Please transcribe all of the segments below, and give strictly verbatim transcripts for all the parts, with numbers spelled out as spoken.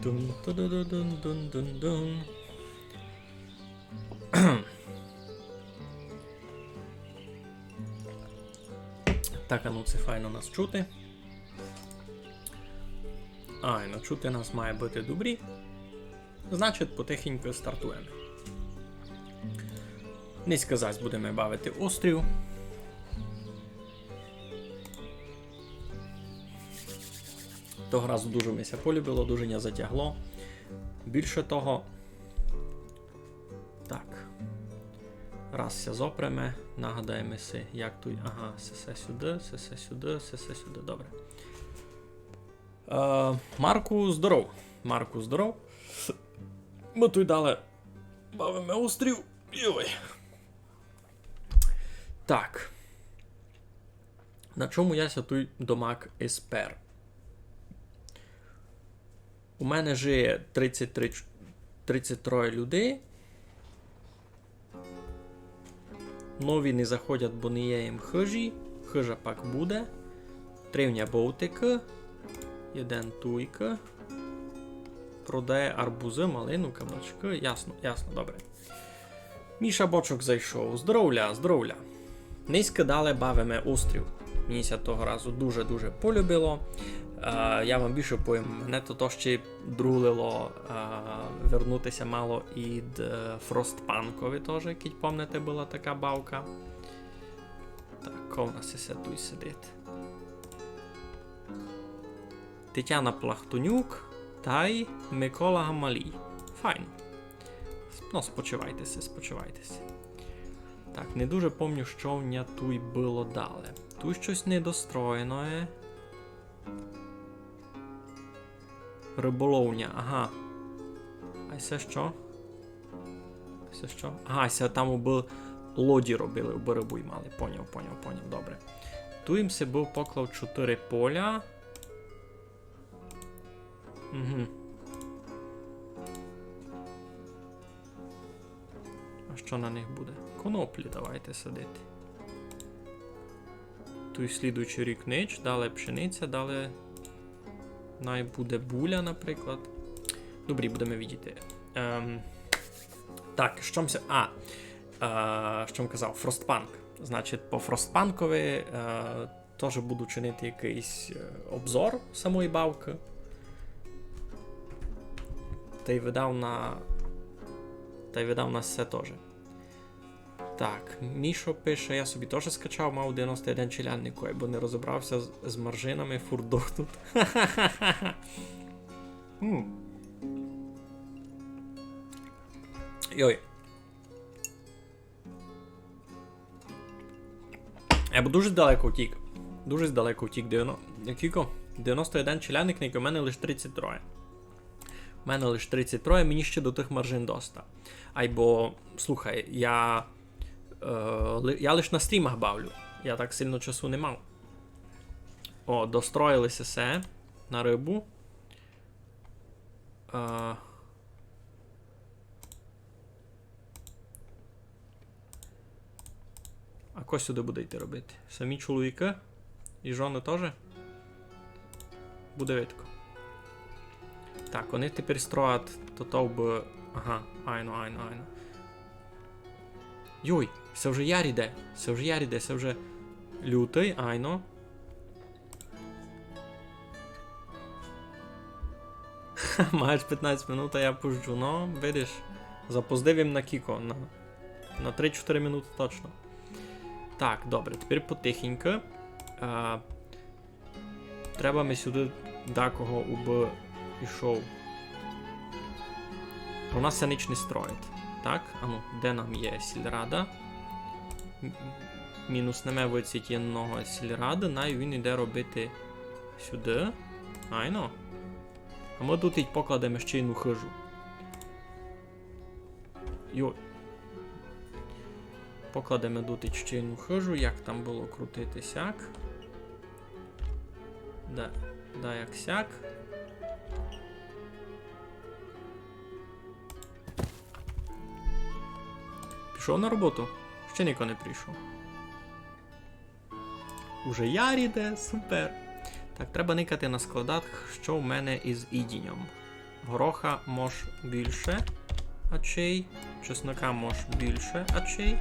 Дун-дун-дун-дун-дун-дун-дун. Так, а ну, ци файно нас чути. Айно, чути нас має быти добрі. Значить, потихеньку стартуєме. Нынька зась будеме бавити острів. Того разу дуже ми ся полюбило, дуже ня затягло. Більше того, так. Раз ся зопреме, нагадаєме си, як туй. Ага, сесе сюды, сесе сюды, сесе сюды. Добре. Е, Марку, здоров. Марку, здоров. Мы туй дале бавиме острів. Йой. Так. На чому я ся туй домак испер? У мене жиє тридцять три ч-, тридцять троє людей. Нові не заходять, бо не є їм хыжі. Хыжа пак буде. Три в ня бовтикы. Єден туйка. Продає арбузы, малину, кабачкы. Ясно, ясно, добре. Міша Бочок зайшов. Здоровля, здоровля. Нынька дале бавиме острів. Мені ся того разу дуже-дуже полюбило. Е, я вам більше повім, мене то, то ще друлило, е, вернути ся мало ид, е, Фростпанкови тоже, кідь помните, была така бавка. Так, ко в нас ісе туй сидить? Тетяна Плахтонюк тай Микола Гамалій. Файно. Ну, спочивайте ся, спочивайте ся. Так, не дуже помню, што в ня туй было дале. Туй штось недостроєноє. Рыболовня, ага. А се што? Се што? Ага, се там убы лоді робили, убы рыбу ймали. Поняв, поняв, поняв, добре. Туй им си быв поклав чотыри поля. Угу. А што на них буде? Коноплі давайте садити. Туй слідуючый рік нич, дале пшениця, дале най буде буля, наприклад. Добрі, будеме видіти. Ем, так, што м ся, а, е, што м казав, Фростпанк. Значить, по Фростпанкови, е, тоже буду чинити якыйсь, е, обзор самої бавкы. Тай видав на, тай видав на се тоже. Так, Мішо пише: «Я собі тоже скачав, мав девяносто один челяднику, бо не розібрав ся з, з маржинами, фурт дохнуть». М. Йой. Я бы дуже далеко втік. Дуже далеко втік. Девяно-, кілько? Девяносто один челядник, у мене лиш тридцять троє. У мене лиш тридцять троє, мені ще до тых маржин доста. Айбо, слухай, я, е, ли-, я лиш на стрімах бавлю. Я так сильно часу не мав. О, достроїли ся се на рыбу. Е, А ко сюды буде йти робити? Самі чоловікы? І жоны тоже? Буде видко. Так, они тепер строять то, то бы... Ага, айно, айно, айно. Йой, се вже яр іде, се вже яр іде, се вже лютый, айно. Маєш пятнадцять минут, а я пужджу. Ну, видиш, запоздив им на кіко, на, на три-чотыри минуты точно. Так, добре, тепер потихеньку. Е, треба ми сюды дакого, убы ішов. У нас ся нич не строїть. Так, ану, де нам є сільрада? М-, мінус не ме виціть єдного сільрады, най він іде робити сюды. Айно. А мы тут і покладеме ще єдну хыжу. Йой. Покладеме тут і ще єдну хыжу, як там было крутити сяк. Да, да, як сяк. Пішов на роботу? Ще нико не прийшов. Уже яр іде, супер. Так, треба никати на складах, што в мене із їдіньом. Гороха мож більше, ачей. Чеснока мож більше, ачей.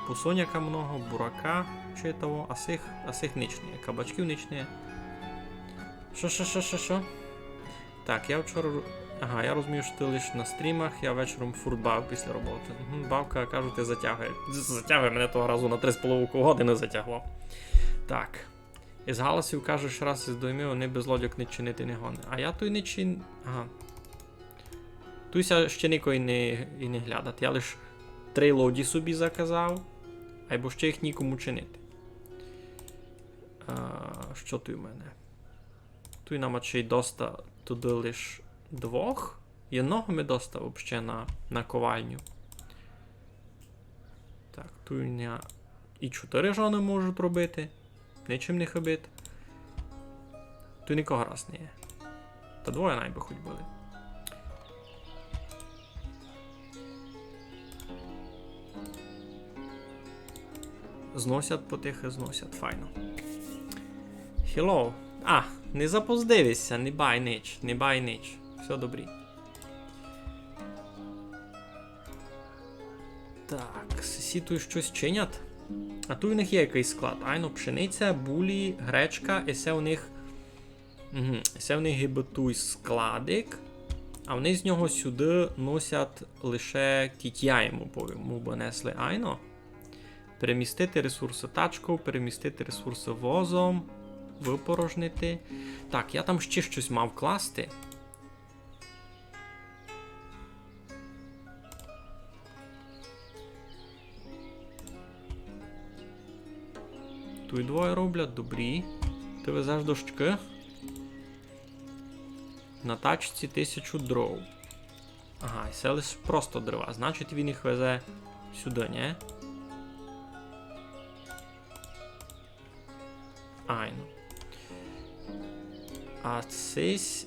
Пусоняка много, бурака, читаво, а сих, а сих нич не є. Кабачків нич не є. Шо, шо, шо, шо, шо? Так, я вчора ру-, ага, я розумію, што ты лиш на стрімах, я вечором фурт бавив після роботы. Мгм, бавка, кажу, ти затягує. З-, затягує, мене того разу на три з половинков годины затягло. Так. Из галасів, кажеш, раз из дойми, они без лодьок не чинити не гони. А я туй не чин-, ага. Туй ся ще нико и не, и не глядат. Я лиш три лоді собі заказав, айбо ще їх нікому чинити. А, што туй у мене? Туй нам ачей доста туды лиш двох. Єдного ми доста вообще на, на ковальню. Так, туй у мене и чотыри жоны можуть робити. Ничим не хыбити. Туй никого раз не є. Та двоє най бы хоть были. Зносять потихы, зносять, файно. Hello. А, не запоздив ся, не бай нич, не бай нич. Всьо добрі. Так, сі туй штось чинять. А туй у них є якыйсь склад. Айно, пшениця, булі, гречка, і се у них, мгм, се у них гибы туй складик. А вони з нього сюды носять лише кіть я йому повім, му бы несли, айно. Перемістити ресурсы тачков, перемістити ресурсы возом, выпорожнити. Так, я там ще штось мав класти. Туй двоє роблять, добрі. Ты везеш дощкы? На тачці тисячу дров. Ага, і се лиш просто дрова. Значить, він їх везе сюды, нє? Айно. А сись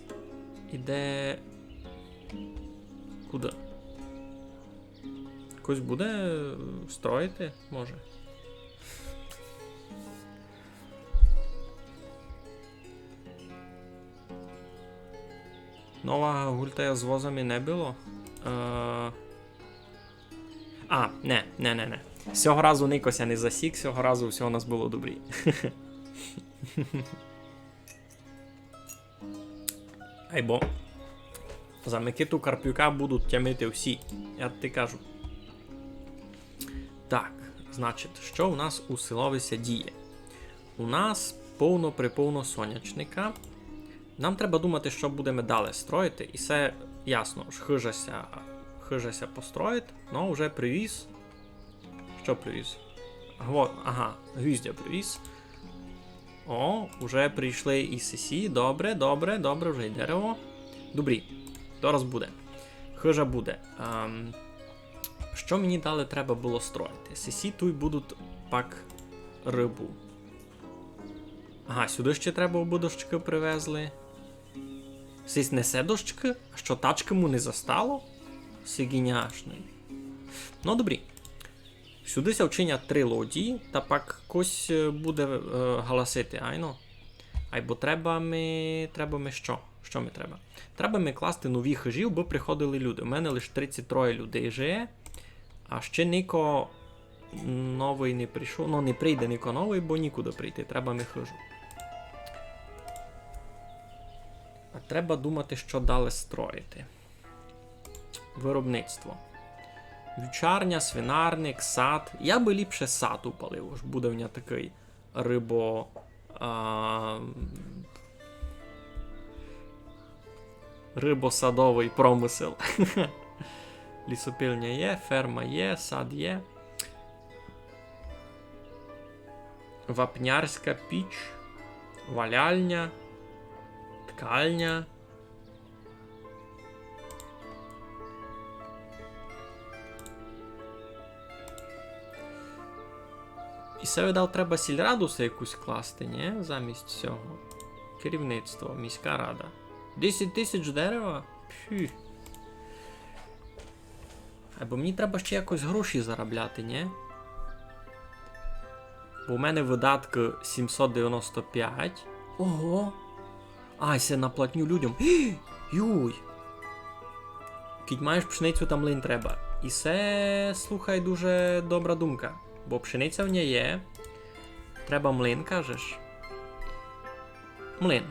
іде куды? Якось буде строїти, може? Нова гультая з возами не было? Е, А, не, не, не, не. Сього разу нико ся не засік, сього разу всьо у нас было добрі. Айбо за Микиту Карпюка будуть тямити всі, я ти кажу. Так, значить, што у нас у селови ся діє? У нас повно-приповно сонячника. Нам треба думати, што будеме далі строїти. І се ясно, ож хыжа ся, хыжа ся построїть, но вже привіз. Што привіз? Гво-, ага, гвіздя привіз. О, уже прийшли і сесі. Добре, добре, добре, вже й дерево. Добрі, дораз буде. Хыжа буде. Ем, што мені далі треба было строїти? Сесі туй будуть пак рыбу. Ага, сюды ще треба, абы дощкы привезли. Сись несе дощкы? А што, тачкы му не застало? Сиґіняшный. Но, добрі. Сюды ся вчинять три лодії, та пак кось, е, буде, е, галасити, айно. Айбо треба ми, треба ми што? Што ми треба? Треба ми класти нові хыжі, абы приходили люди. У мене лиш тридцять троє людей жиє, а ще нико новый не прийшов. Ну, не прийде нико новый, бо нікуды прийти, треба ми хыжу. А треба думати, што далі строїти. Виробництво. Вівчарня, свинарник, сад. Я бы ліпше сад упалив, ож буде в ня такый рыбо-, а, рыбосадовый промысел. Лісопильня є, ферма є, сад є. Вапнярська піч, валяльня, ткальня. І се, видав, треба сільраду се якусь класти, нє? Замість сього. Керівництво, міська рада. Десять тисяч дерева? Пфі. Айбо мені треба ще якось гроші заробляти, нє? Бо в мене видаткы сімсот девяносто пять. Ого! Ай, се на платню людям. Юй! Кідь маєш пшеницю, та млин треба. І се, слухай, дуже добра думка. Бо пшениця в ній є. Треба млин, кажеш. Млин.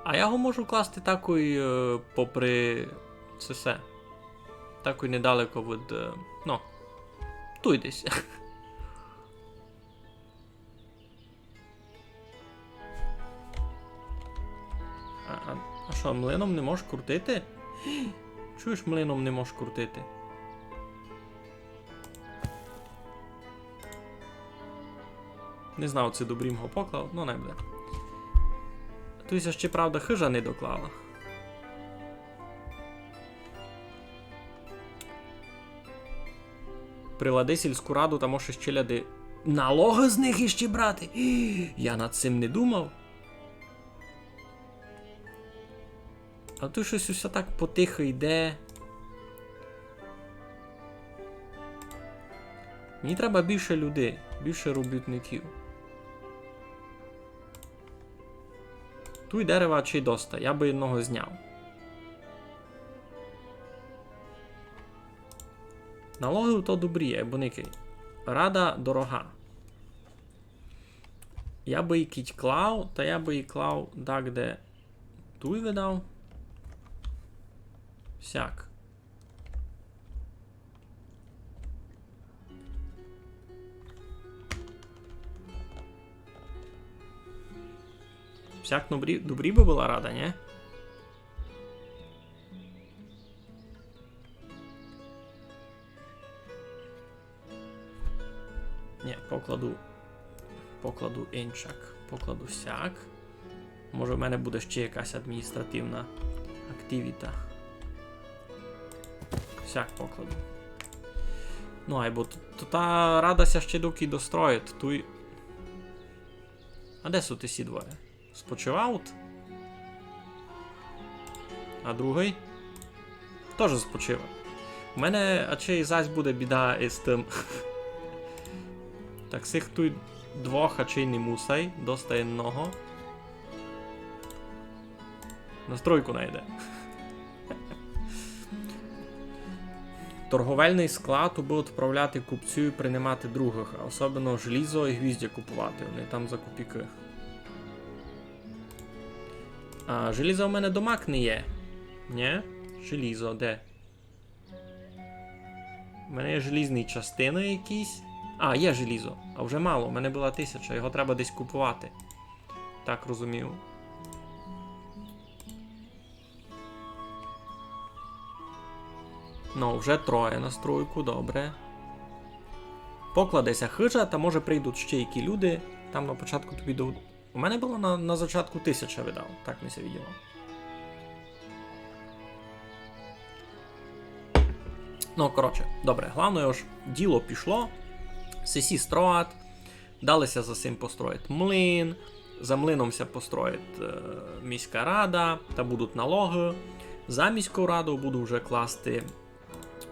А я го можу класти такой, е, попри се все. Такой недалеко від, е, ну, туй десь. А, а, а што, млином не можеш крутити? Чуєш, млином не можеш крутити. Не знав, ци добрі м го поклав, ну най буде. Туй ся ще, правда, хижа не доклала. Прилади сільську раду, та можеш іщи ляди налоги з них іщи брати. Я над сим не думав. А туй штось усе так потихо йде. Мені треба більше людей, більше робітників. Туй дерева чи доста, я бы одного зняв. Налоги то добрі, айбо никай. Рада дорога. Я бы її кідь клав, та я бы її клав так, де туй видав. Сяк. Сяк добрі, добрі бы была рада, нє? Нє, покладу, покладу инчак. Покладу сяк. Може, в мене буде ще якась адміністративна активіта. Сяк покладу. Ну, айбо т-, т-, та рада ся ще доки достроїть, туй. А де суть сі двоє? Спочивають? А другый? Тоже спочиває. У мене ачей зась буде біда із тым. Так, сих туй двох ачей не мусай, доста єдного. На стройку найде. Торговельный склад, убы отправляти купців і принимати другых, а особливо желізо і гвіздя купувати, они там за копійкы. А желіза у мене домак не є. Нє? Желізо, де? У мене є желізні частины якісь. А, є желізо. А вже мало, у мене была тисяча, його треба десь купувати. Так розумію. Ну, вже троє на стройку, добре. Покладе ся хижа, та може прийдуть ще які люди. Там на початку тобі до У мене было на, на зачатку тисяча видав, так ми ся виділо. Ну, коротше, добре, главноє, ож діло пішло, сесі строят, далі ся за сим построїть млин, за млином ся построїть, е, міська рада, та будуть налоги. За міську раду буду вже класти,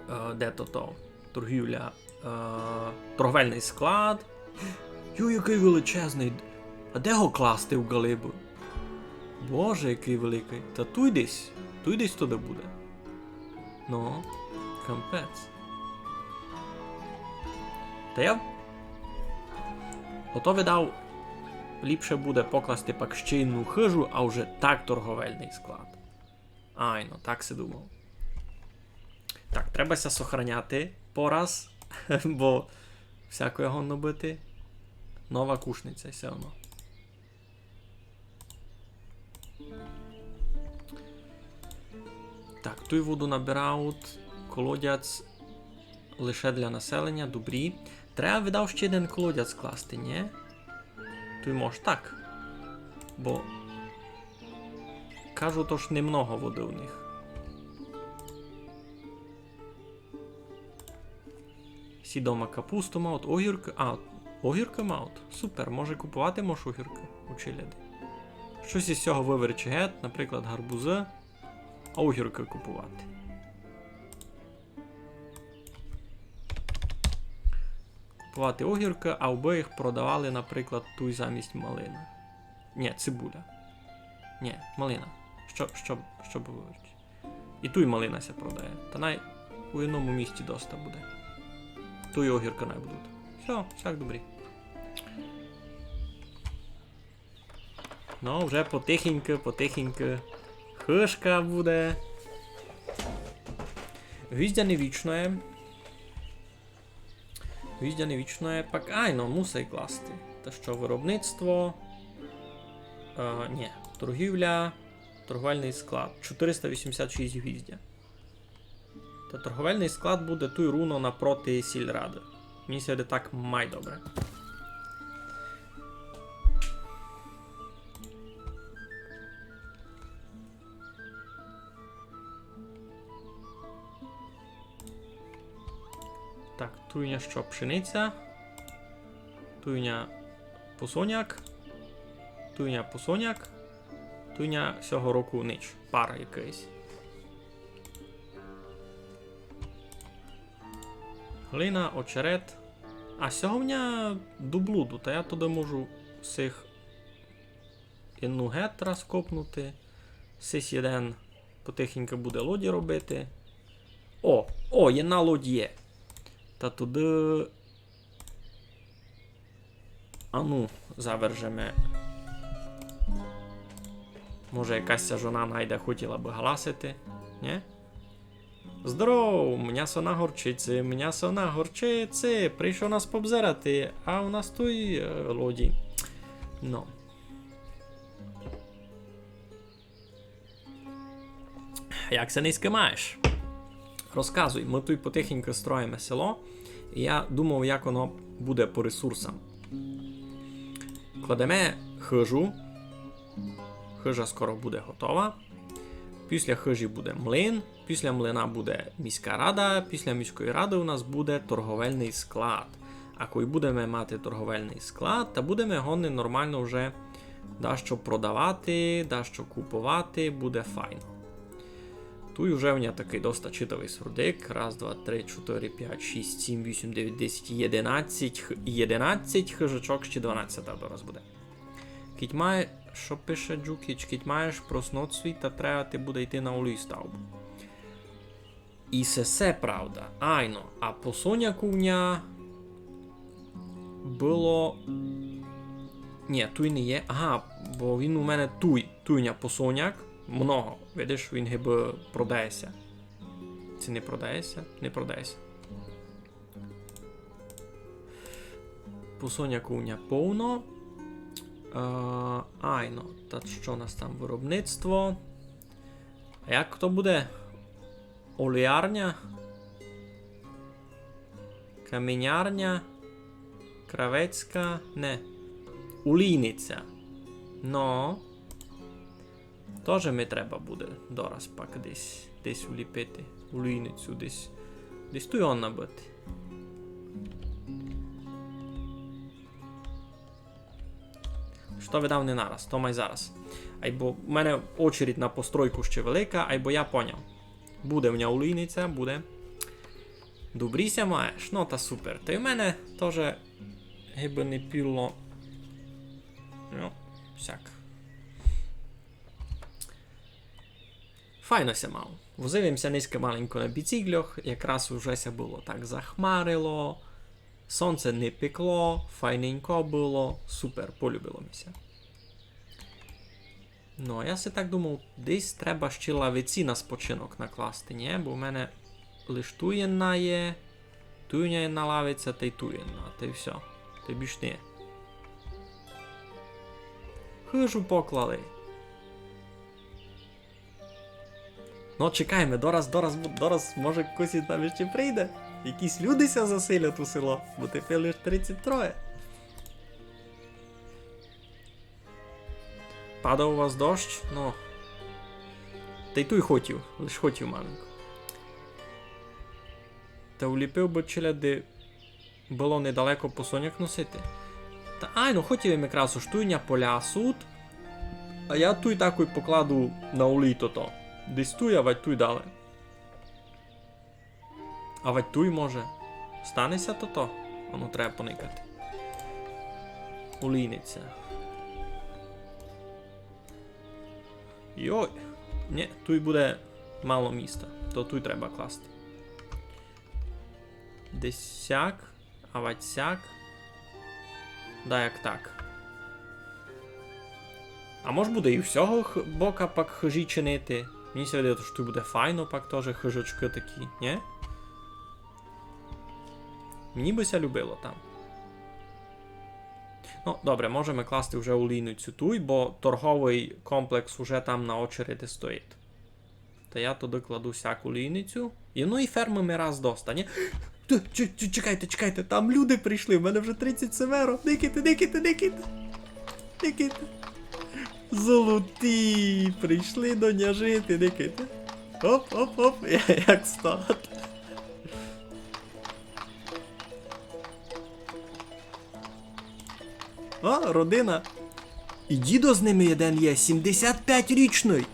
е, де то то, торгівля, е, торговельный склад. Йой, якый величезный. А де го класти в галибу? Боже, якый великый. Та туй десь. Туй десь туды буде. Ну, капець. Та я ото видав, ліпше буде покласти пак ще єдну хижу, а вже так торговельный склад. Айно, так си думав. Так, треба ся сохраняти пораз, бо всякоє годно быти. Нова Кушниця, всьо одно. Так, туй воду набирають, колодязь лише для населення, добрі. Треба, видав, ще єден колодязь класти, нє? Туй мож так. Бо, кажуть, ож немного воды у них. Сі дома капусту мають, огіркы, а, огіркы мають. Супер, може купувати мож огіркы у челяди. Штось із сього выверчи гет, наприклад, гарбузы, а огіркы купувати. Купувати огіркы, а убы їх продавали, наприклад, туй замість малины. Нї, цибуля. Нї, малина. Што, што, што бы выбрати? І туй малина ся продає. Та най у єдному місці доста буде. Туй огіркы най будуть. Всьо, всяк добрі. Ну, вже потихеньку, потихеньку. Хыжка буде. Гвіздя не вічноє. Гвіздя не вічноє, пак, айно, мусай класти. Та што, виробництво? Е, нї. Торгівля, торговельный склад. Чотириста вісімдесят шість гвіздя. Та торговельный склад буде туй руно напроти сільрады. Мені ся видить так май добре. Так, туй у ня што, пшениця. Туй у ня посоняк. Туй у ня посоняк. Туй у ня сього року нич. Пар якыйсь. Глина, очерет. А сього в ня до блуду, та я туды можу сих єдну гет раз копнути. Сись єден потихеньку буде лоді робити. О, о, єдна лодь є. Та туды. Ану, завержеме. Може, якась ся жона найде, хотіла бы галасити, нї? Здоров, мнясо на горчиці, мнясо на горчиці, прийшов нас побзирати, а у нас туй, е, лоді. Ну. Як ся нынька маєш? Розказуй, мы туй потихеньку строїме село. Я думав, як воно буде по ресурсам. Кладеме хыжу. Хыжа скоро буде готова. Після хыжі буде млин. Після млина буде міська рада. Після міської рады у нас буде торговельный склад. А коли будеме мати торговельный склад, та будеме годні нормално вже дашто продавати, дашто куповати, буде файно. Туй уже в ня такый доста читавый сурдик. Раз, два, три, чотыри, пять, шість, сім, вісім, девять, десять, єдинадцять, х-, єдинадцять хыжачок, ще дванадцята дораз буде. Кідь має, што пише Джукіч, кідь маєш просноцвіт, та треба ти буде йти на улій ставбу. І се, се правда. Айно. А по соняку в ня было... Нї, туй не є. Ага, бо він у мене туй. Туй у ня по соняк. Много. Видиш, він гибы продає ся. Ци не продає ся? Не продає ся. По соняку у ня повно. Е, айно. Та што у нас там виробництво? А як то буде? Оліярня? Камінярня? Кравецька? Не. Олійниця. Но. Тоже ми треба буде дораз пак десь, десь уліпити. Олійницю десь. Десь туй онна быти. Што видав не нараз, то май зараз. Айбо в мене очередь на постройку ще велика, айбо я поняв. Буде в ня олійниця, буде. Добрі ся маєш, ну та супер. Та й в мене тоже гибы не піло. Ну, всяк. Файно ся мав. Возив им ся нынька маленько на біцикльох, якраз уже ся было так захмарило, сонце не пекло, файненько было, супер, полюбило ми ся. Ну, а я си так думав, десь треба ще лавиці на спочинок накласти, нї? Бо в мене лиш туй єдна є, туй у ня єдна лавиця, та й туй єдна, та й всьо. Та й більш не є. Хыжу поклали. Ну, чекайме, дораз, дораз, дораз, може, хтось із нами ще прийде. Якісь люди ся заселять у село, бо тепер лиш тридцять троє. Падав у вас дощ? Ну. Та й туй хотів, лиш хотів маленько. Та уліпив бы челяди было недалеко по соняк носити. Та айно, хотів им якраз, ож туй ня поля сут, а я туй такой покладу на улій тото. Десь туй, а вадь туй дале. А вадь туй може. Стане ся тото? Воно треба поникати. Олійниця. Йой. Нє, туй буде мало міста. То туй треба класти. Десь сяк, авадь сяк. Да, як так. А мож буде і в сього х-, бока пак хыжі чинити. Мені ся видить, што туй буде файно, пак тоже хыжочкы такі, нє? Мені бы ся любило там. Ну, добре, можеме класти вже улійницю туй, бо торговый комплекс уже там на очереди стоїть. Та я туды кладу сяку улійницю. І, ну, і фермы ми раз доста, нє? Т-, ч-, ч-, чекайте, чекайте, там люди прийшли, в мене вже тридцять семеро. Никайте, никайте, никайте. Никайте. Золоті, прийшли до ня жити, никайте. Оп, оп, оп, як стат. О, родина. І дідо з ними єден є, сімдесят пять річный.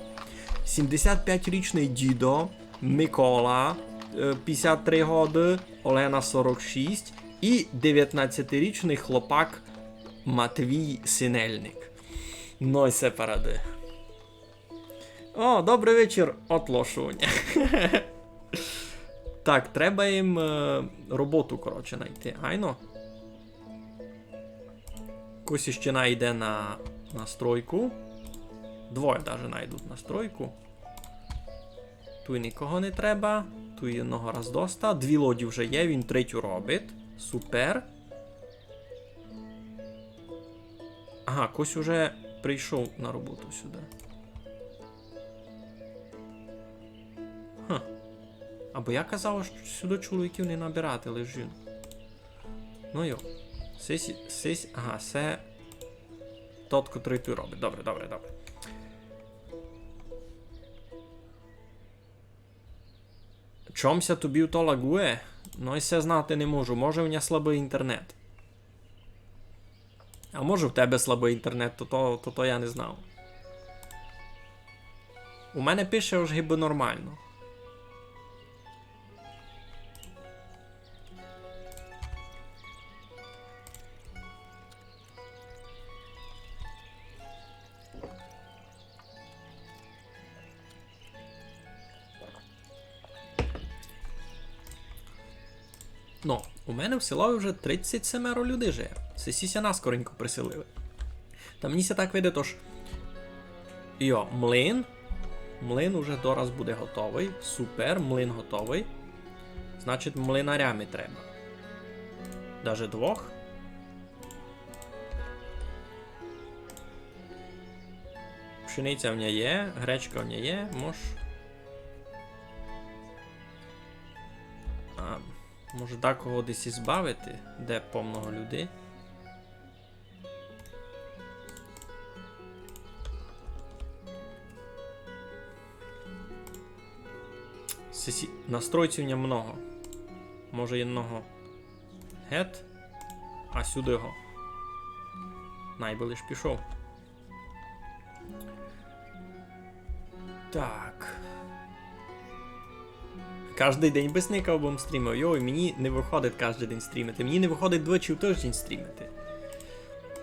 Сімдесят пять річный дідо, Микола, е, пятдесят три годы, Олена сорок шість і девятнадцятирічный хлопак Матвій Синельник. Ну і се парады. О, добрый вечір, отлошунь. Так, треба їм, е, роботу, коротше, найти. Айно. Кось іщи найде на, на стройку. Двоє даже найдуть на стройку. Туй никого не треба. Туй одного раз доста. Дві лоді вже є, він третю робить. Супер. Ага, кось уже прийшов на роботу сюды. Хм. Або я казав, што сюды чоловіків не набирати, лиш жінок. Ну йо. Сись, сись, ага, се тот, котрый туй робить. Добре, добре, добре. Чом ся тобі то лагує? Ну, і се знати не можу. Може, у ня слабый інтернет. А може, в тебе слабый інтернет, то, то, то, то я не знав. У мене пише, ож гибы нормално. Ну, у мене в селови вже тридцять семеро людей живе. Сесі ся наскоренько приселили. Та мені ся так видить, ож... Йо, млин. Млин уже дораз буде готовый. Супер, млин готовый. Значить, млинаря ми треба. Даже двох. Пшениця в ня є, гречка в ня є, мож... А, може дакого десь і збавити, де помного людей. Сесі-, настройців в ня много. Може, єдного гет, а сюды го. Най бы лиш пішов. Так. Каждый день бы сникав, бым стрімив. Йой, мені не выходить каждый день стрімити. Мені не выходить двічі в тыждень стрімити.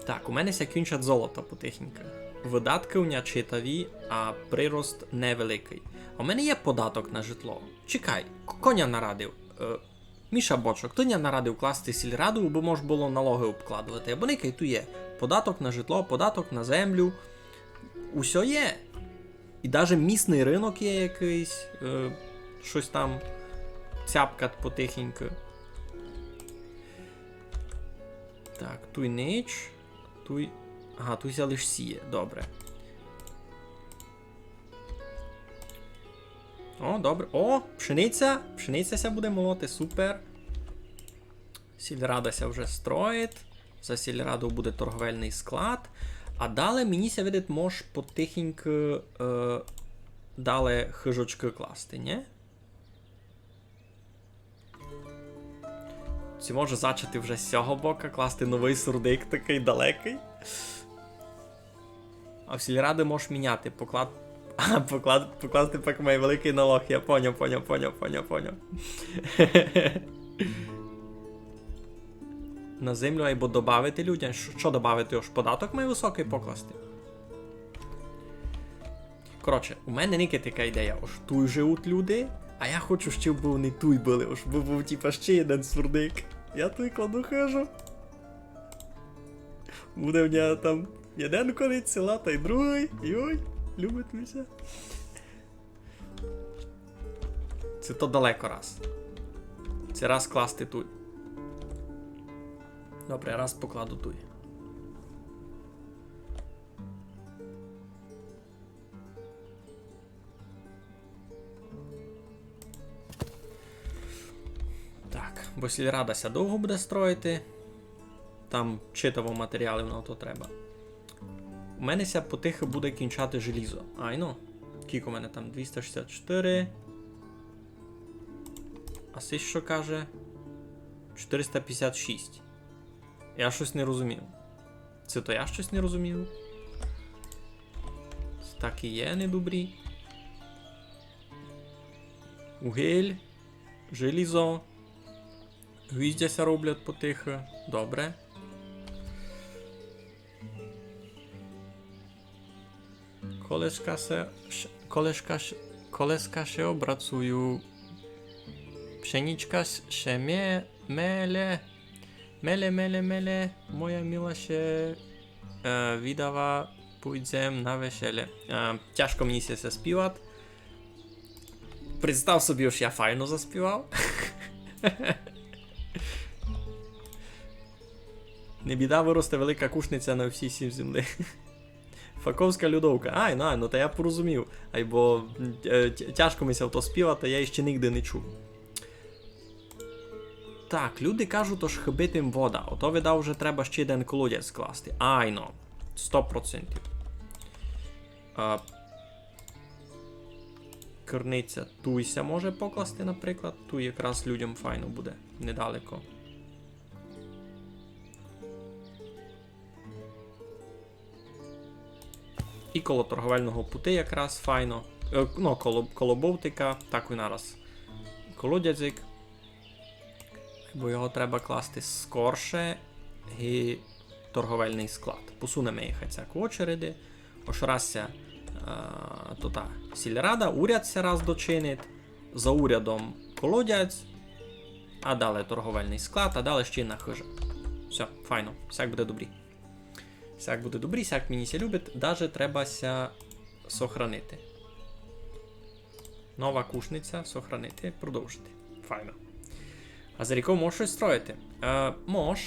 Так, у мене ся кінчать золото потихеньку. Выдаткы у ня читаві, а прирост невеликый. А у мене є податок на житло. Чекай, к-, коня нарадив. Е, Міша Бочок, ты ня нарадив класти сільраду, бо мож было налогы обкладовати. Або никай, ту є податок на житло, податок на землю. Усьо є. І даже місный рынок є якыйсь, е, штось там цяпкать потихеньку. Так, туй нич, туй, ага, туй ся лиш сіє, добре. О, добре. О, пшениця. Пшениця ся буде молоти, супер. Сільрада ся вже строїть. За сільрадов буде торговельный склад. А дале мені ся видить, мож потихеньку, е, дале хыжочкы класти, нї? Ци може зачати вже з сього бока класти новый сурдик, такый далекый. А в сільрады можеш міняти, поклад-, а, поклад-, покласти пак має великый налог. Я поняв, поняв, поняв, поняв, поняв. На землю айбо добавити людям. Што, што добавити? Ож податок має высокый покласти. Коротше, у мене никай така ідея, ож туй живуть люди, а я хочу, щоб вони туй были, ож бы быв, типа, ще єден сурдик. Я туй кладу хыжу. Буде в мене там єден конець села, тай другый. Йой, любить ми ся. Се то далеко раз. Се раз класти туй. Добре, раз покладу туй. Так, бо сільрада ся довго буде строїти. Там читаво матеріалів на то треба. У мене ся потихы буде кінчати желізо. Айно. Кілько у мене там? Двіста шістдесят чотири. А сись што каже? Чотириста пятдесят шість. Я штось не розумію. Се то я штось не розумію? Так і є, недобрі. Угель, желізо. Гвіздя ся роблять потихы. Добре. Колеска се, ш-, колеска ш-, колеска ше обрацую. Пшеничка ш-, ше ме-, меле. Меле, меле, меле, моя мила ше, е, видава, пуйдзем на веселє. Е, тяжко мені ся, ся співат. Представ собі, ож я файно заспівав. Не біда, выросте велика кушниця на всій сій землі. Факовська людовка. Ай, ну, ай, ну, та я порозумів. Айбо, е, тя-, тяжко ми ся в то співати, я іщи нигде не чув. Так, люди кажуть, ож хыбить им вода. Ото, видав, вже треба ще єден колодязь скласти. Айно. Сто процентів. А, керниця туй ся може покласти, наприклад. Туй якраз людям файно буде. Недалеко. І коло торговельного пути якраз файно. Е, ну, коло, коло Бовтика, так і нараз. Колодязик. Бо його треба класти скорше, і торговельный склад. Посунеме їх ацяк в очереди. Ож раз ся, е, то та сільрада, уряд ся раз дочинить, за урядом колодязь, а далі торговельный склад, а далі ще єдна хыжа. Всьо, файно, сяк буде добрі. Сяк буде добрі, сяк мені ся любить, даже треба ся сохранити. Нова кушниця, сохранити, продовжити. Файно. А за ріков мож штось строїти? Е, мож.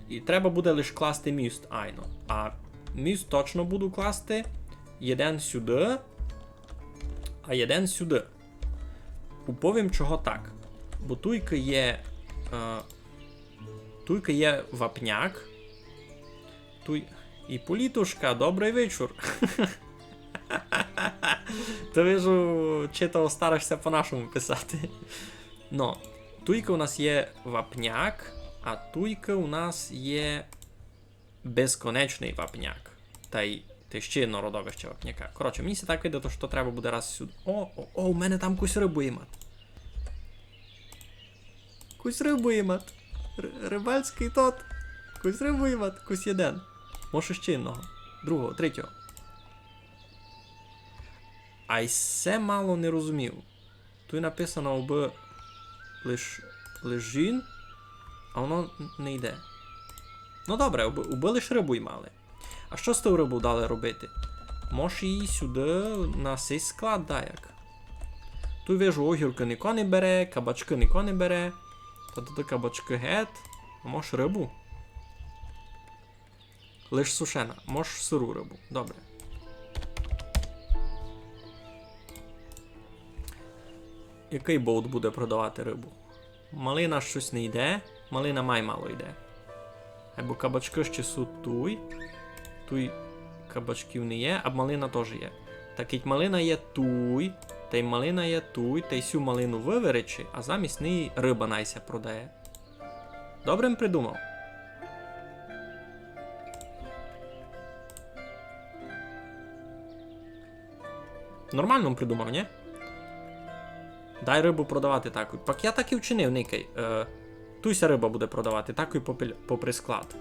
І треба буде лиш класти міст, айно. А міст точно буду класти єден сюды, а єден сюды. Уповім, чого так. Бо туйка є, е, туйка є вапняк. Туй і політушка, добрый вечур. То вижу, читаво стараєш ся по-нашому писати. Но, туйка у нас є вапняк, а туйка у нас є безконечный вапняк. Тай, тай ще єдно родовище вапняка. Коротше, мені ся так видить, што треба буде раз сюды. О, о, о, у мене там кусь рыбу имат. Кусь рыбу имат. Р-, рыбальськый тот. Кусь рыбу имат, кусь єден. Може ще єдного. Другого, третього. Ай се мало не розумів. Туй написано, обы лиш, лиш жін, а воно н-, не йде. Ну добре, обы, обы лиш рыбу имали. А што з тою рыбу далі робити? Мож її сюды на сей склад даяк. Туй вижу, огіркы нико не бере, кабачкы нико не бере. Та туды кабачкы гет. А мож рыбу? Лиш сушена. Мож сыру рыбу. Добре. Якый бовт буде продавати рыбу? Малина штось не йде. Малина май мало йде. Айбо кабачкы ще суть туй. Туй кабачків не є, а малина тоже є. Так, кідь малина є туй, тай малина є туй, тай сю малину выверечи, а замість неї рыба най ся продає. Добре м придумав. Нормално м придумав, нї? Дай рыбу продавати такой. Пак я так і вчинив, никай. Е, туй ся рыба буде продавати, такой попри, попри склад.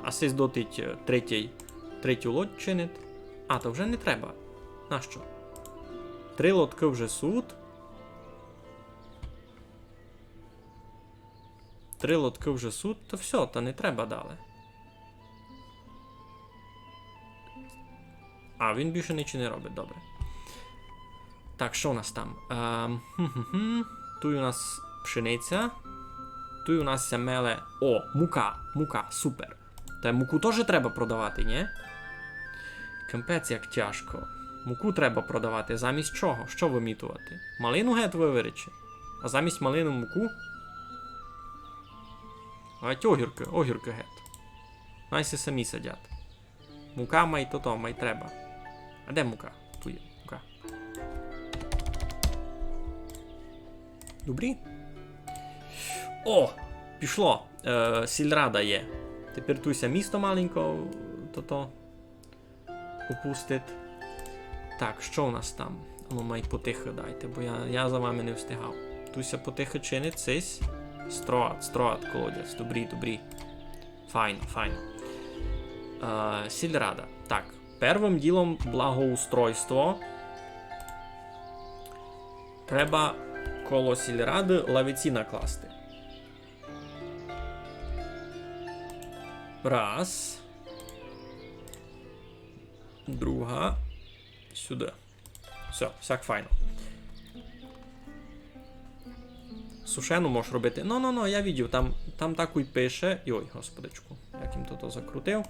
А сись дотить, е, третій, третю лодь чинить. А, то вже не треба. Нащо? Три лодкы вже сут. Три лодкы вже сут, то всьо, та не треба далі. А, він більше нічого не робить, добре. Так, што у нас там? Ем, хм-хм-хм. Туй у нас пшениця. Туй у нас ся меле. О, мука, мука, супер. Та муку тоже треба продавати, нї? Капець, як тяжко. Муку треба продавати. Замість чого? Што вымітовати? Малину гет выварити? А замість малины муку? Гет огіркы, огіркы гет. Най се самі садять. Мука май тото, май треба. А де мука? Туй є мука. Добрі. О! Пішло. Е, сільрада є. Тепер туй ся місто маленько, тото, опустить. Так, што у нас там? Ну, май потихы дайте, бо я, я за вами не встигав. Туй ся потихы чинить сись. Строат, строат, колодязь. Добрі, добрі. Файно, файно. Е, сільрада. Так, первым ділом благоустройство. Треба коло сільрады лавиці накласти. Раз. Друга. Сюды. Всьо, всяк файно. Сушену можеш робити. Ну, ну, ну, я видів, там, там так і пише. Йой, господичку, як їм то, то закрутив.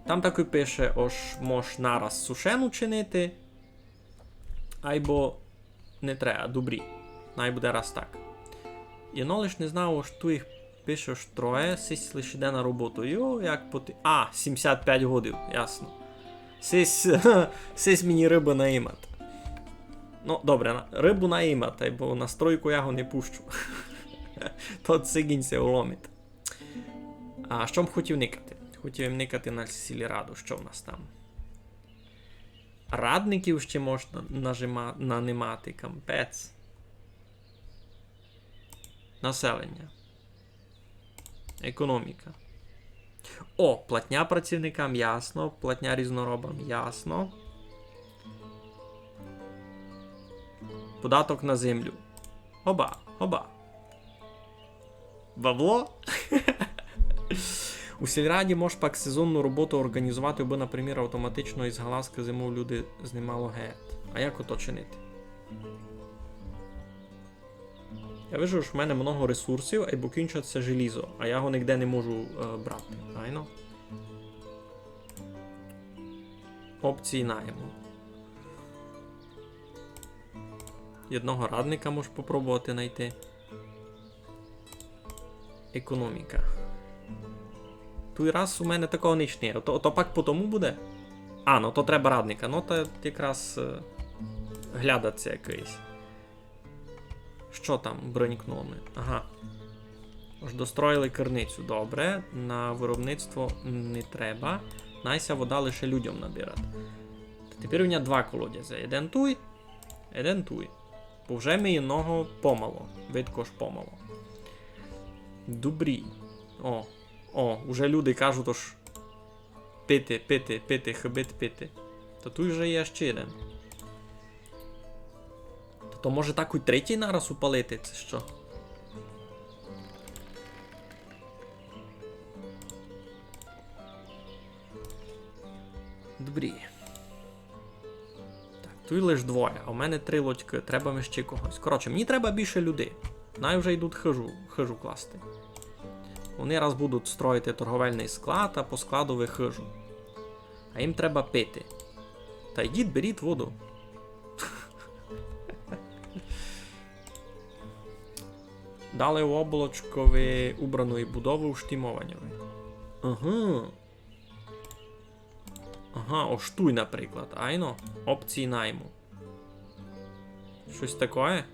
Там так і пише, ож можеш нараз сушену чинити. Айбо не треба, добрі. Най буде раз так. Я но лиш не знав, ож туй їх пише, ож троє, сись лиш іде на роботу. Йо, як поти-, а, сімдесят пять годів, ясно. Сись, сись мені рыбы наїмат. Ну, добре, на, рыбу наїмат, айбо на стройку я го не пущу. Тот цигінь ся уломить. А што м хотів никати? Хотів им никати на сільраду, што в нас там? Радників ще можна нажима-, нанимати, капець. Населення. Економіка. О, платня працівникам, ясно. Платня різноробам, ясно. Податок на землю. Оба, оба. Бабло? У сільраді мож пак сезонну роботу організовати, абы, напримір, автоматично із галаскы зимов люди знимало гет. А як ото чинити? Я вижу, што в мене много ресурсів, айбо кінчать ся желізо, а я го нигде не можу, е, брати. Айно. Опції найму. Єдного радника можу попробовати найти. Економіка. Туй раз у мене такого нич не є. То, то пак по тому буде? А, ну то треба радника. Ну, то якраз, е, глядать ся якыйсь. Што там бронькнули? Ага. Ож достроїли керницю. Добре. На виробництво не треба. Най ся вода лише людям набирать. Та тепер у мене два колодязя. Єден туй, єден туй. Бо вже ми єдного помало. Видко, ож помало. Добрі. О. О, уже люди кажуть, ож пити, пити, пити, хыбить пити. Та туй вже є ще єден. Та то може так і третій нараз упалити, ци што? Добрі. Так, туй лиш двоє, а в мене три лодькы. Треба ми ще когось. Коротше, мені треба більше людей. Най вже йдуть хыжу, хыжу класти. Вони раз будуть строїти торговельный склад, а по складови хыжу. А їм треба пити. Та йдіть, беріть воду. Дали у облачкови убраної будови у штімованю. Ага. Ага, ож туй, наприклад. Айно. Опції найму. Штось такоє?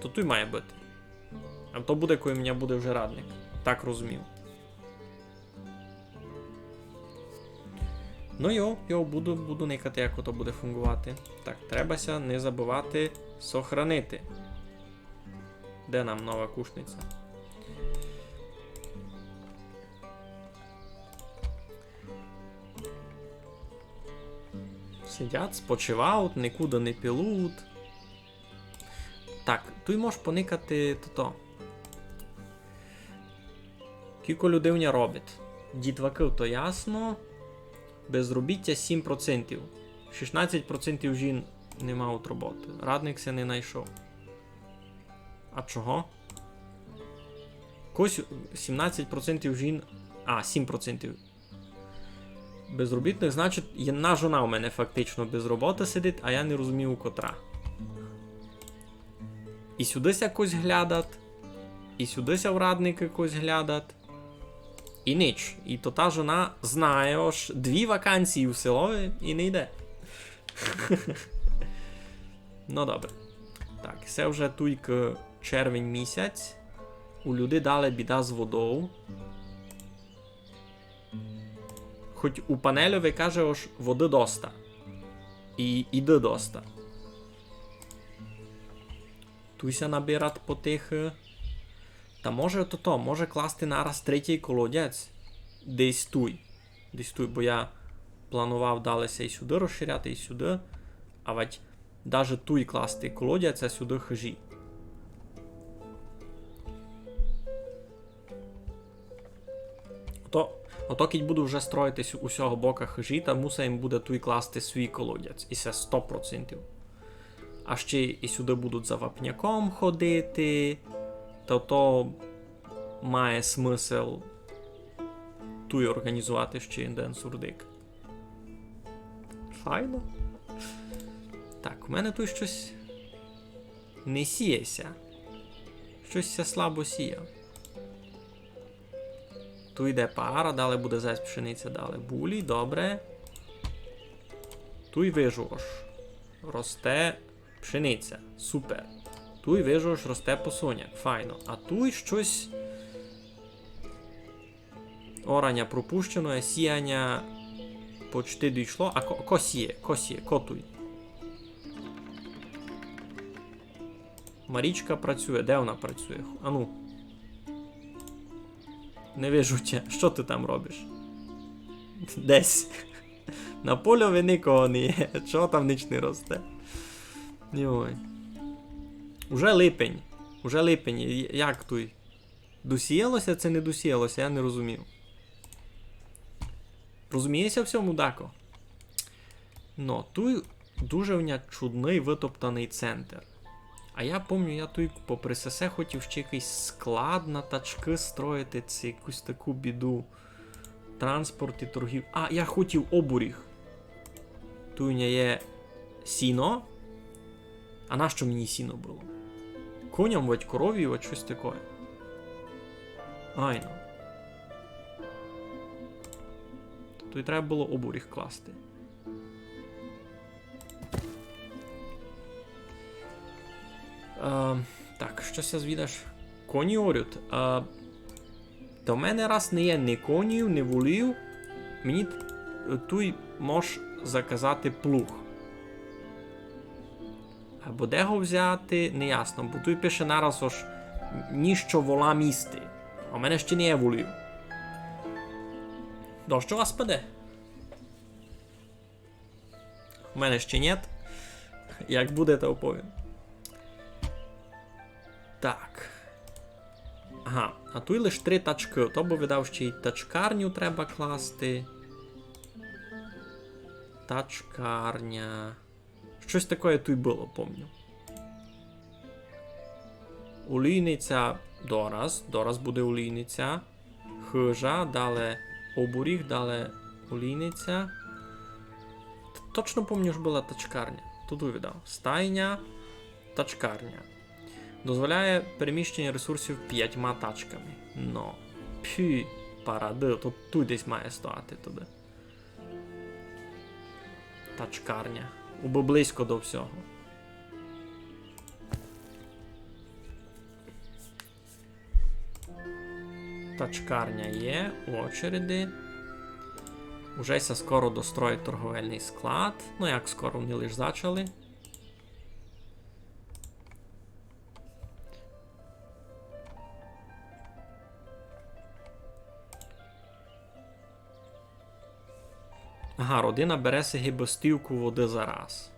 То туй має быти. А то буде, коли в мене буде вже радник. Так розумів. Ну йо, йо, буду, буду никати, як ото буде фунґовати. Так, треба ся не забывати сохранити. Де нам нова кушниця? Сидять, спочивають, нікуды не пилують. Так, туй можеш поникати тото. Кілько людей в ня робить. Дітвакы, то ясно. Безробіття сім процентів. Шістнадцять процентів жін не мають роботы. Радник ся не найшов. А чого? Кось сімнадцять процентів жін. А, сім процентів безробітных, значить, єдна жона у мене фактично без роботы сидить, а я не розумію, котра. І сюды ся кось глядать, і сюды ся в радникы кось глядать. І ніч. І то та жона знає, ож дві вакансії в селови і не йде. Ну добре. Так, се вже туйкы червень місяць. У людей далі біда з водов. Хоть у панельови каже, ож воды доста. І іды доста. Туй ся набирать потихы. Та може то то, може класти нараз третій колодязь. Десь туй. Десь туй, бо я планував далі ся і сюды розширяти, і сюды. А вать даже туй класти колодязь, а сюды хыжі. Ото, ото кідь буду вже строїти сю-, у сього бока хыжі, та муса їм буде туй класти свій колодязь. І се сто процентів. А ще і сюды будуть за вапняком ходити. Та то має смысл туй організувати ще єден сурдик. Файно. Так, у мене туй штось не сіє ся. Штось ся слабо сіє. Туй йде пара, далі буде зась пшениця, далі булі, добре. Туй вижу, ож росте пшениця. Супер. Туй вижу, ож росте посоняк. Файно. А туй штось Ораня пропущено, сіяня почти дійшло. А ко, ко сіє, ко сіє, ко туй? Марічка працює. Де вона працює? Ану. Не вижу тя. Што ты там робиш? Десь. На польови никого не є. Чого там ніч не росте? Йой. Уже липень. Уже липень. Як туй? Досіяло ся ци не досіяло ся, я не розумію. Розуміє ся в сьому дако? Но, туй дуже в ня чудный вытоптаный центр. А я помню, я туй попри сесе хотів ще якыйсь склад на тачкы строїти, ци якусь таку біду. Транспорт і торгів. А, я хотів обуріг. Туй у мене є сіно. А нащо мені сіно было? Коням, вать корові, вать штось таке. Айно. Туй треба было обуріг класти. Е, так, што ся звідаш? Коні орють. Е, та в мене раз не є ні конів, ні волів. Мені т-, туй мож заказати плуг. Або де го взяти, неясно, бо туй пише нараз, ож ніщо волам їсти. А в мене ще не є волів. Дощ у вас паде? У мене ще нєт. Як буде, то оповім. Так. Ага, а туй лиш три тачкы. То бы видав, ще й тачкарню треба класти. Тачкарня. Штось такоє туй было, помню. Олійниця дораз. Дораз буде олійниця. Хыжа, дале обуріг, дале олійниця. Т-, точно помню, ож была тачкарня. Туй видав. Стайня, тачкарня. Дозволяє переміщення ресурсів пятьма тачками. Но. Пфі, парады, то туй десь має стояти туды. Тачкарня. Убы близько до всього. Тачкарня є, у очереди. Уже ся скоро достроїть торговельный склад. Ну як скоро, они лиш зачали. Ага, родина бере си гибы стівку воды за раз.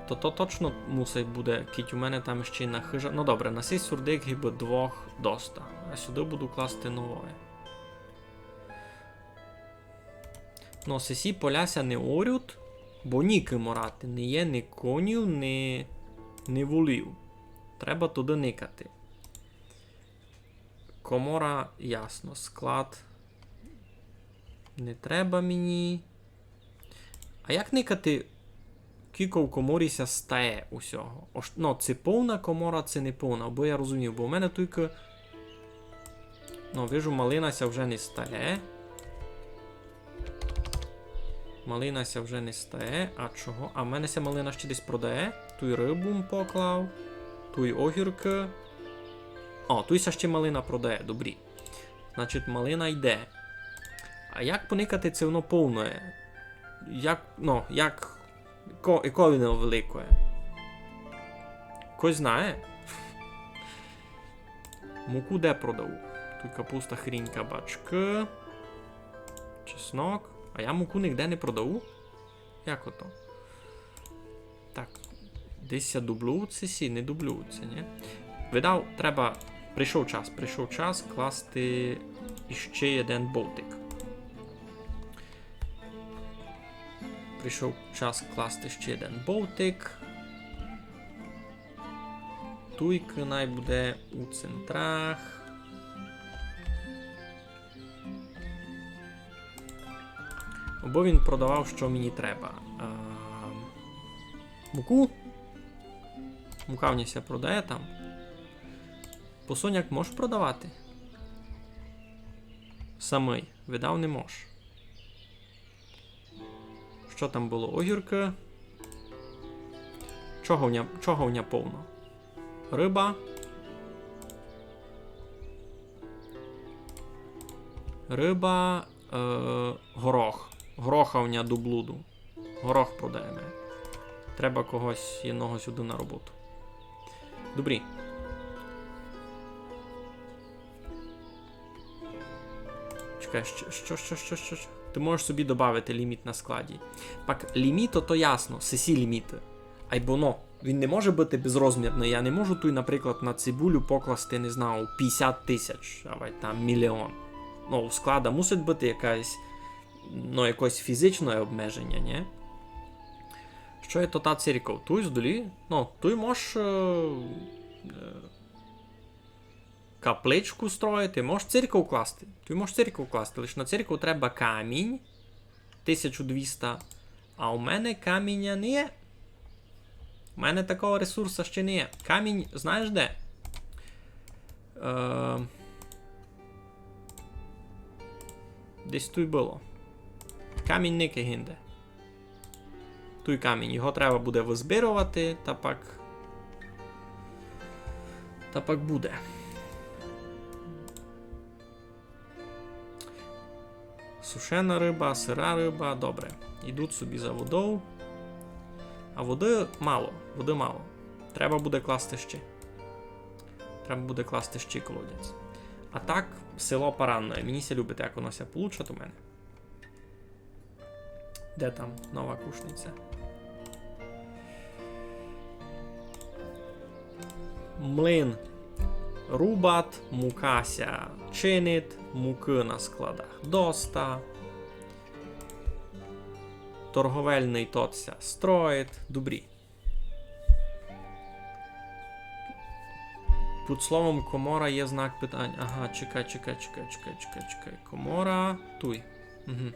То, то точно мусить буде, кідь у мене там ще й на хыжа. Ну добре, на сей сурдик гибы двох доста. А сюды буду класти новоє. Но сесі поля ся не орють, бо нікым орати. Не є ні конів, ні, ні волів. Треба туды никати. Комора, ясно, склад. Не треба мені. А як никати, кіко в коморі ся стає усього? Ож, ну, ци повна комора, ци не повна, бо я розумів, бо в мене тілько, ну, вижу, малина ся вже не стає. Малина ся вже не стає. А чого? А в мене ся малина ще десь продає. Туй рыбу м поклав. Туй огіркы. О, туй ся ще малина продає, добрі. Значить, малина йде. А як поникати, ци воно повноє? Як, ну, як, ко-, якоє воно великоє? Хтось знає? Муку де продав? Туй капуста, хрінь, кабачкы. Чеснок. А я муку нигде не продав? Як ото? Так, десь ся дублюють сі, не дублюють ся, ні? Видав, треба, прийшов час, прийшов час класти іще єден бовтик. Прийшов час класти ще єден бовтик. Туйкы най буде у центрах. Бо він продавав, що мені треба. А, муку. Мука в нього ся продає там. Посоняк можеш продавати? Самый. Видав, не можеш. Що там было? Огіркы. Чого в ня, чого в ня повно? Рыба. Рыба, е, горох. Гороха в ня до блуду. Горох продаєме. Треба когось єдного сюды на роботу. Добрі. Чекай, що, що, що, що, що, що? Ты можеш собі добавити ліміт на складі. Пак ліміт, то ясно, сесі ліміты. Айбо, ну, він не може быти безрозмірный. Я не можу туй, наприклад, на цибулю покласти, не знаю, пятдесят тисяч, або там мільйон. Ну, у склада мусить быти якась, ну, якесь фізичне обмеження, ні? Що є то та церков? Туй здолі? Ну, туй можеш, е, е, капличку строїти, можеш церков класти. Туй можеш церков класти, лиш на церков треба камінь. Тисячу двіста. А у мене каміня не є. У мене такого ресурса ще не є. Камінь, знаєш де? Е, десь туй было. Камінь никай гинде. Туй камінь. Його треба буде вызбировати, та пак, та пак буде. Сушена рыба, сыра рыба, добре. Йдуть собі за водов. А воды мало, воды мало. Треба буде класти ще. Треба буде класти ще колодязь. А так, село парадноє. Мені ся любить, як воно ся получать у мене. Де там нова Кушниця? Млин рубат, мука ся чинить, мукы на складах доста. Торговельный тот ся строїть. Добрі. Під словом комора є знак питань. Ага, чекай, чекай, чекай. Комора. Туй. Угу.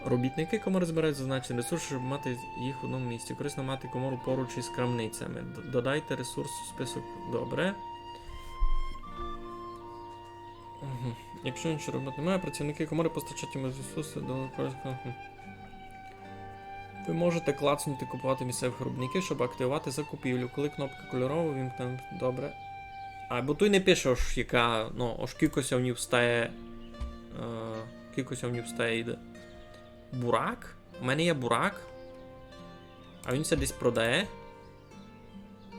Робітники комори збирають зазначені ресурси, щоб мати їх в одному місці. Корисно мати комору поруч із крамницями. Д-, додайте ресурс у список. Добре. Угу. Якщо іншої роботи немає, працівники комори постачають йому ресурси до користування. Угу. Ви можете клацнути «Купувати місцевих виробників», щоб активувати закупівлю. Коли кнопка кольорова, вімкнемо. Добре. А, бо туй не пише, ож яка, ну, ож кілько ся в ній встає, е, кілько ся в ній встає йде. Бурак? У мене є бурак. А він ся десь продає?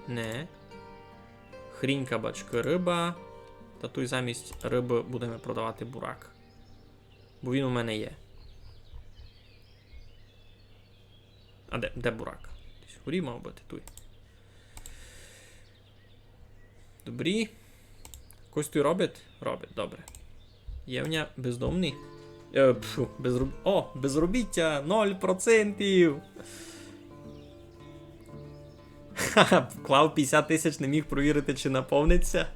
Не. Хрінь, кабачкы, рыба. Та туй замість рыбы будеме продавати бурак. Бо він у мене є. А де, де бурак? Десь горі мав быти, туй. Добрі. Хтось туй робить? Робить, добре. Є в ня бездомный? Е, пфу, безроб... О, безробіття, ноль процентів! Ха-ха, вклав пятдесят тисяч, не міг провірити, чи наповниться.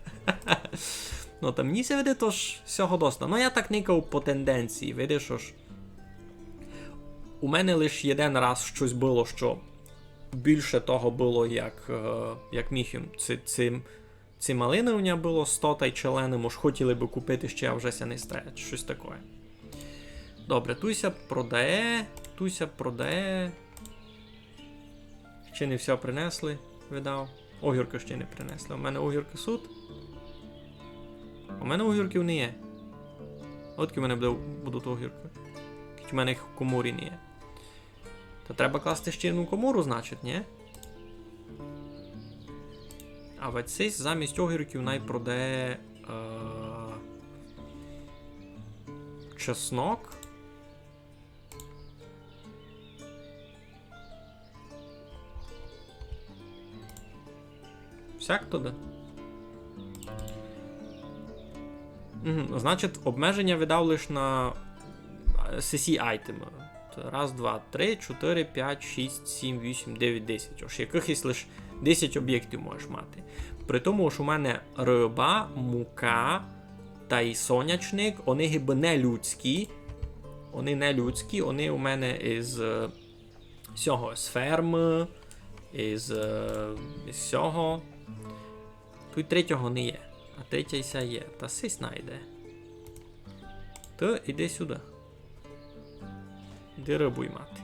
Ну, та мені ся видить, ож всього доста. Ну, я так никав по тенденції, видиш, ож у мене лиш єден раз штось было, што більше того было, як, е, як міг им. Ци, ци, ци малины у ня было сто, тай челени, мож, хотіли бы купити ще, а вже ся не стає. Штось такоє. Добре, туй ся продає, туй ся продає. Ще не всьо принесли, видав. Огіркы ще не принесли. У мене огіркы суть. У мене огірків не є. Одкы в мене буде, будуть огіркы? Кідь у мене їх в коморі не є. Та треба класти ще одну комору, значить, ні? А вать сись замість огірків най продає, е, чеснок. Всяк то да. Мгм, значить, обмеженя видав лиш на, е, сесі айтемы. Раз, два, три, чотири, пять, шість, сім, вісім, девять, десять. Ож якыхось лиш десять обєктів можеш мати. При тому, ож у мене рыба, мука тай сонячник, они гибы не людські. Они не людські, они у мене із, е, сього, з фермы, із, е, із сього. Туй третього не є, а третя ся є. Та сись найде. Ты іди сюды. Іди рыбу ймати.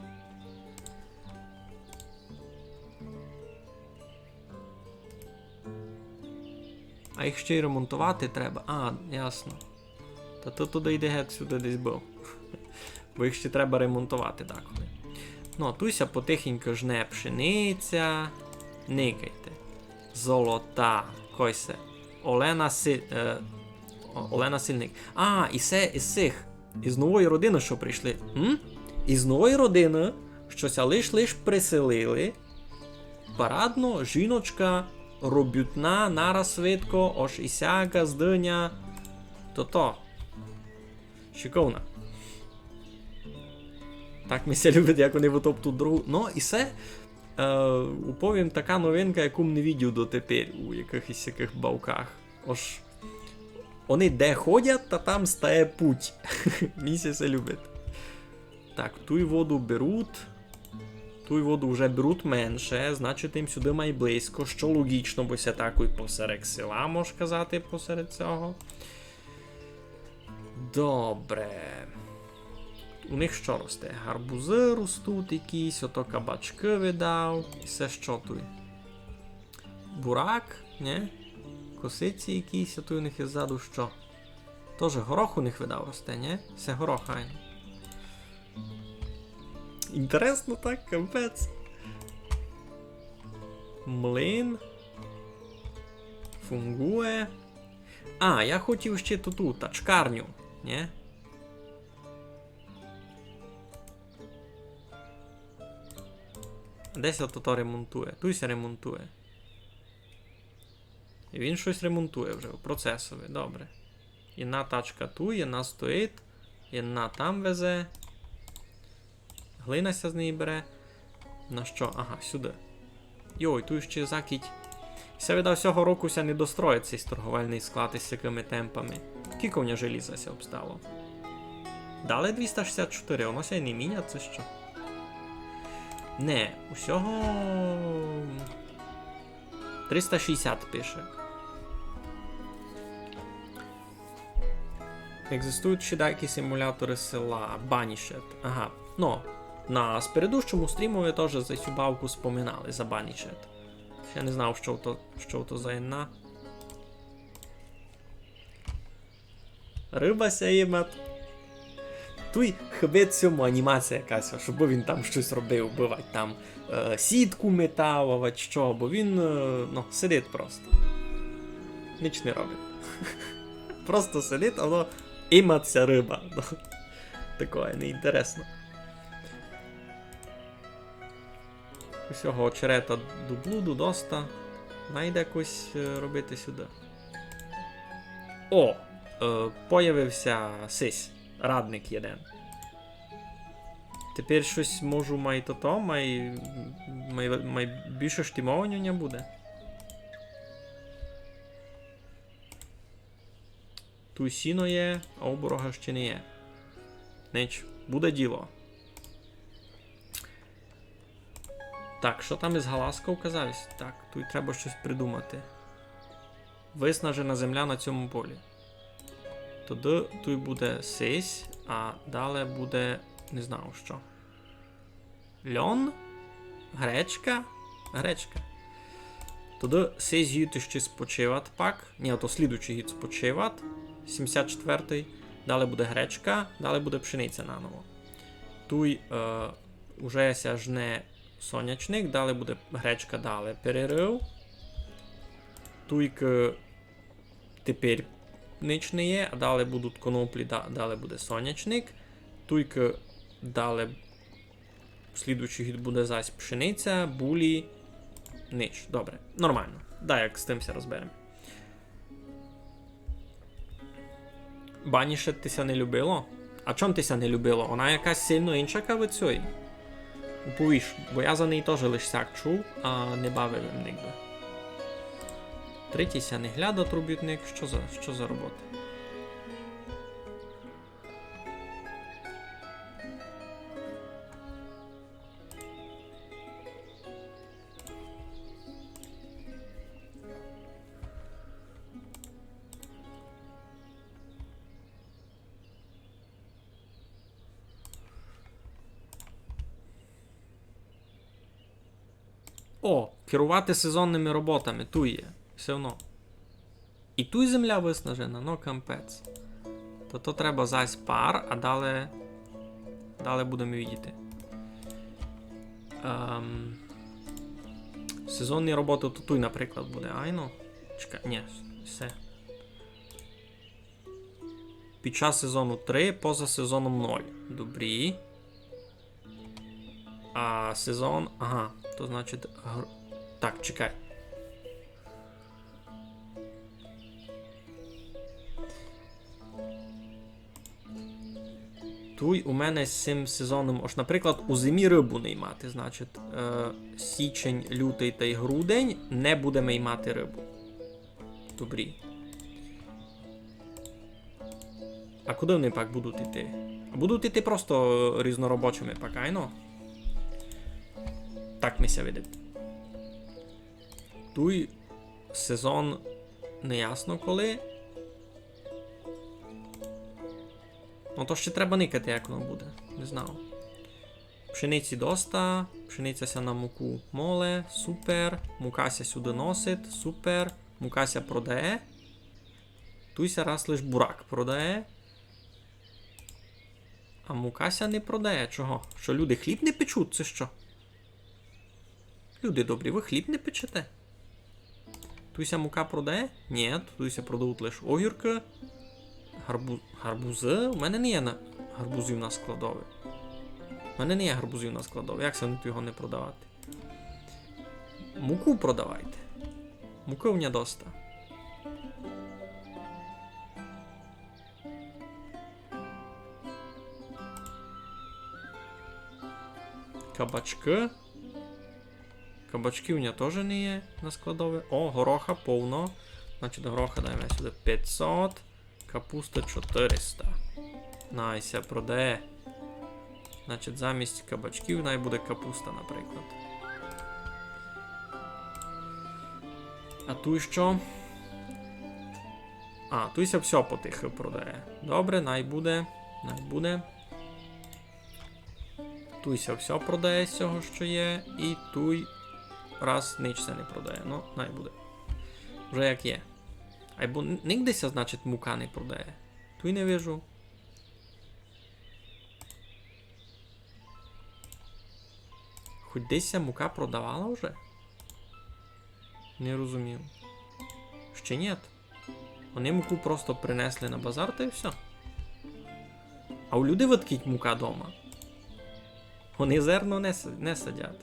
А їх ще й ремонтовати треба. А, ясно. Та то туды йде геть сюды десь быв. Бо їх ще треба ремонтовати деколи. Ну, а туй ся потихеньку жне пшениця. Никайте. Золота. Кой се? Олена Си-, е, О-, Олена Сильник. А, і се із сих. Із нової родины, што прийшли. М? Із нової родины, што ся лиш-лиш приселили. Парадно, жіночка, робютна, нараз видко, ож і сяка здыня. То-то. Шиковна. Так ми ся любить, як они вытоптуть другу. Ну, і се, е, уповім, така новинка, яку м не видів дотепер у якыхось сякых бавках. Ож они де ходять, та там стає путь. Мені ся се любить. Так, туй воду беруть. Туй воду вже беруть менше, значить, їм сюды май близько, што логічно, бо ся такой посеред села, мож казати, посеред сього. Добре. У них што росте? Гарбузы ростуть якісь, ото кабачкы видав. І се што туй? Бурак, нє? Косиці якісь, а туй у них іззаду што? Тоже горох у них видав росте, нє? Се горох, айно. Інтересно так, капець. Млин. Фунґує. А, я хотів ще ту, ту тачкарню, нє? Де ся то, то ремонтує? Туй ся ремонтує. І він штось ремонтує вже у процесови, добре. Єдна тачка туй, єдна стоїть, єдна там везе. Глина ся з неї бере. На што? Ага, сюды. Йой, туй ще закіть. Ся видав, сього року ся не достроїть сей торговельный склад із сякыми темпами. Кілько в ня желіза ся обстало? Далі двіста шістдесят чотири, воно ся й не мінять, ци што? Не, усього триста шістдесят пише. Екзистують ще деякі симулятори села, Банішет. Ага. Ну, на спередущому стрімови тоже за сю бавку споминали, за Банішет. Я не знав, што то, што то за єдна. Рыба ся їмат. Туй хыбить сьому анімація якась, щоб він там штось робив, бывать там, е, сітку метав, авать што, бо він, е, ну, сидить просто. Ніч не робить. Просто сидить, а воно їмат ся рыба. Ну. Такоє неінтересно. Усього очерета до блуду доста. Найде якось, е, робити сюды. О! Е, появив ся сись, радник єден. Тепер штось можу май тото, май, май, май більше штимованя у ня буде. Туй сіно є, а оборога ще не є. Нич, буде діло. Так, што там из галасков казавсь? Так, туй треба штось придумати. Виснажена земля на цьому полі. Тогды туй буде сись, а дале буде не знаю што. Льон? Гречка? Гречка. Тогды сись гід іщи спочиват пак. Ні, то слідуючый гід спочиват. Сімдесят четвертый. Дале буде гречка, дале буде пшениця наново. Туй, е, уже ся жне сонячник, дале буде гречка, дале перерыв. Туйкы тепер нич не є, а дале будуть коноплі, да-, дале буде сонячник. Туйкы дале слідуючый гід буде зась пшениця, булі, нич. Добре, нормално. Да, як з тым ся розбереме. Бані ще ти ся не любило? А чом ти ся не любило? Она якась сильно инша, кавы цюй. Уповіш, бо я за неї тоже лиш сяк чув, а не бавив им нигде. Третій ся не глядат робітник. Што за, што за робота? О, керувати сезонными роботами, туй є. Всьо одно. І туй земля виснажена, но кампець. То, то треба зась пар, а дале, дале будеме видіти. Ем, сезонні роботы то туй, наприклад, буде, айно? Чекай, ні, всьо. Під час сезону три, поза сезоном ноль. Добрі. А сезон, ага, то значить гр-, так, чекай. Туй у мене з сим сезоном, ож, наприклад, у зимі рыбу не ймати, значить, е, січень, лютый тай грудень не будеме ймати рыбу. Добрі. А куды они пак будуть іти? А будуть іти просто різноробочыми пак, айно? Так ми ся видить. Туй сезон неясно коли. Ну, то ще треба никати, як воно буде. Не знаю. Пшениці доста, пшениця ся на муку моле, супер. Мука ся сюды носить, супер. Мука ся продає. Туй ся раз лиш бурак продає. А мука ся не продає. Чого? Што люди хліб не печуть, ци што? Люди добрі, вы хліб не печете? Туй ся мука продає? Ні, туй ся продають лиш огіркы. Гарбу-, гарбузы? У мене не є на, гарбузів на складови. У мене не є гарбузів на складови. Як ся туй його не продавати? Муку продавайте. Мукы у мене доста. Кабачкы. Кабачків у мене тоже не є на складови. О, гороха повно. Значить, гороха даєме сюды пятьсот. Капуста чотыриста. Най ся продає. Значить, замість кабачків най буде капуста, наприклад. А туй што? А, туй ся всьо потихы продає. Добре, най буде, най буде. Туй ся всьо продає з сього, што є, і туй раз нич ся не продає. Ну, най буде. Вже як є. Айбо н-, нигде ся, значить, мука не продає. Туй не вижу. Хоть десь ся мука продавала вже? Не розумію. Ще нєт. Они муку просто принесли на базар, та й всьо. А у людей выдкіть мука дома. Они зерно не с-, не садять.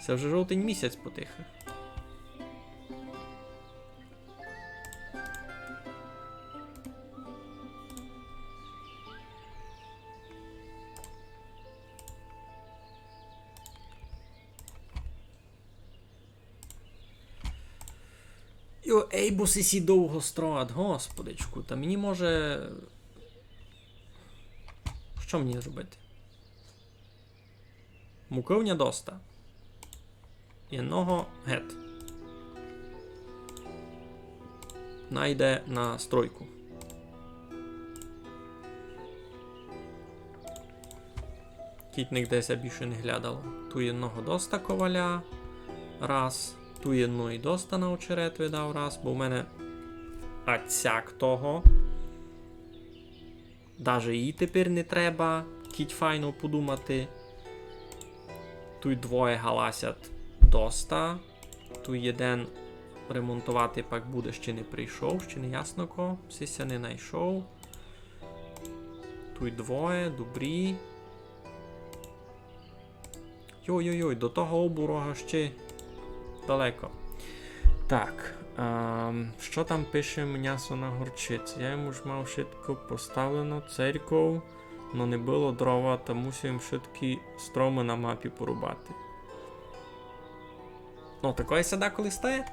Се вже жовтень місяць потихы. Йо, ей, бо сисі довго строят, господичку, та мені може... Што мені зробити? Мукы в ня доста. Єдного гет. Най йде на стройку. Кідь нигде ся більше не глядало. Туй єдного доста коваля. Раз. Туй єдної доста на очерет видав раз, бо в мене ацяк того. Даже її тепер не треба, кідь файно подумати. Туй двоє галасят доста. Туй єден ремонтовати пак буде, ще не прийшов, ще не ясно ко. Сися не найшов. Туй двоє, добрі. Йой-йой-йой, до того оборога ще далеко. Так, ем, што там пише мнясо на горчиці? Я йому ж мав швидко поставлено церков, но не было дрова, та мусив им швидкі стромы на мапі порубати. Ну, такоє ся деколи стає.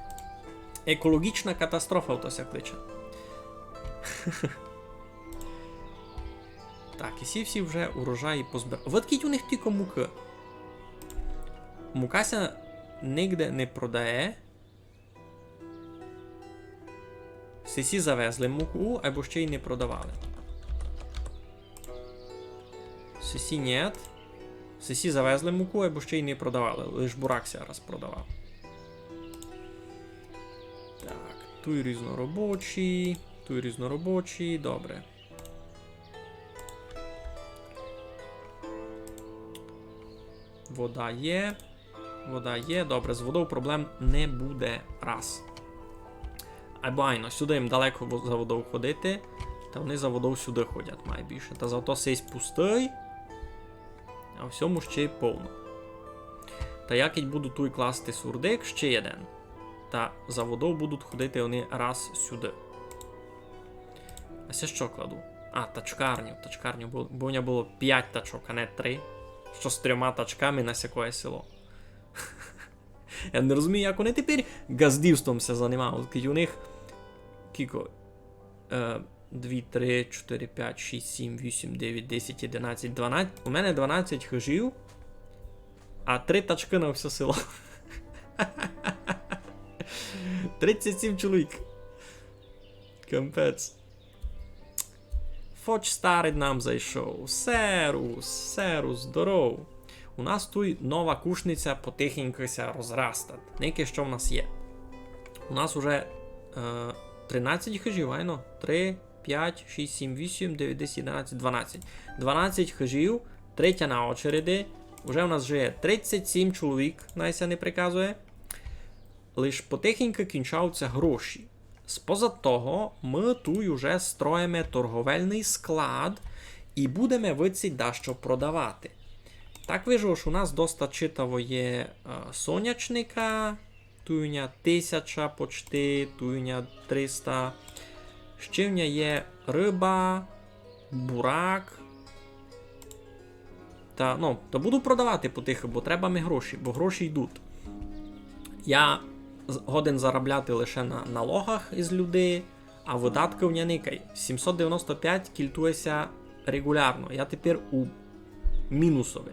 Екологічна катастрофа, то ся кличе. Так, і сі всі вже урожаї позбирали. От кідь у них тілько мукы. Мука ся нигде не продає. Сисі завезли муку, айбо ще й не продавали. Сисі нєт. Сисі завезли муку, айбо ще й не продавали. Лиш бурак ся раз продавав. Так, туй різноробочі, туй різноробочі, добре. Вода є. Вода є. Добре, з водов проблем не буде. Раз. Айбо айно, сюды їм далеко во-, за водов ходити. Та они за водов сюды ходять майбільше. Та зато сись пустый. А в сьому ще й повно. Та я кідь буду туй класти сурдик, ще єден. Та за водов будуть ходити они раз сюды. А се што кладу? А, тачкарню, тачкарню, бо, бо в мене было пять тачок, а не три. Што з трьома тачками на сякоє село. Я не розумію, як они тепер ґаздівством ся занимають, кідь у них кілько? Е, дві, три, чотири, пять, шість, сім, вісім, девять, десять, одинадцять, дванадцять. У мене дванадцять хыжів, а три тачкы на всьо село. Тридцять сім чоловік. Капець. Фоч старый нам зайшов. Серус, серус, здоров. У нас туй нова Кушниця потихеньку ся розрастать. Никай, што в нас є. У нас уже, е, тринадцять хыжів, айно? Три, пять, шість, сім, вісім, девять, десять, одинадцять, дванадцять. Дванадцять хыжів, третя на очереди. Уже у нас жиє тридцять сім чоловік, най ся не приказує. Лиш потихеньку кінчавуть ся гроші. Споза того, мы туй уже строїме торговельный склад і будеме выдсіть дашто продавати. Так вижу, ож у нас доста читаво є, е, сонячника, туй у ня тисяча почти, туй у ня триста. Ще в ня є рыба, бурак. Та, ну, та буду продавати потихы, бо треба ми гроші, бо гроші йдуть. Я з-, годен заробляти лише на налогах із людей, а выдаткы в ня никай. Сімсот девяносто пять кільтує ся регулярно. Я тепер у мінусови.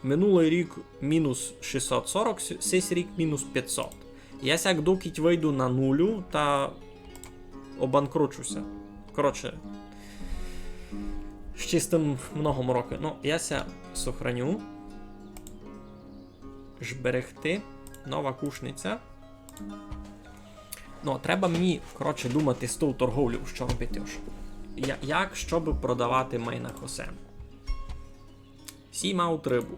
Минулый рік мінус шістсот сорок, с-, сись рік мінус пятсот. Я сяк докіть выйду на нулю, та обанкрочу ся. Коротше, ще з тым много мороки. Ну, я ся сохраню. Жберегти. Нова Кушниця. Ну, треба мені, коротше, думати з тов торговлёв, што робити ож. Я-, як, што бы продавати май на хосен. Сі мають рыбу.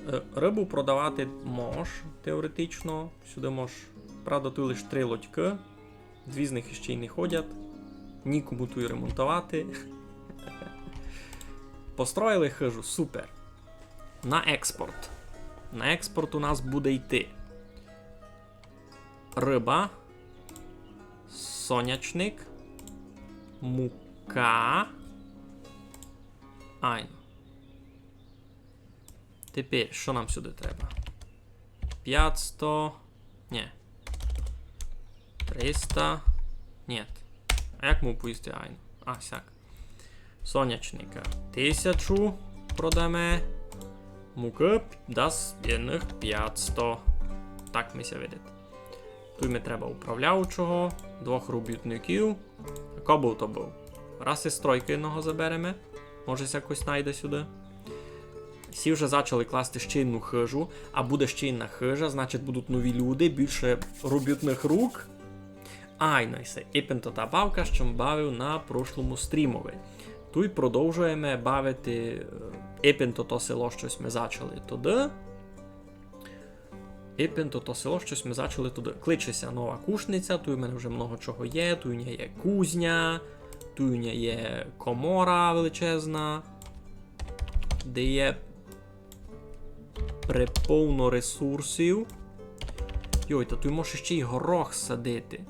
Е, рыбу продавати мож, теоретично. Сюды мож, правда, туй лиш три лодькы. Дві з них іщи й не ходять. Нікому туй ремонтовати. Построїли хижу, супер. На експорт. На експорт у нас буде йти рыба, сонячник, мука. Айно. Тепер, што нам сюды треба? Пятсто. Нє. Триста. Нє. А як му повісти айно? А, сяк. Сонячника тисячу продаме. Мукы п-, дас єдных пятсто. Так ми ся видить. Туй ми треба управляючого, двох робітників. Ко быв, то быв. Раз із стройкы єдного забереме. Може, ся якось найде сюды. Сі вже зачали класти ще єдну хижу, а буде ще єдна хижа, значить, будуть нові люди, більше робітных рук. Айно, і се ипен тота бавка, што м бавив на прошлому стрімови. Туй продовжуєме бавити, е, ипен тото село, што сьме зачали туды. Ипен тото село, што сьме зачали туды. Кличе ся Нова Кушниця, туй у мене вже много чого є, туй у ня є кузня, туй у ня є комора величезна, де є преповно ресурсів. Йой, та туй може ще й горох садити.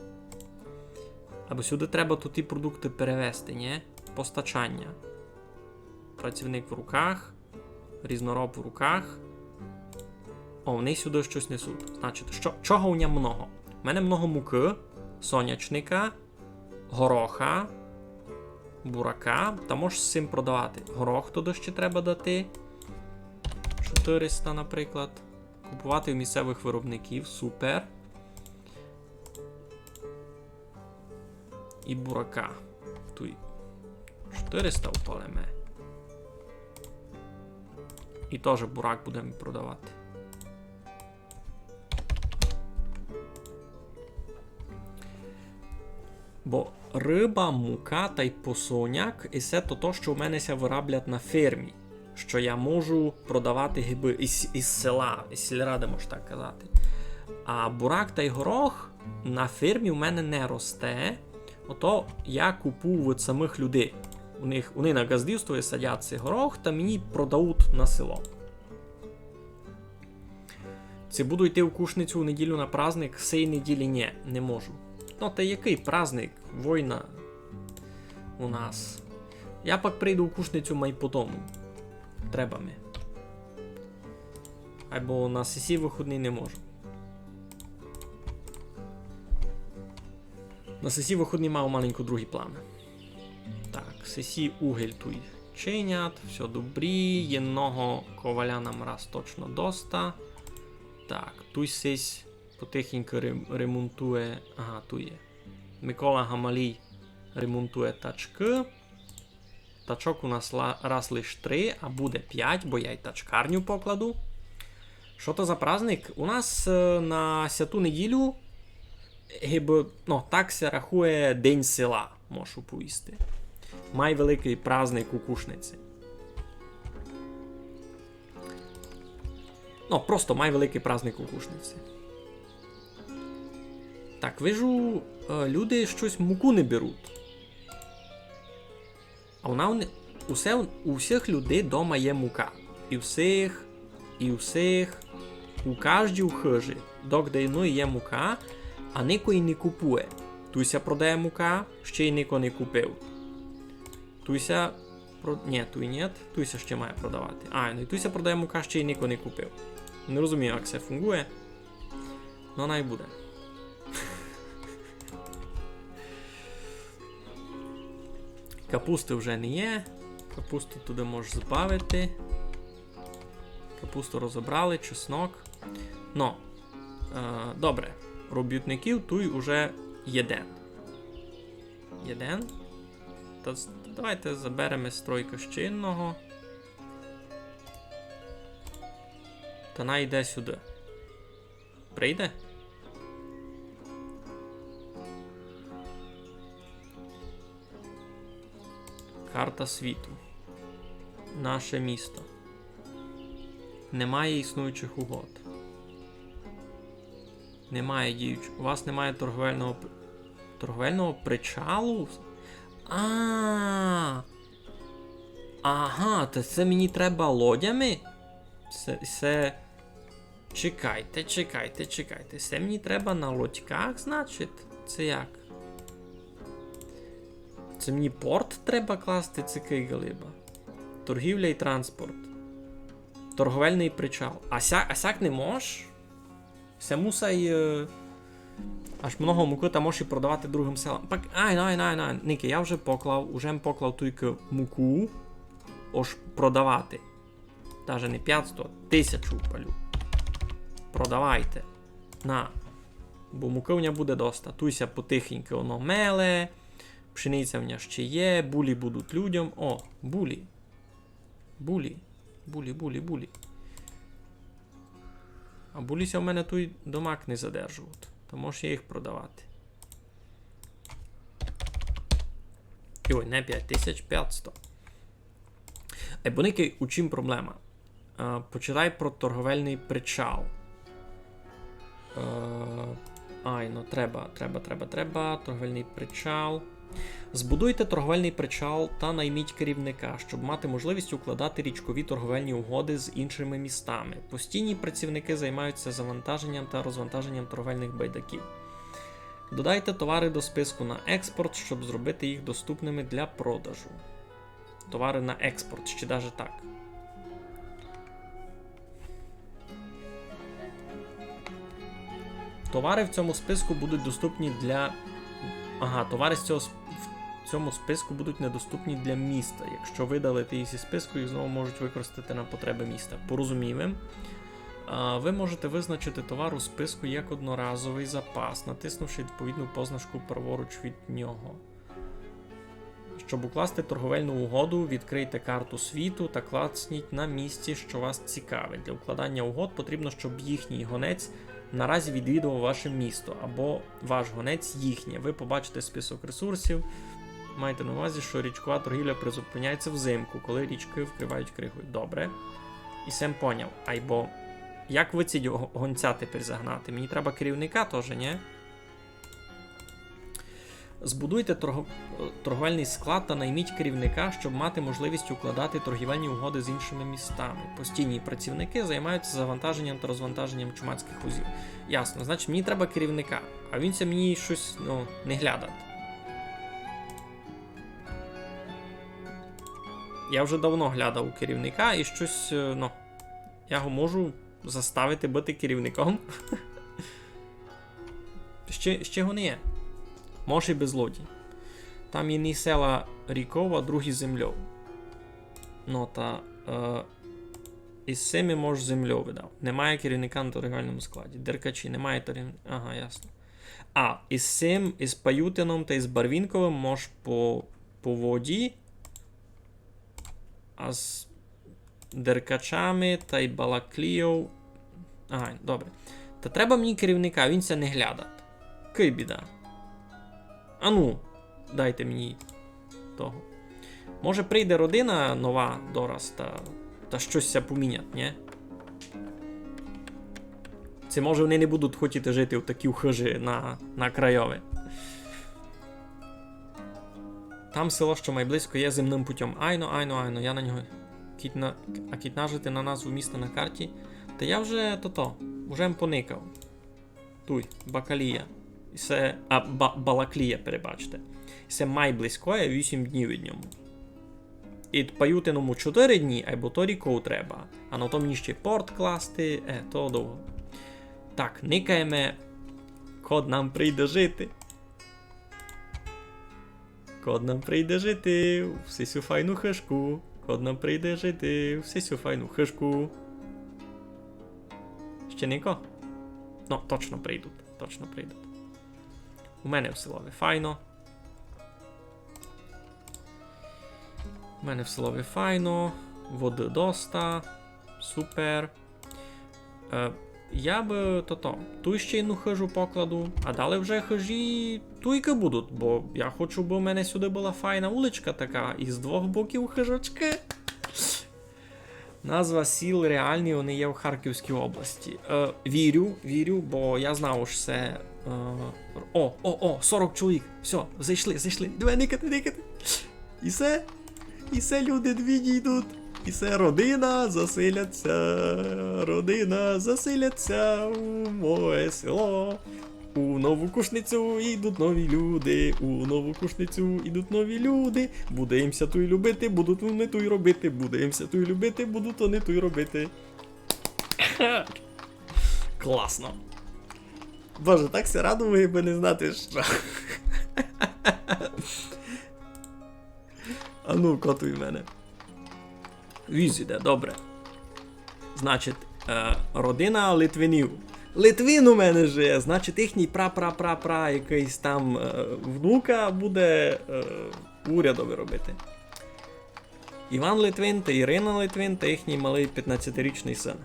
Або сюды треба туй ті продукты перевезти, нє? Постачання. Працівник в руках. Різнороб в руках. О, вони сюды штось несуть. Значить, што, чого у ня много? У мене много мукы, сонячника, гороха, бурака. Та можеш з сим продавати. Горох туды ще треба дати. Чотыриста, наприклад. Купувати у місцевых виробників. Супер. І бурака. Туй чотыриста упалиме. І тоже бурак будеме продавати. Бо рыба, мука тай посоняк, і се то, то, што у мене ся выраблять на фермі. Што я можу продавати гибы із, із села, із сільрады, мож так казати. А бурак тай горох на фермі у мене не росте. Ото я купую від самых людей. У них, вони на ґаздівстві садять сей горох та мені продають на село. Ци буду йти у Кушницю у неділю на праздник? Сей неділі нє, не можу. Ну, та якый праздник? Война у нас. Я пак прийду у Кушницю май потому. Треба ми. Айбо на сесі выходні не можу. На сесі выходні мав маленько другі планы. Так, сесі угель туй чинять, всьо добрі, єдного коваля нам раз точно доста. Так, туй сись потихеньку рем-, ремонтує, ага, туй є. Микола Гамалій ремонтує тачкы. Тачок у нас ла-, раз лиш три, а буде пять, бо я й тачкарню покладу. Што то за праздник? У нас, е, на сяту неділю, гибы, ну, так ся рахує День села, можу повісти. Май великый праздник у Кушниці. Ну, просто май великый праздник у Кушниці. Так, вижу, е, люди штось муку не беруть. А вона у не-, усе, у всіх людей дома є мука. І у всіх, і у всіх, у каждій хыжі, догде єдної є мука, а нико й не купує. Туй ся продає мука, ще й нико не купив. Туй ся про-, нє, туй нє, туй ся ще має продавати. А, ну і туй ся продає мука, ще й нико не купив. Не розумію, як се фунґує. Ну, най буде. Капусты вже не є. Капусту туды можеш збавити. Капусту розобрали, чеснок. Ну, е, добре. Робітників туй уже єден. Єден. Та з-, давайте забереме стройка ще єдного. Та най йде сюды. Прийде? Карта світу. Наше місто. Немає існуючих угод. Немає діюч-, у вас немає торговельного п-, торговельного причалу? А! Ага, то се мені треба лодями? Се, се... Чекайте, чекайте, чекайте. Се мені треба на лодьках, значить? Се як? Се мені порт треба класти, ци кый галиба? Торгівля і транспорт. Торговельный причал. А ся-, а сяк не мож? Се мусай, е, аж много мукы та мож і продавати другым селам. Пак, ай, най, най, най. Никай, я вже поклав, уже м поклав туйкы муку. Ож продавати. Даже не пятсто, тисячу палю. Продавайте. На. Бо мукы в ня буде доста. Туй ся потихеньки оно меле. Пшениця в ня ще є. Булі будуть людям. О, булі. Булі. Булі, булі, булі. А булі ся в мене туй домак не задержуват. Та мож я їх продавати. Йой, не пять тисяч, пятсто. Е, бо никай, у чим проблема? Е, почитай про торговельный причал. Е, ай, ну треба, треба, треба, треба. Торговельный причал. Збудуйте торговельный причал та найміть керівника, щоб мати можливість укладати річкові торговельні угоди з іншими містами. Постійні працівники займаються завантаженням та розвантаженням торговельних байдаків. Додайте товари до списку на експорт, щоб зробити їх доступними для продажу. Товари на експорт, ще даже так. Товари в цьому списку будуть доступні для... Ага, товари з цього сп-, в цьому списку будуть недоступні для міста. Якщо видалити їх зі списку, їх знову можуть використати на потреби міста. Порозумів им. А, ви можете визначити товар у списку як одноразовий запас, натиснувши відповідну позначку праворуч від нього. Щоб укласти торговельну угоду, відкрийте карту світу та клацніть на місці, що вас цікавить. Для укладання угод потрібно, щоб їхній гонець наразі відвідував ваше місто, або ваш гонець їхнє. Ви побачите список ресурсів. Майте на увазі, що річкова торгівля призупиняється взимку, коли річки вкривають кригою. Добре. І сем поняв. Айбо як ви ці го-, гонця тепер загнати? Мені треба керівника теж, ні? Збудуйте торго-, торговельний склад та найміть керівника, щоб мати можливість укладати торгівельні угоди з іншими містами. Постійні працівники займаються завантаженням та розвантаженням чумацьких возів. Ясно, значить, мені треба керівника, а він ся мені щось, ну, не глядать. Я вже давно глядав у керівника і щось, е, ну, я го можу заставити быти керівником. Ще, ще го не є. Може і без лоді. Там єдні села ріков, а другі земльов. Ну, та, е, із сими мож земльов видав. Немає керівника на торгівельному складі. Деркачі, немає торгів-, ага, ясно. А, із сим, із Паютином та із Барвінковим мож по, по воді. А з Деркачами тай Балаклійов. Ага, добре. Та треба мені керівника, він ся не глядать. Кый біда. Ану, дайте мені того. Може, прийде родина нова дораз та, та щось ся помінять, нє? Ци, може, вони не будуть хотіти жити в такій хыжі на, на крайови. Там село, що май близько, є земным путём. Айно, айно, айно, я на нього. Кіть на-, а кіть нажити на назву міста на карті. Та я вже тото, уже м поникав. Туй, Бакалія. І се, а, Ба-, Балаклія, перебачте. І се май близько, є вісім днів від ньому. І Паютиному чотири дні, айбо то ріков треба. А на то мені ще порт класти, е, то довго. Так, никаєме, код нам прийде жити. Код нам прийде жити в сисю файну хыжку. Код нам прийде жити в сисю файну хыжку. Ще нико? Ну, точно прийдуть, точно прийдуть. У мене в селови файно. У мене в селови файно. Воды доста. Супер. Е, я бы тото, туй ще єдну хыжу покладу, а далі вже хыжі туйкы будуть, бо я хочу, бы у мене сюды была файна уличка така, і з двох боків хыжочкы. Назва сіл реальні, вони є в Харківській області. Е, вірю, вірю, бо я знав, що се, е, о, о, о, сорок чоловік. Всьо, зайшли, зайшли. Давай никати, никати. І всьо. І се люди дві дійдуть. І се родина заселяться. Родина заселяться у моє село. У нову Кушницю йдуть нові люди. У нову Кушницю йдуть нові люди. Буде їм ся туй любити, будуть вони туй робити. Буде їм ся туй любити, будуть вони туй робити. Класно. Боже, так ся радував, якбы не знати што. А ну, котуй мене. Віз іде, добре. Значить, е, родина Литвинів. Литвин у мене жиє, значить, їхній пра-пра-пра-пра якыйсь там, е, внука буде, е, урядови робити. Іван Литвин та Ірина Литвин та їхній малый пятнадцятирічный син.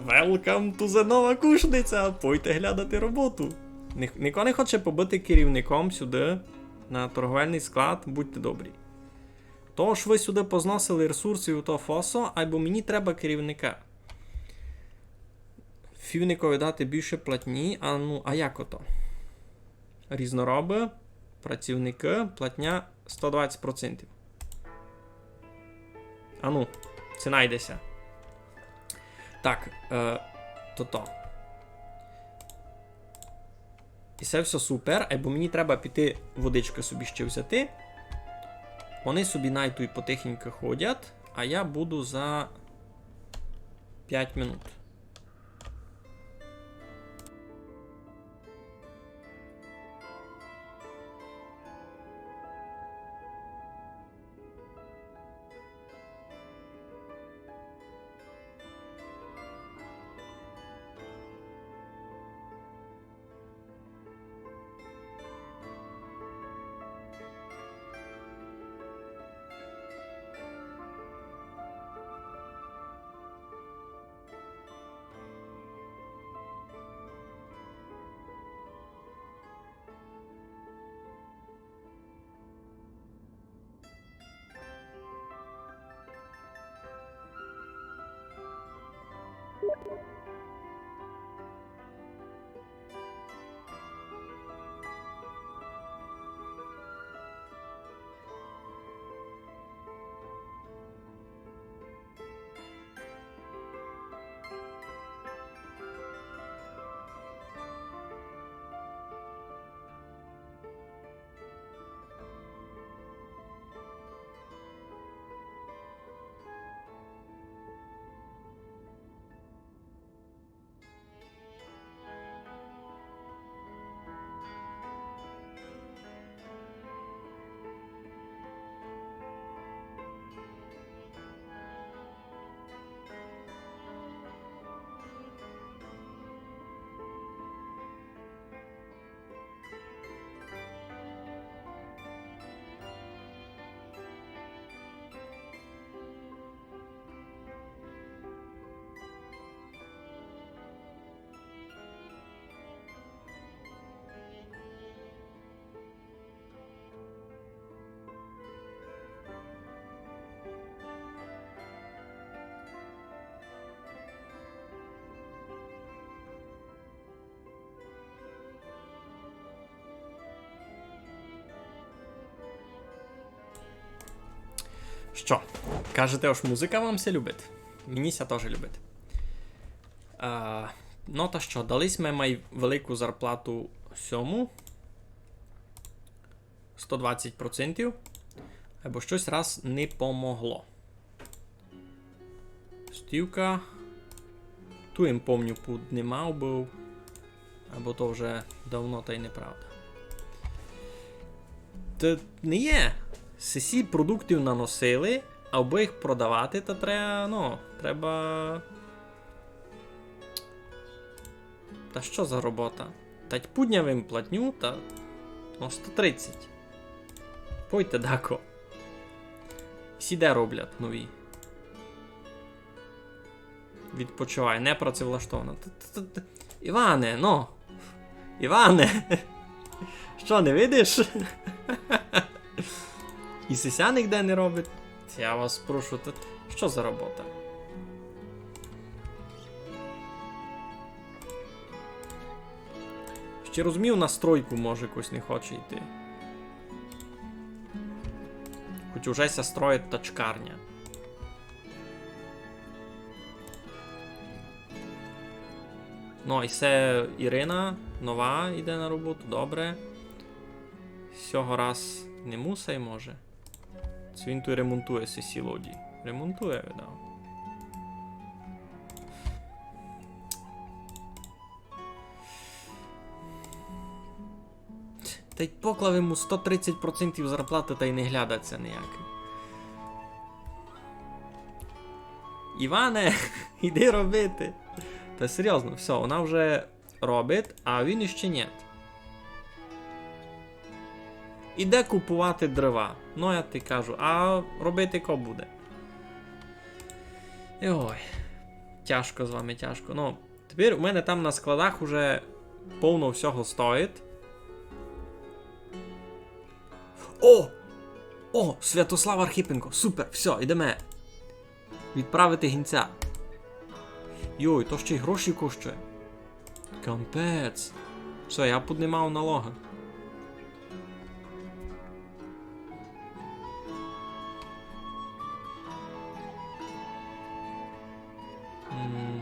Welcome to the Нова Кушниця! Пойте глядати роботу. Ні-, ніко не хоче побыти керівником сюды на торговельный склад, будьте добрі. Тож вы сюды позносили ресурсы у то фосо, айбо мені треба керівника. Фівникови дати більше платні, а ну, а як ото? Різнороби, працівникы, платня сто двадцять процентів. А ну, се найде ся. Так, е, тото. І се всьо супер, айбо мені треба піти водичкы собі ще взяти. Вони собі най туй потихеньку ходять, а я буду за пять минут. Што, кажете, ож музика вам ся любить? Мені ся тоже любить. А, ну та што, дали сьме май велику зарплату сьому. Сто двадцять процентів. Айбо штось раз не помогло. Стівка. Ту им, помню, пуднимав быв. Айбо то вже давно, та й неправда. Та не є. Сесі продуктів наносили, а абы їх продавати, та треба, ну, треба. Та што за робота? Та й пудняв им платню, та, ну, сто тридцять. Пойте дако. Сі де роблять нові. Відпочиває, не працевлаштована. Т-, т-, т-, т-, Іване, ну. Іване. Што, не видиш? І сися нигде не робить. Я вас прошу, та што за робота? Ще розумію, на стройку, може, якось не хоче йти. Хоч Уже ся строїть тачкарня. Ну, і се Ірина нова йде на роботу, добре. Сього раз не мусай, може. Ци він туй ремонтує сесі лоді? Ремонтує, видав. Тай поклав йому сто тридцять процентів зарплаты, тай не глядать ся ніяк. Іване, іди робити. Та серйозно, всьо, вона вже робить, а він іщи нєт. Іде купувати дрова. Ну, я ти кажу, а робити ко буде? Ой, тяжко з вами, тяжко. Ну, тепер у мене там на складах уже повно всього стоїть. О! О, Святослав Архипенко, супер, всьо, йдеме. Відправити гінця. Йой, то ще й гроші коштує. Капець. Всьо, я піднімав налоги. М.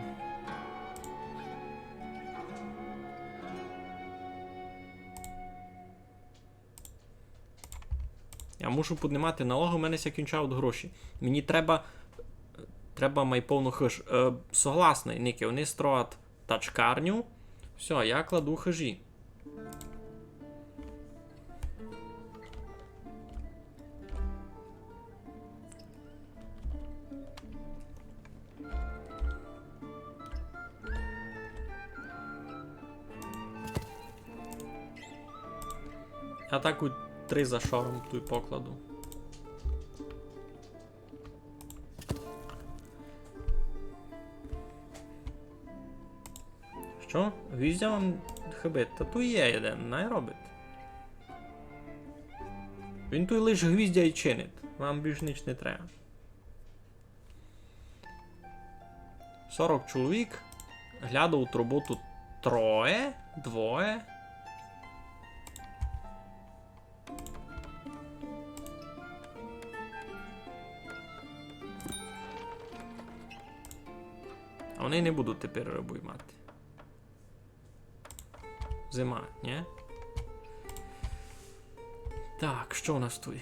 Я мушу піднімати налоги, у мене ся кінчають гроші. Мені треба, треба май повно хыж. Е, согласный, Нікі, вони строять тачкарню. Всьо, я кладу хыжі. А так у три за шором туй покладу. Што? Гвіздя вам хыбить? Та туй є єден, най робить. Він туй лиш гвіздя й чинить. Вам більш ніч не треба. Сорок чоловік. Глядавуть роботу троє, двоє. А вони не будуть тепер рибу мати. Зима, ні? Так, што у нас туй?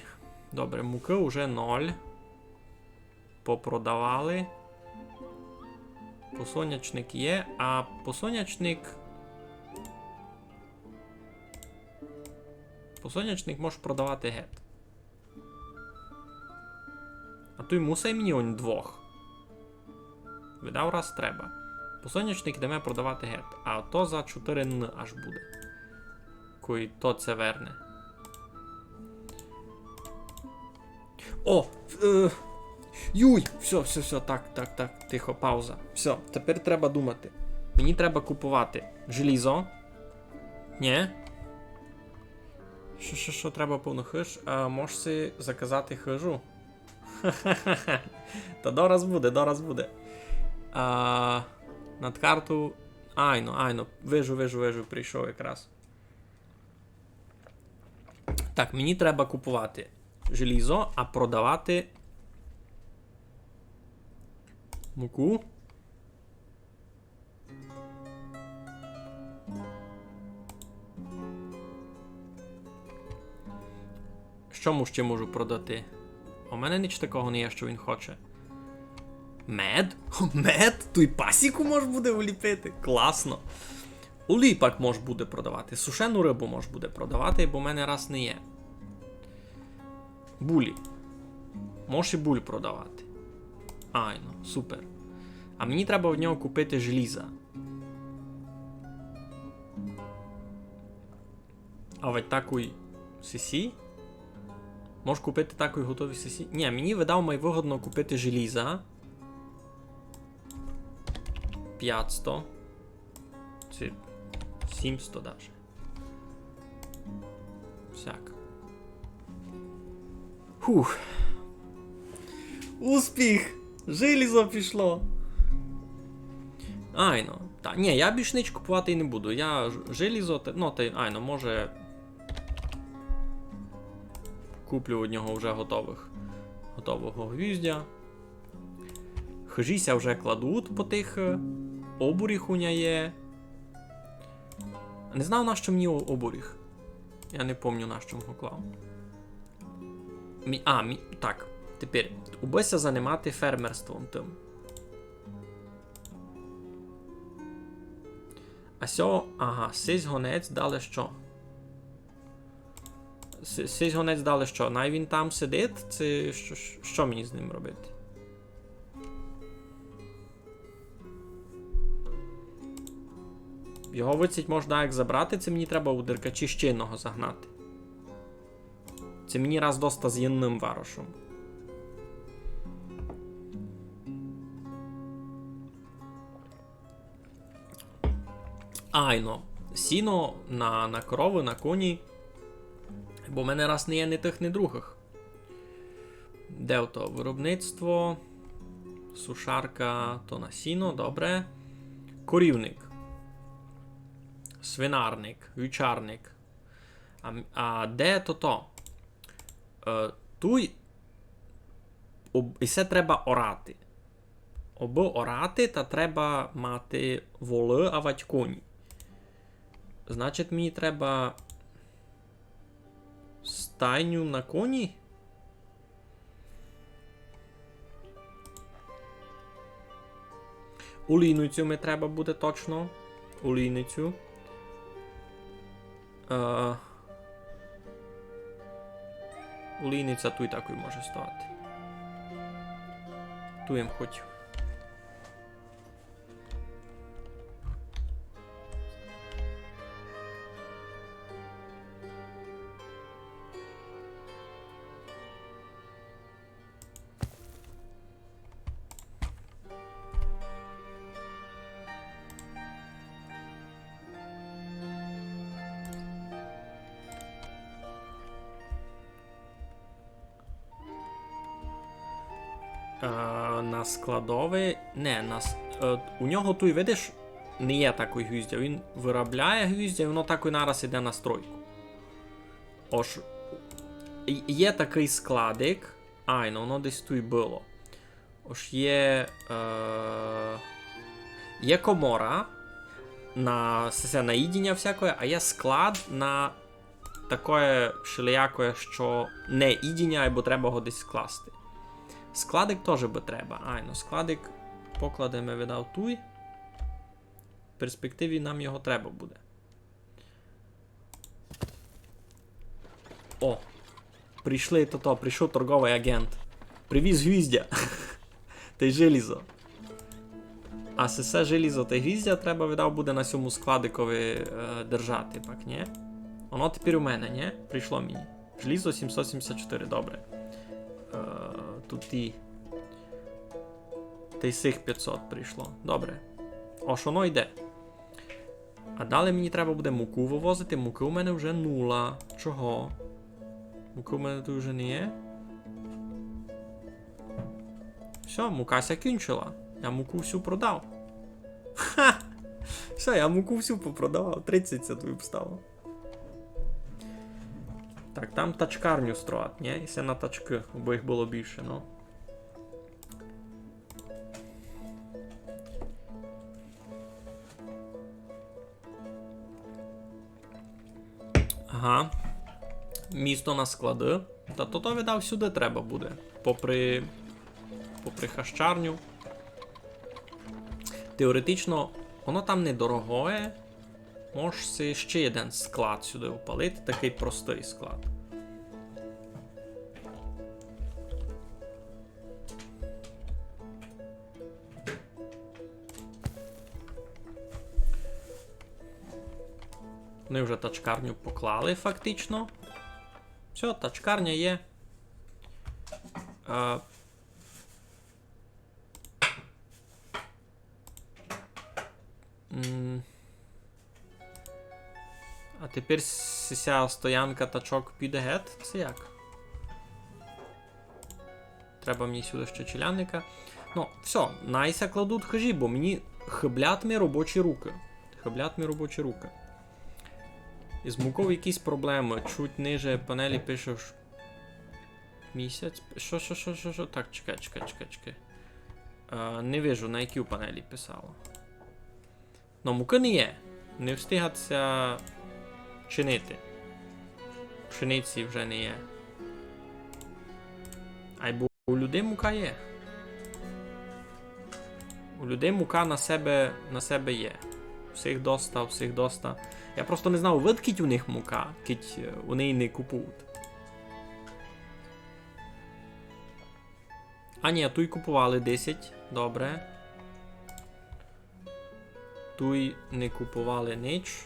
Добре, мукы уже ноль. Попродавали. Посонячник є, а посонячник... Посонячник можеш продавати гет. А туй мусай мені онь двох. Видав раз треба. Посонячник йдеме продавати гет. А то за чотири н аж буде. Кой то це верне. О! Е, юй! Всьо, всьо, всьо, так, так, так, тихо, пауза. Всьо, тепер треба думати. Мені треба купувати желізо. Нє? Што, што, што треба повно хыж? А, можеш си заказати хыжу? Та дораз буде, дораз буде. А, над карту. Айно, айно, вижу, вижу, вижу, прийшов якраз. Так, мені треба купувати желізо, а продавати муку. Што му ще можу продати? У мене ніч такого не є, што він хоче. Мед? Мед? Туй пасіку мож буде уліпити. Класно. Улій пак мож буде продавати. Сушену рибу мож буде продавати, бо в мене раз не є. Булі. Мож і буль продавати. Айно, супер. А мені треба в нього купити желіза. А ведь такой сесі? Мож купити такой готові сесі? Нє, мені видав май выгодно купити желіза. Пятсто. Ци сімсто даже. Всяк. Хух. Успіх! Желізо пішло. Айно. Та, нє, я більш ніч купувати і не буду. Я ж-, желізо, те-, ну, та, айно, може, куплю у нього вже готовых. Готового гвіздя. Хыжі ся вже кладуть по тых, е, обуріг у ня є. Не знав, на што мені о-, обуріг. Я не помню, на што м го клав. Мі-, а, мі-, так, тепер, убы ся занимати фермерством тым. А сьо, ага, сись гонець далі што? С-, сись гонець далі што? Най він там сидить? Ци што, што мені з ним робити? Його, видить, можна як забрати, ци мені треба у Деркачі ще єдного загнати. Ци мені раз доста з єдным варошом. Айно. Сіно на, на коровы, на коні. Бо в мене раз не є ні тых, ні другых. Де то виробництво? Сушарка, то на сіно, добре. Корівник. Свинарник, вівчарник. А, а де то то? Е, туй об-, і се треба орати. Обы орати, та треба мати волы, авадь коні. Значить, мені треба стайню на коні? Олійницю ми треба буде точно. Олійницю. Е, олійниця туй такой може ставати. Туй им хотів. Е, на складовый. Не, на с-, е, у нього туй, видиш, не є такой гвіздя. Він вырабляє гвіздя, і воно такой нараз іде на стройку. Ож, і-, є такый складик. Айно, воно десь туй было. Ож є, е, є комора на, се, на їдіня всякоє, а є склад на такоє шелиякоє, што не їдіня, айбо треба го десь скласти. Складик тоже бы треба. Айно, складик покладеме, видав, туй. В перспективі нам його треба буде. О, прийшли тото, прийшов торговый агент. Привіз гвіздя. Тай желізо. А се, се желізо тай гвіздя треба, видав, буде на сьому складикови, е, держати, пак, нї? Воно тепер у мене, нї? Прийшло мені. Желізо сімсот сімдесят чотири, добре. Е, тут і... Тай сих пятсот прийшло. Добре. Ож воно йде. А далі мені треба буде муку вывозити. Мукы у мене вже нула. Чого? Мукы у мене туй вже не є. Всьо, мука ся кінчила. Я муку всю продав. Ха! Всьо, я муку всю попродавав. Тридцять ся туй обстало. Так, там тачкарню строять, нї? І се на тачкы, абы їх было більше, ну. Ага. Місто на склады. Та то, то, видав, сюды треба буде. Попри, попри хащарню. Теоретично, воно там недорогоє. Мож си ще єден склад сюды впалити, такый простый склад. Вони вже тачкарню поклали фактично. Всьо, тачкарня є. Е, м. А тепер с-, ся стоянка тачок піде гет? Се як? Треба мені сюды ще челядника. Ну, всьо, най ся кладуть хыжі, бо мені хыблять ми робочі рукы. Хыблять ми робочі рукы. Із муков якісь проблемы. Чуть ниже панелі пише, ш-, місяць. Што, што, што, што, што? Так, чекай, чекай, чекай, чекай. Е, не вижу, на якій панелі писало. Но мукы не є. Не встигать ся чинити. Пшениці вже не є. Айбо у людей мука є. У людей мука на себе, на себе є. Всіх доста, всіх доста. Я просто не знав, видкіть у них мука, кідь, е, у неї не купують. А ні, туй купували десять. Добре. Туй не купували нич.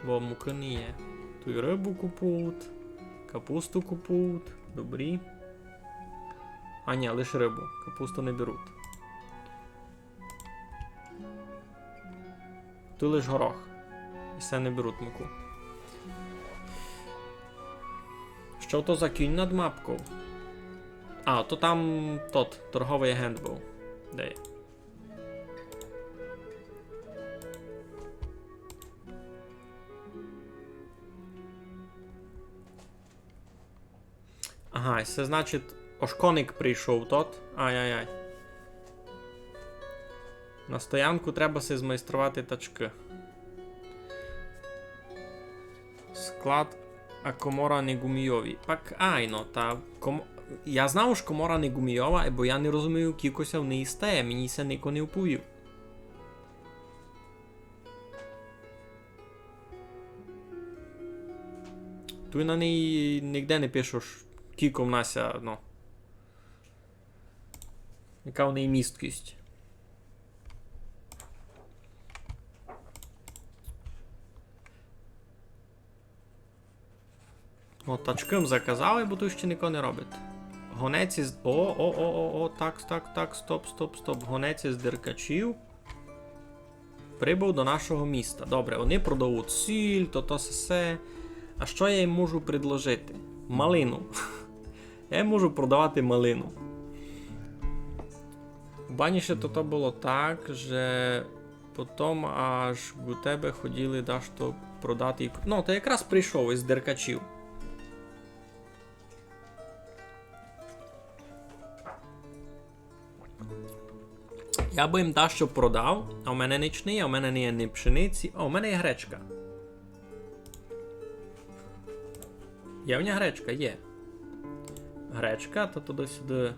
Бо мукы не є. Туй рыбу купують, капусту купують. Добрі. А ні, лиш рыбу. Капусту не беруть. Туй лиш горох. І все не беруть муку. Што то за кінь над мапков? А, то там тот, торговый агент быв. Де є? Ага, і се значить, ож коник прийшов тот. Ай-яй-яй. На стоянку треба си змайструвати тачкы. Склад, а комора не ґумійові. Пак айно, та ком-, я знав, ож комора не ґумійова, бо я не розумію, кілько ся в неї стає, мені се нико не вповів. Туй на неї нигде не пише, ож кілько в нас, а, ну, яка в неї місткість. О, тачкы м заказали, бо туй ще нико не робить. Гонець із... О, о, о, о, о, так, так, так, стоп, стоп, стоп. Гонець із Деркачів прибув до нашого міста. Добре, вони продають сіль, то, то, се, се. А што я їм можу предложити? Малину. Я їм можу продавати малину. У бані ще то, то было так, же потом аж у тебе хотіли дашто продати. Ну, то якраз прийшов із Деркачів. Я бы їм дашто продав, а у мене нич не є, у мене не є ні пшениці, а у мене є гречка. Є в ня гречка? Є. Гречка, то туды-сюды.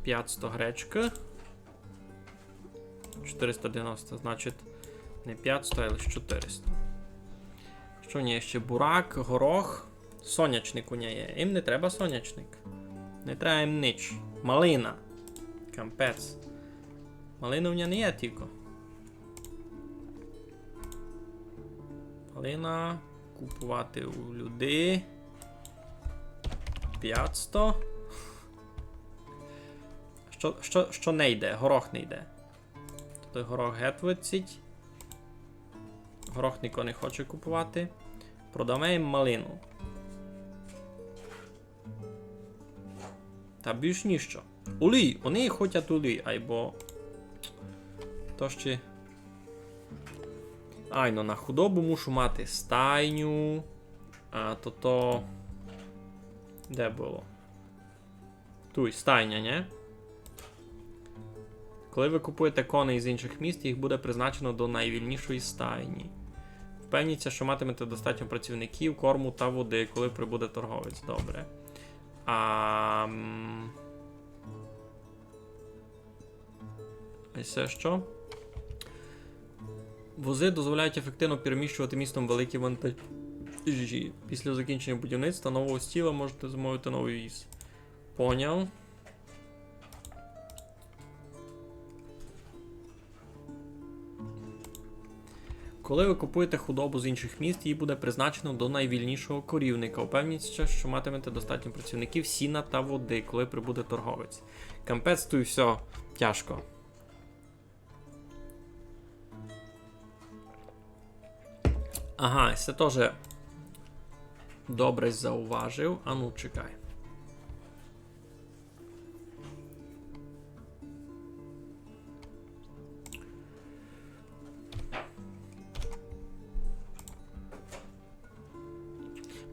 Пятсто гречкы. Чотыриста девяносто, значить, не пятсто, а лише чотыриста. Што в ня є ще? Бурак, горох. Сонячник у ня є. Їм не треба сонячник. Не треба їм нич. Малина. Кампець. Малины у ня не є тілько. Малина. Купувати у людей. Пятсто. Што, што, што не йде? Горох не йде. Туй горох гет виціть. Горох нико не хоче купувати. Продаме їм малину. Та більш ніщо. Олій, вони хотять олій, айбо. То ще. Айно, на худобу мушу мати стайню. А то то. Де было? Туй, стайня, нє? Коли ви купуєте коней з інших міст, їх буде призначено до найвільнішої стайні. Впевніться, що матимете достатньо працівників, корму та води, коли прибуде торговець. Добре. А, м, а це що? Вози дозволяють ефективно переміщувати містом великі вантажі. Після закінчення будівництва нового стіла можете замовити новий віз. Поняв. Коли ви купуєте худобу з інших міст, її буде призначено до найвільнішого корівника. Упевніться, що матимете достатньо працівників, сіна та води, коли прибуде торговець. Кампець, туй всьо тяжко. Ага, се тоже добре зауважив. А ну, чекай.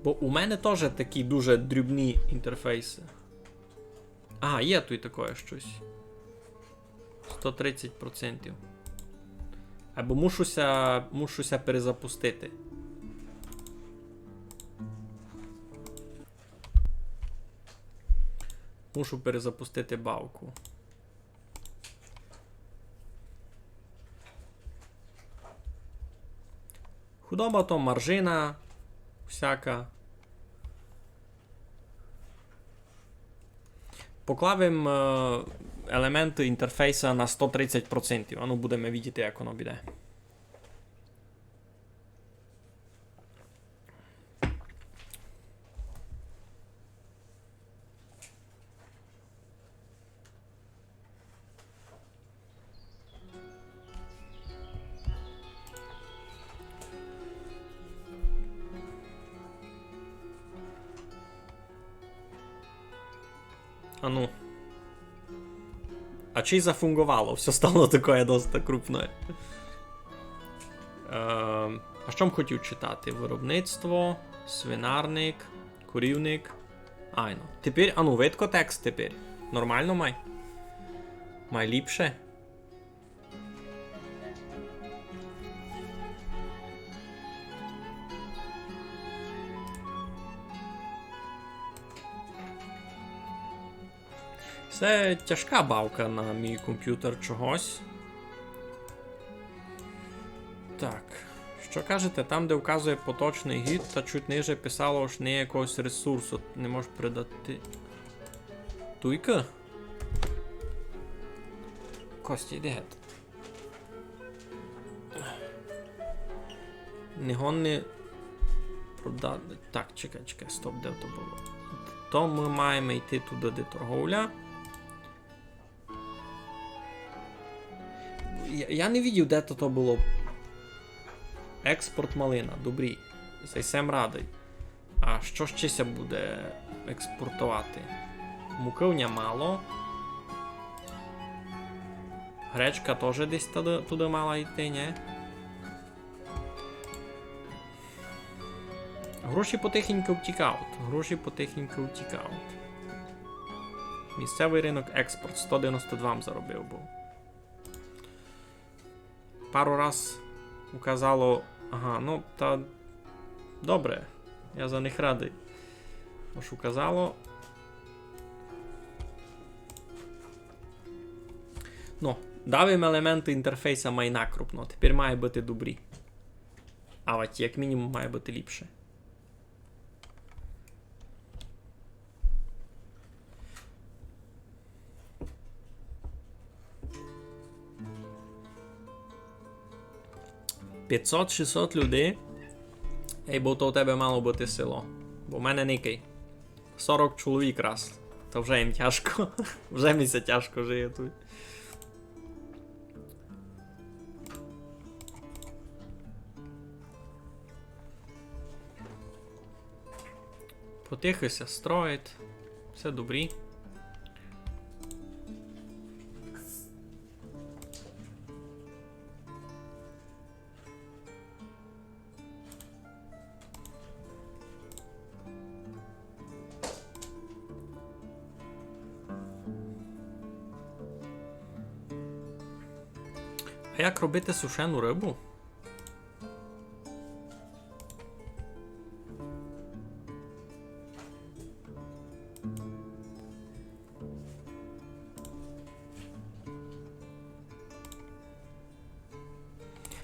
Бо у мене тоже такі дуже дрібні інтерфейсы. А, є туй такоє штось. Сто тридцять процентів. Або мушу ся, мушу ся перезапустити. Мушу перезапустити бавку. Худоба то маржина всяка. Поклав им, е, елементы інтерфейса на сто тридцять процентів. Ану, будеме видіти, як оно буде. Ану. А чи зафунґовало? Всьо стало такоє доста крупноє. Е, а што м хотів читати? Виробництво, свинарник, корівник. Айно. Тепер, ану, видко текст тепер. Нормално май? Май ліпше? Се тяжка бавка на мій компютер чогось. Так. Што кажете, там, де вказує поточный гід, та чуть ниже писало, ож не є якогось ресурсу, не можеш придати. Туйка? Костя, йди геть. Не годный продати. Так, чекай, чекай, стоп, де то было? То мы маєме йти туды, де торговля. Я, я не видів, де то, то было. Експорт малина, добрі. Зай сем радый. А што ще ся буде експортовати? Мукы в ня мало. Гречка тоже десь туды, туды мала йти, нє? Гроші потихеньку втікають. Гроші потихеньку втікають. Місцевый рынок, експорт, сто девяносто два м заробив быв. Пару раз указало, ага, ну, та добре, я за них радый. Ож указало. Ну, дав им елементы інтерфейса май накрупно, тепер має быти добрі. А вать, як мінімум, має быти ліпше. Пятьсот-шістьсот людей. Ей, бо то у тебе мало быти село. Бо в мене никай. Сорок чоловік раз. То вже їм тяжко. Вже ми ся тяжко жиє туй. Потихы ся строїть. Всьо добрі. А як робити сушену рыбу?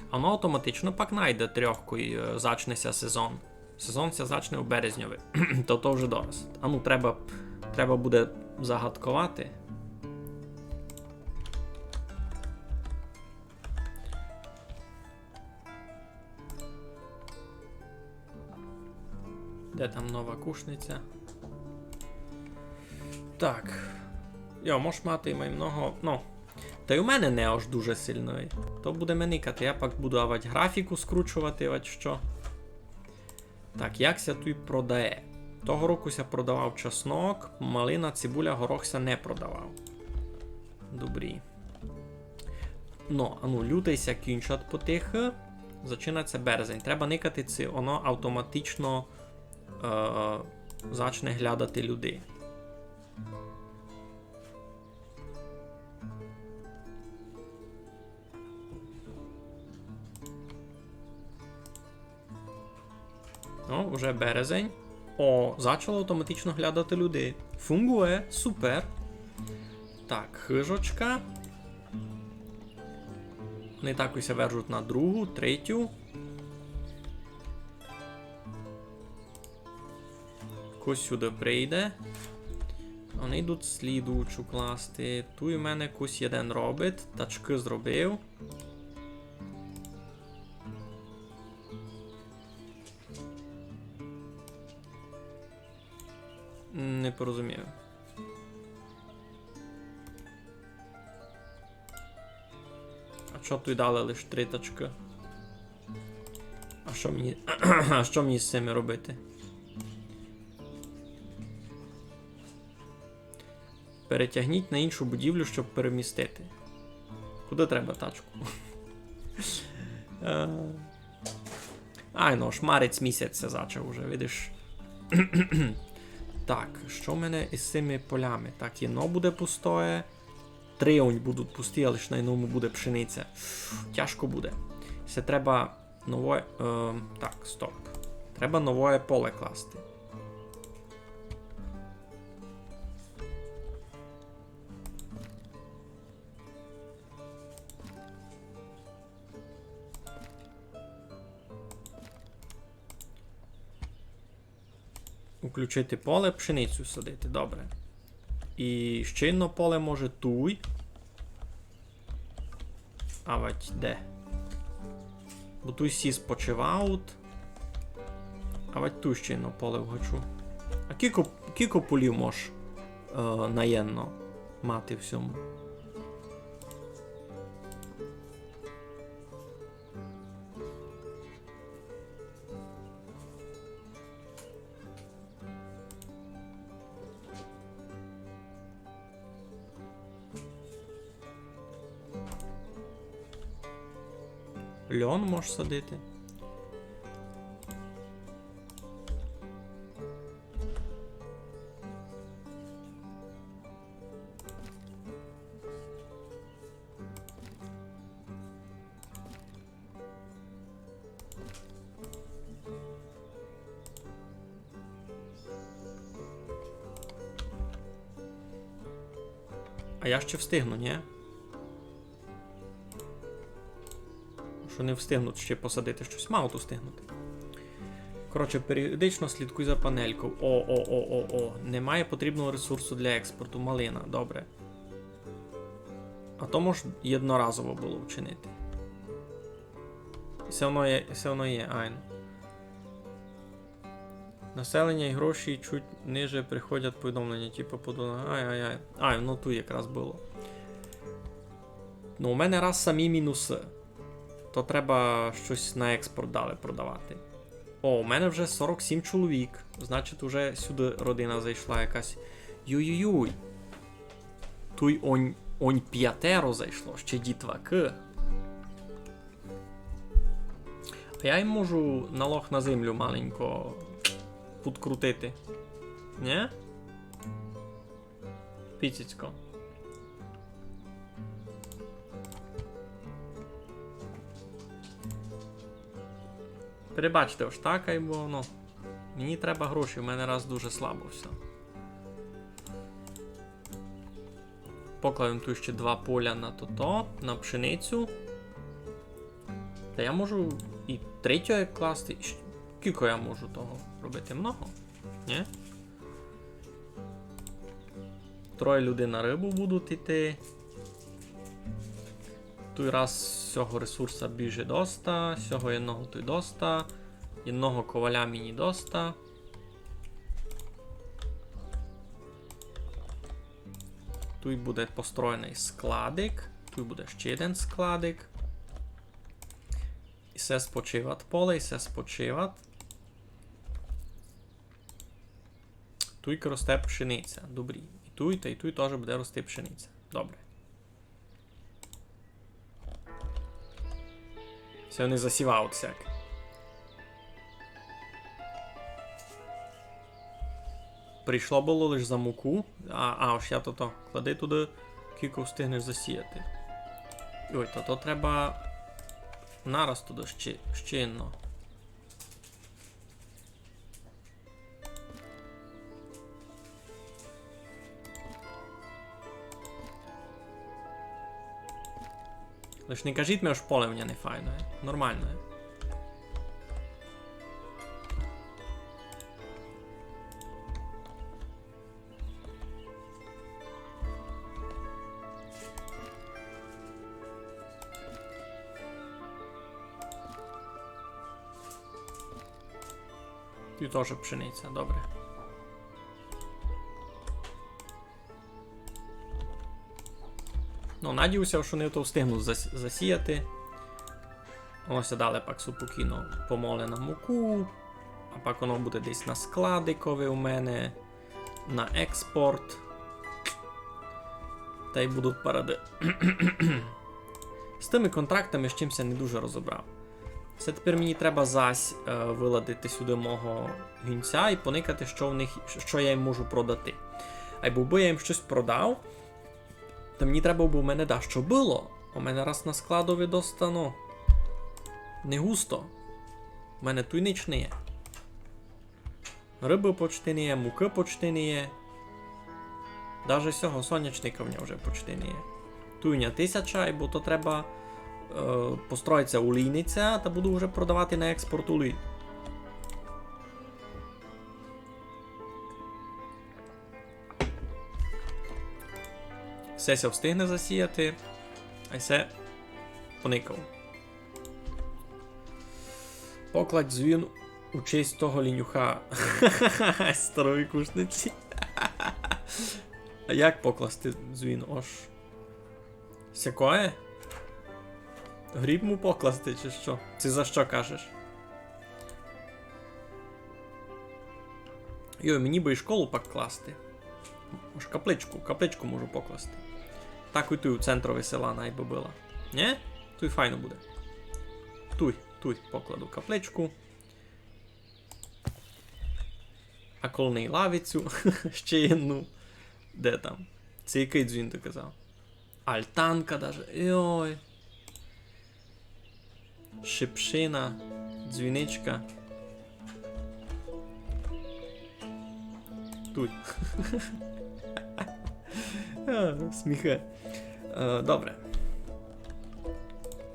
А воно автоматично пак найде трьох, кой, е, зачне ся сезон. Сезон ся зачне у березньови. То, то вже дораз. А ну, треба, треба буде загадковати. Де там нова кушниця? Так. Йо, мож мати май много. Ну. Та й у мене не аж дуже сильный. То буде ми никати. Я пак буду авать графіку скручовати, авать што. Так, як ся туй продає? Того року ся продавав чеснок, малина, цибуля, горох ся не продавав. Добрі. Ну, а ну, лютый ся кінчать потихы. Зачинать ся березень. Треба никати, ци воно автоматично, е, зачне глядати людей. О, уже березень. О, зачало автоматично глядати людей. Фунґує, супер. Так, хыжочка. Они так усе вержуть на другу, третю. Кось сюды прийде. Они йдуть слідучу класти. Туй у мене кось єден робить. Тачкы зробив. М, не порозумів. А чо туй дали лиш три тачкы? А што мені, а што мені з цими робити? Перетягніть на іншу будівлю, щоб перемістити. Куды треба тачку? Е, Ай, ну, шмарець місяць ся зачав уже, видиш. Так, што в мене із цими полями? Так, єдно буде пустоє. Три онь будуть пусті, але ж на єдному буде пшениця. Тяжко буде. Се треба новоє, е, так, стоп. Треба новоє поле класти. Уключити поле, пшеницю садити, добре. І ще одно поле може туй. Авать де? Бо туй всі спочивають. Авать туй ще одно поле вгачу. А кілько, кілько полів мож, е, наєдно мати в сьому? Льон можеш садити. А я ще встигну, ні? Що не встигну ще посадити щось? Мало тут встигнути. Коротше, періодично слідкуй за панелькою. О, о, о, о, о. Немає потрібного ресурсу для експорту. Малина, добре. А то мож єдноразово было вчинити. І все воно є, все воно є, айно. Населення і гроші чуть ниже приходять повідомлення, типу, подумав, ай-ай-ай. Ай, ну тут якраз было. Ну, у мене раз самі мінуси. То треба щось на експорт далі продавати. О, у мене вже сорок сім чоловік. Значить, уже сюди родина зайшла якась. Юй-юй-юй. Туй онь, онь пятеро зайшло, ще дітвакы. А я їм можу налог на землю маленько підкрутити. Нє? Піціцько. Перебачте, ож так, айбо, ну, мені треба гроші, в мене раз дуже слабо всьо. Поклав им туй ще два поля на тото, на пшеницю. Та я можу і третє класти, і щ-, кілько я можу того робити? Много? Нє? Троє людей на рыбу будуть іти. Туй раз сього ресурса більше доста, сього єдного туй доста, єдного коваля мені доста. Туй буде построєный складик, туй буде ще єден складик. І се спочиват поле, і се спочиват. Туй росте пшениця, добрі. І туй, та й туй тоже буде рости пшениця. Добре. Всьо, они засівають всяк. Прийшло было лиш за муку. А, а, ож я то, то. Клади туды, кілько встигнеш засіяти. Ой, то, то треба нараз туды ще, ще єдно. Лиш не кажіть ми, ож поле в ня не файне. Нормалне. Туй тоже пшениця, добре. Ну, надію ся, што они то встигнуть зас-, засіяти. Воно ся далі пак супокійно помоле на муку, а пак воно буде десь на складикови у мене, на експорт. Тай будуть паради. З тыми контрактами з чимсь ся не дуже розобрав. Се тепер мені треба зась, е, выладити сюды мого гінця і поникати, што в них, што я їм можу продати. Айбо бы я їм штось продав, та мені треба, бы в мене дашто было. У мене раз на складови доста, ну, не густо. У мене туй нич не є. Рыбы почти не є, мукы почти не є. Даже сього сонячника в ня вже почти не є. Туй у ня тисяча, бо то треба, е, построїть ся олійниця, та буду вже продавати на експорт олій. Все ся встигне засіяти, а все поникав. Покладь дзвін у честь того лінюха. Старої кушниці. А як покласти дзвін, ож? Сякоє? Гріб му покласти, чи што? Ци за што кажеш? Йой, мені бы і школу пак класти. Ож капличку, капличку можу покласти. Так і туй у центрови села най бы была. Нє? Туй файно буде. Туй, туй покладу капличку. А коло неї лавицю. Ще єдну. Де там? Се якый дзвін ты казав? Альтанка даже. Йой. Шипшина, дзвіничка. Туй. А, сміхи. Е, добре.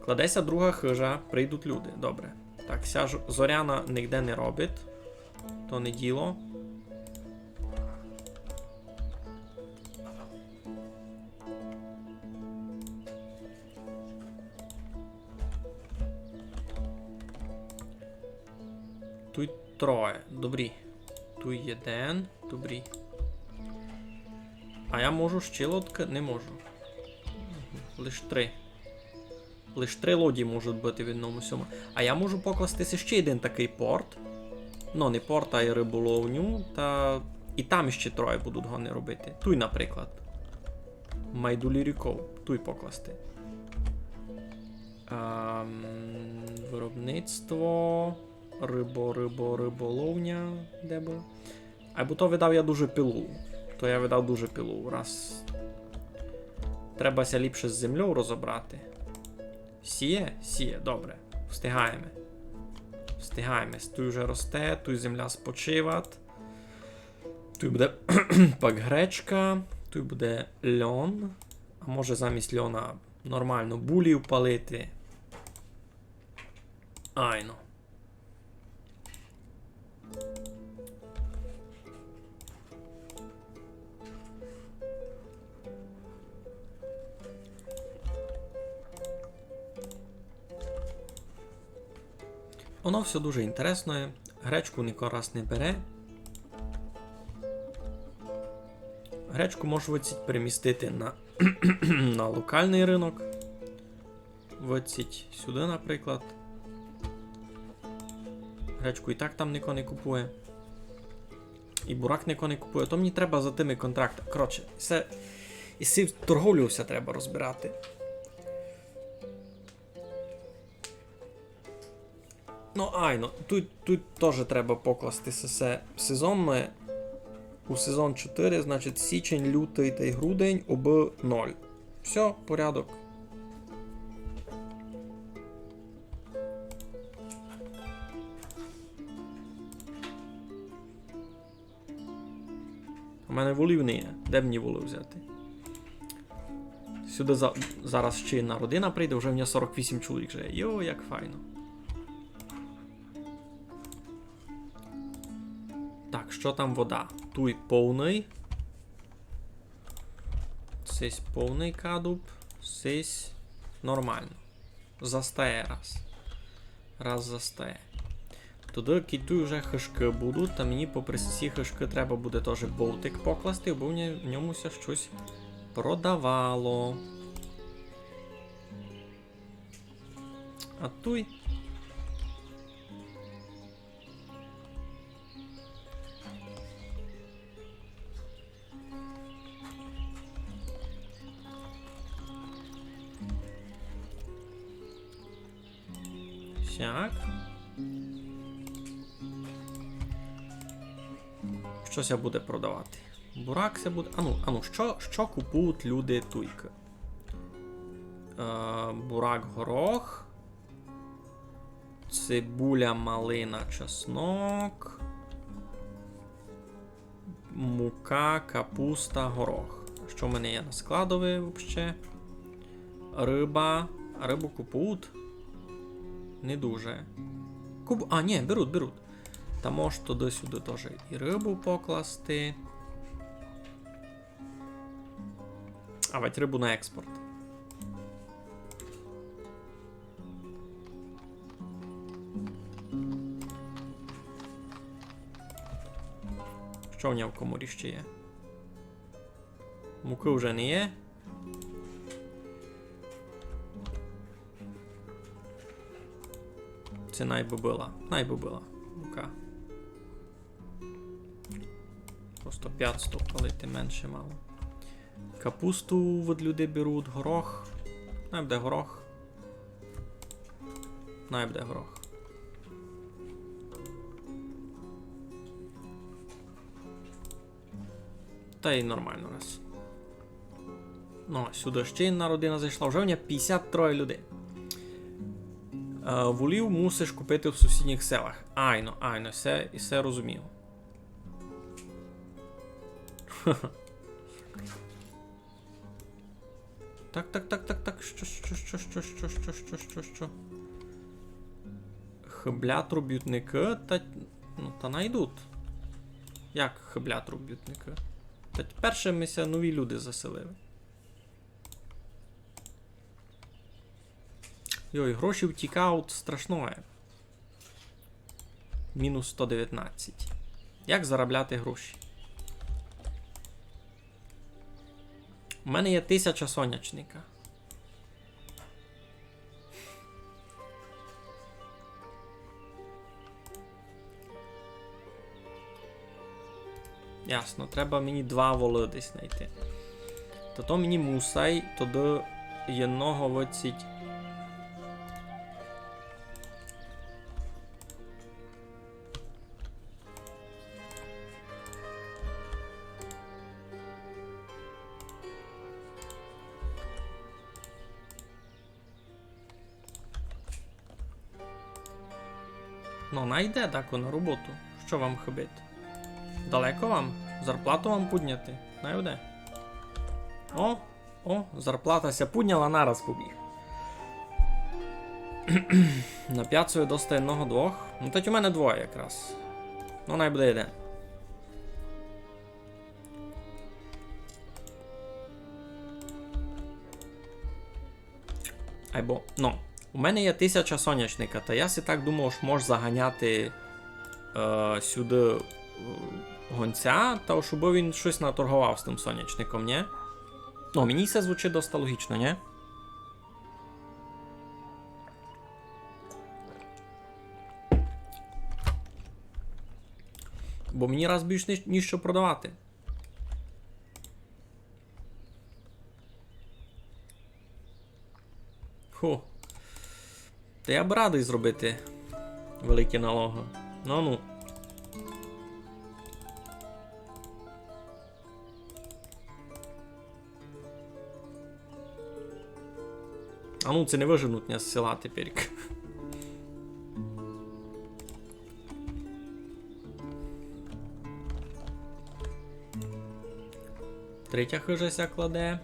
Кладе ся друга хыжа, прийдуть люди. Добре. Так, ся ж-, зоряна нигде не робить. То не діло. Туй троє. Добрі. Туй єден. Добрі. А я можу ще лодка? Не можу. Лиш три. Лиш три лодї можуть быти в одному сьому. А я можу покласти си ще єден такый порт. Ну, не порт, а й рыболовню. Та і там іще троє будуть гони робити. Туй, наприклад. Майдулі ріков. Туй покласти. Ам, виробництво. Рыбо, рыбо, рыболовня. Де бы? Айбо то видав я дуже пилу. То я видав дуже пилу. Раз. Треба ся ліпше з землёв розобрати. Сіє? Сіє, добре. Встигаєме. Встигаєме. Туй уже росте, туй земля спочиват. Туй буде пак гречка, туй буде льон. А може замість льона нормално булі впалити. Айно. Воно всьо дуже інтересноє. Гречку нико раз не бере. Гречку можу выдціть перемістити на, на локалный рынок. Выдціть сюды, наприклад. Гречку і так там нико не купує. І бурак нико не купує. То мені треба за тыми контрактами. Коротше, всьо, і сю торговлю всьо треба розбирати. Ну, айно, туй, туй тоже треба покласти се, се сезонне. У сезон чотири, значить, січень, лютый тай грудень обы ноль. Всьо, порядок. У мене волів не є. Де мені волів взяти? Сюды за-, зараз ще одна родина прийде, вже в мене сорок вісім чоловік живе. Йо, як файно. Так, што там вода? Туй повный. Сись повный кадуб. Сись нормално. Застає раз. Раз застає. Туды, кідь туй уже хыжкы будуть, та мені попри сі хыжкы треба буде тоже бовтик покласти, бо в ня-, в ньому ся штось продавало. А туй. Сяк. Што ся буде продавати? Бурак ся буде. Ану, ану, што, што купують люди туйкы? Е, бурак, горох. Цибуля, малина, чеснок. Мука, капуста, горох. Што в мене є на складови вообще? Рыба. А рыбу купують? Не дуже. Куп-, а, ні, беруть, беруть. Та мож туды-сюды тоже і рыбу покласти. А вать рыбу на експорт. Што в ня в коморі ще є? Мукы вже не є. Се най бы была. Най бы была. Мука. Просто пятсто палити менше мало. Капусту від людей беруть, горох. Най буде горох. Най буде горох. Та й нормално раз. Ну, сюды ще одна родина зайшла. Вже в ня пятдесят троє людей. Е, волів мусиш купити в сусідніх селах. Айно, айно, всьо, всьо розумію. Так, так, так, так, так. Што, што, што? Хыблять робітникы, та, ну, та найдуть. Як хыблять робітникы? Та перше ми ся нові люди заселили. Йой, гроші втікають страшноє. Мінус сто девятнадцять. Як заробляти гроші? У мене є тисяча сонячника. Ясно, треба мені два волы десь найти. Та то мені мусай туды єдного выдсіть. Ну, найде дако на роботу. Што вам хыбить? Далеко вам? Зарплату вам пудняти? Найде. О, о, зарплата ся пудняла, нараз побіг. На пяцу є доста єдного, двох. Ну, тать у мене двоє якраз. Ну, най буде єден. Айбо, ну, у мене є тисяча сонячника, та я си так думав, што мож заганяти, е, сюды, е, гонця, та щоб він штось наторговав з тым сонячником, нї? Ну, мені се звучить доста логічно, нї? Бо мені раз більш ні-, ніщо продавати. Фу. Та я бы радый зробити великі налогы. Ну, ну. А ну, ци не выженуть ня з села теперь. Третя хыжа ся кладе.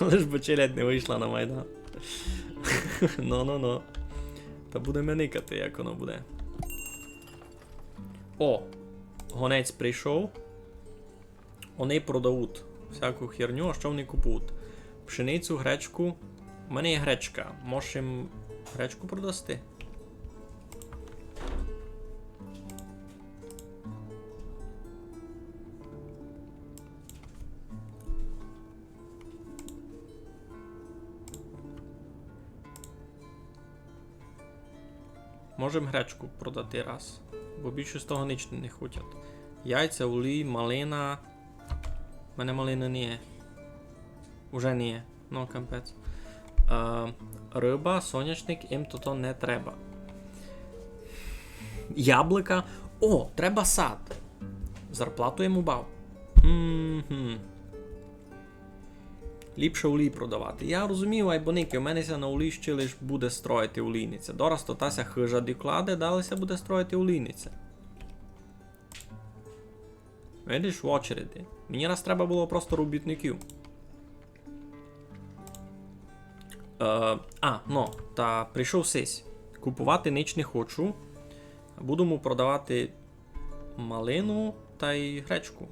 Лиш бы челядь не вышла на майдан. Но, но, но. Та будеме никати, як оно буде. О, гонець прийшов. Они продають всяку херню, а што они купують? Пшеницю, гречку. У мене є гречка. Можеш їм гречку продасти? Можем гречку продати раз, бо більше з того ніч не хотять. Яйця, олій, малина. У мене малины не є. Уже не є. Ну, капець. Е, рыба, сонячник, їм тото не треба. Яблука. О, треба сад. Зарплату їм убав. Мгм. Ліпше олій продавати. Я розумію, айбо никай, у мене ся на олій ще лиш буде строїти олійниця. Дораз то та ся хыжа докладе, далі ся буде строїти олійниця. Видиш, в очереди. Мені раз треба было просто робітників. Е, а, ну, та прийшов сись. Купувати нич не хочу. Буду му продавати малину тай гречку.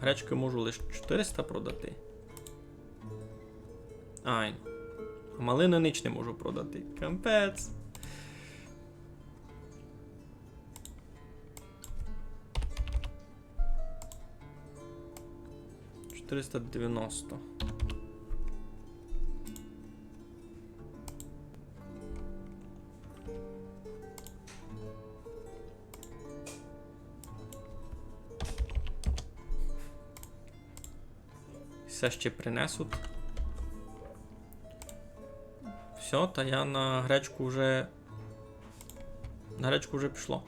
Гречкы можу лиш чотириста продати. Ай. Малины нич не можу продати. Капець. Чотириста девяносто. Всьо ще принесуть. Всьо, та я на гречку вже, на гречку вже пішло.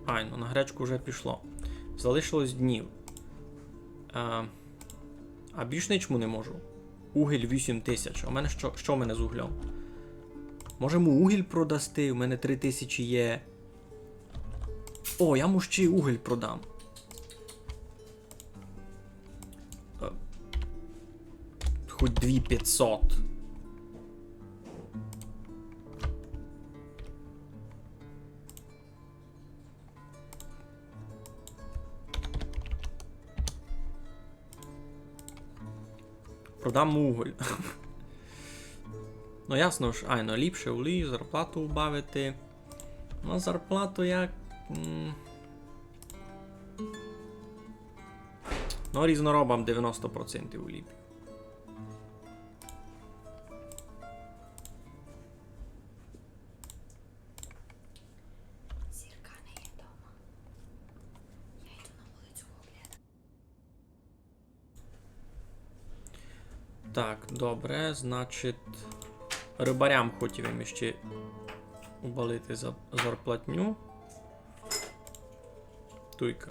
Айно, на гречку вже пішло. Залишилось днів. А, а більш нич му не можу. Угіль вісім тисяч. А у мене што, што в мене з углем? Може му угіль продасти? У мене три тисячі є. О, я му ще й угіль продам. Е, хоть дві пятьсот. Продам уголь. Ну, ясно ж, айно, ліпше улі, зарплату убавити. Ну, зарплату як, м, ну, різноробам девяносто процентів уліп. Зірка не є дома. Я йду на вулицю поглядати. Так, добре, значить, рыбарям хотів им іщи убалити за-, зарплатню. Туйка.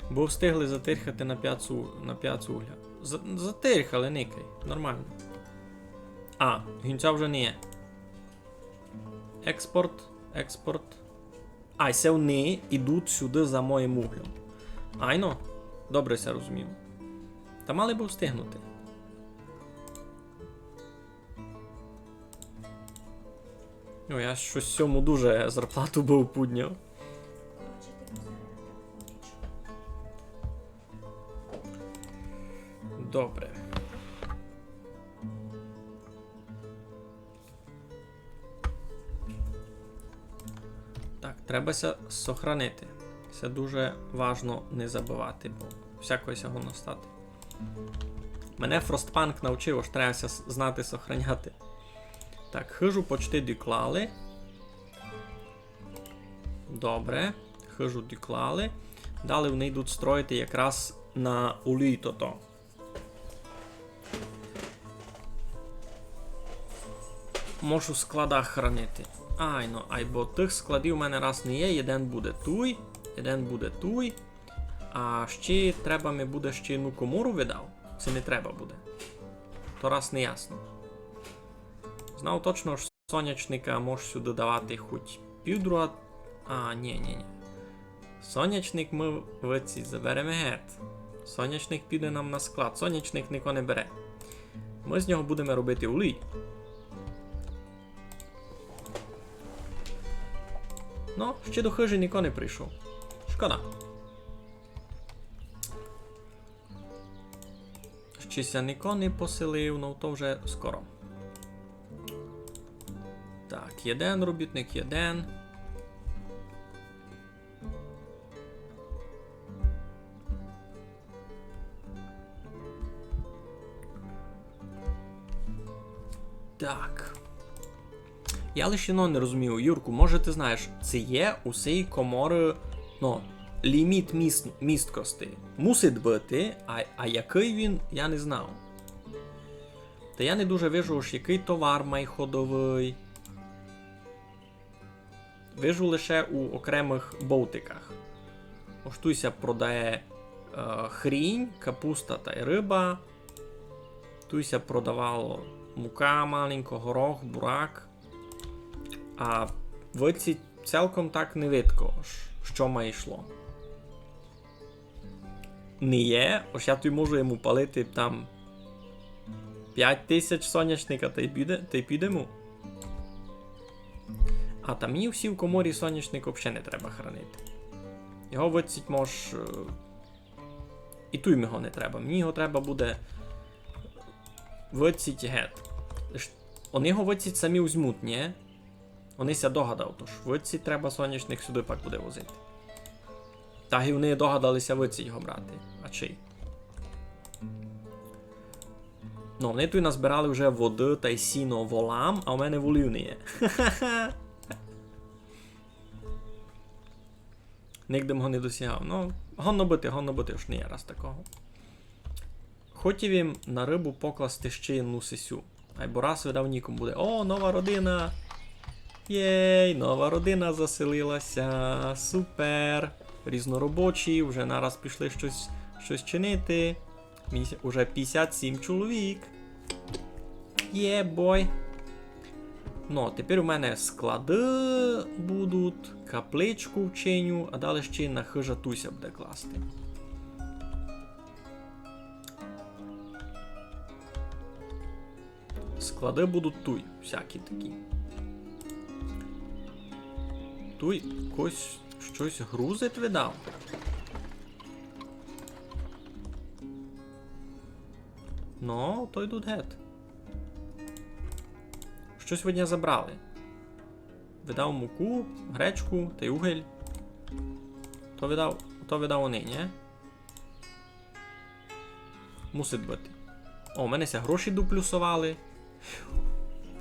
Бо встигли затирхати на пять у-, на пять угля. За-, затирхали, никай, нормално. А, гінця вже не є. Експорт, експорт. А, се они ідуть сюды за моїм углем. Айно, добре ся розумію. Та мали бы встигнути. Ну, я штось сьому дуже зарплату быв пудняв. Добре. Так, треба ся сохранити. Се дуже важно не забывати, бо всякоє ся годно стати. Мене Frostpunk навчив, ож треба ся с-, знати сохраняти. Так, хыжу почти доклали. Добре, хыжу доклали. Далі вони йдуть строїти якраз на улій тото. Можу в складах хранити. Айно, айбо тых складів у мене раз не є. Єден буде туй, єден буде туй. А ще треба ми буде ще одну комору, видав. Се не треба буде. То раз не ясно. Знав точно, ож сонячника можу сюды давати хоть півдруга. А, ні, ні, ні. Сонячник мы выдціть забереме гет. Сонячник піде нам на склад. Сонячник нико не бере. Мы з нього будеме робити улій. Но, ще до хыжі нико не прийшов. Шкода. Ще ся нико не поселив, но то вже скоро. Так, єден робітник, єден. Так. Я лише єдно не розумію, Юрку, може, ты знаєш, ци є у сей коморы, ну, ліміт міст-, місткости? Мусить быти, а, а якый він, я не знав. Та я не дуже вижу, ож якый товар май ходовый. Вижу лише у окремых бовтиках. Ож туй ся продає, е, хрінь, капуста тай рыба. Туй ся продавало мука маленько, горох, бурак. А выдціть цілком так не видко, ш-, што май йшло. Не є, ож я туй можу йому палити там пять тисяч сонячника, тай піде, тай піде му. А та мені у сій коморі сонячник вообще не треба хранити. Його выдціть мож, е, і туй ми його не треба. Мені його треба буде выдціть гет. Лиш они його выдціть самі узьмуть, нї? Они ся догадав, тож выдціть треба сонячник сюды пак буде возити. Та ги они догадали ся выдціть його брати. А чий? Ну, они туй назбирали вже воды тай сіно волам, а у мене волів не є. Нигде м го не досягав. Ну, годно быти, годно быти, ож не є раз такого. Хотів им на рыбу покласти ще єдну сесю. Айбо раз видав нікому буде. О, нова родина! Єй, нова родина заселила ся. Супер! Різноробочі, вже нараз пішли штось, штось чинити. Мі-, уже пятдесят сім чоловік. Є, бой. Ну, тепер у мене склады будуть, капличку вчиню, а далі ще й на хыжа туй ся буде класти. Склады будуть туй, всякі такі. Туй когось штось грузить, видав. Ну, то йдуть гет. Штось од ня забрали. Видав муку, гречку тай угель. То видав, то видав они, нї? Мусить быти. О, у мене ся гроші доплюсовали.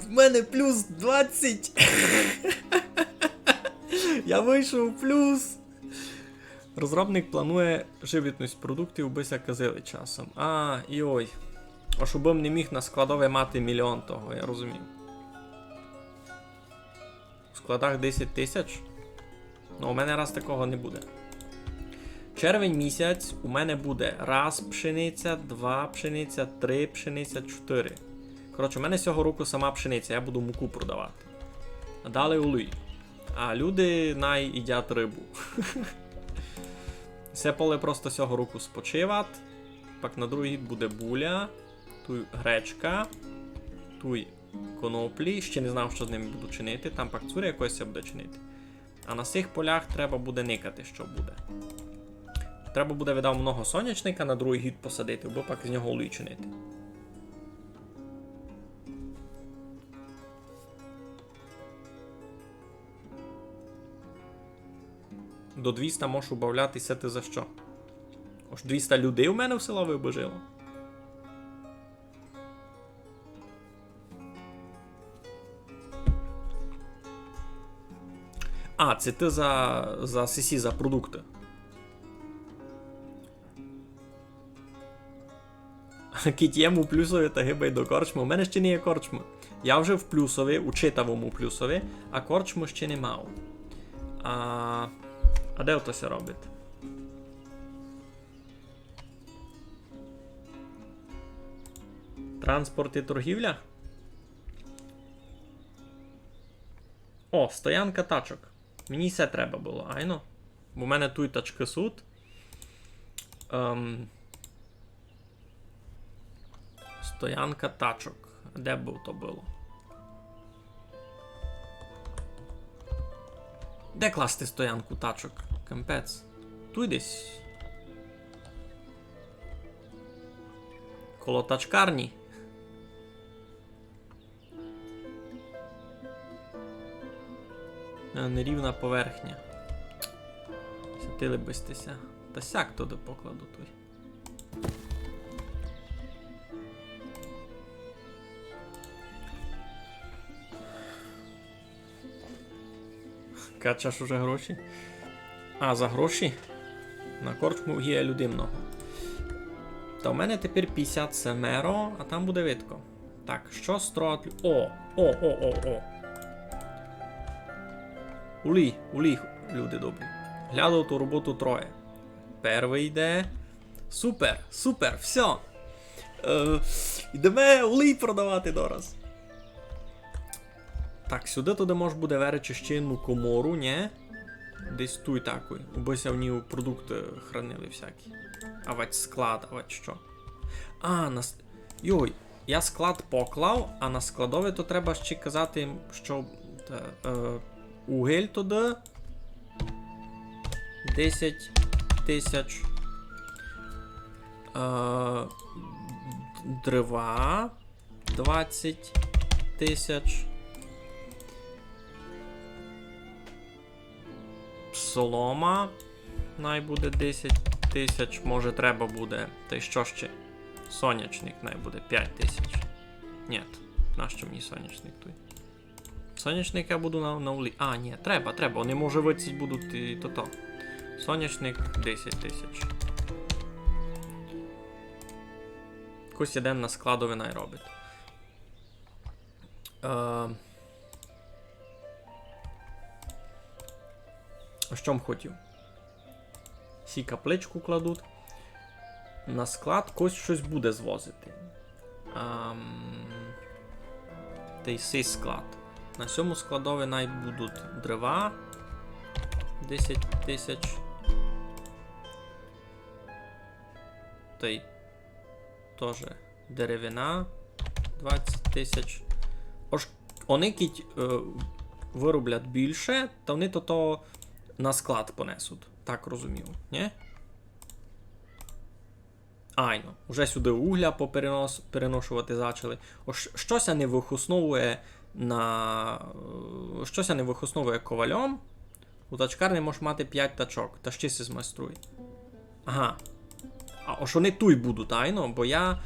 В мене плюс двадцять. Я вышов в плюс. Розробник планує живітность продуктів, убы ся казили часом. А, йой. Ож убы м не міг на складови мати мільйон того, я розумію. У складах десять тисяч? Ну, у мене раз такого не буде. Червень місяць у мене буде раз пшениця, два пшениця, три пшениця, чотири. Коротше, у мене сього року сама пшениця, я буду муку продавати. А далі улій. А люди най їдять рыбу. Се поле просто сього року спочиват. Пак на другый гід буде буля. Туй гречка. Туй коноплі. Ще не знав, што з ними буду чинити. Там пак цуря якоїсь ся буде чинити. А на сих полях треба буде никати, што буде. Треба буде, видав, много сонячника на другый гід посадити, або пак з нього олій чинити. До двіста можеш убавляти, се ти за што? Ож двіста людей у мене в село выбіжило. А, се ти за, за сесі, за продукты. Кидь єм у плюсови, та гибай до корчмы. У мене ще не є корчмы. Я вже в плюсови, у читавому плюсови, а корчмы ще не мав. А, а де ото ся робить? Транспорт і торгівля? О, стоянка тачок. Мені се треба было, айно. Бо в мене туй тачкы сут. Ем, стоянка тачок. Де бы то было? Де класти стоянку тачок? Капець. Туй десь. Коло тачкарні. Е, нерівна поверхня. Сятили бы сьте ся. Та сяк туды покладу туй. Качаш уже гроші? А, за гроші? На корчму є людей много. Та в мене тепер пятдесят семеро, а там буде видко. Так, што строять лю-, о, о, о, о, о. Улі, улі, люди добрі. Глядав ту роботу троє. Первый йде. Супер, супер, всьо. Е, йдеме улій продавати дораз. Так, сюды туды мож буде веречи ще єдну комору, нє? Десь туй такой. Убы ся в ній продукты хранили всякі. Авать склад, авать што. А, на с-, йой, я склад поклав, а на складови то треба ще казати, што, е, е, угель туды. Десять тисяч. Е, дрова. Двадцять тисяч. Солома. Най буде десять тисяч. Може, треба буде. Та й што ще? Сонячник най буде пять тисяч. Нєт. Нащо мені сонячник туй? Сонячник я буду на, на улі-, а, нє, треба, треба. Они, може, выдціть будуть і тото. Сонячник десять тисяч. Якось єден на складови най робить. Е, а што м хотів? Сі капличку кладуть. На склад кось штось буде звозити. Ам, та й сей склад. На сьому складови най будуть дрова. Десять тисяч. Та й тоже деревина. Двадцять тисяч. Ож они кідь, е, вырублять більше, та они то, то на склад понесуть. Так розумію, нє? Айно, уже сюды угля поперенос-, переношовати зачали. Ож, штось ся не выхосновує на, е, штось ся не выхосновує ковальом. У тачкарні можеш мати пять тачок, та ще сись майструй. Ага. А ож они туй будуть, айно, бо я...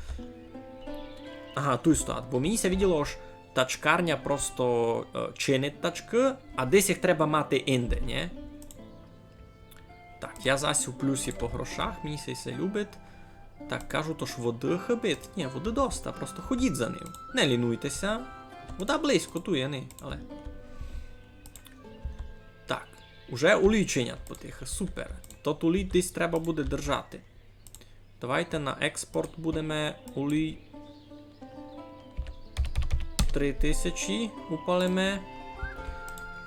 Ага, туй стоять. Бо мені ся виділо, ож тачкарня просто, е, чинить тачкы, а десь їх треба мати инде, нє? Так, я зась у плюсі по грошах, мені ся се любить. Так, кажуть, ож воды хыбить. Нє, воды доста, просто ходіть за ним. Не лінуйте ся. Вода близько, туй, а не, але. Так, уже улій чинять потихы, супер. Тот улій десь треба буде держати. Давайте на експорт будеме улій три тисячі упалиме.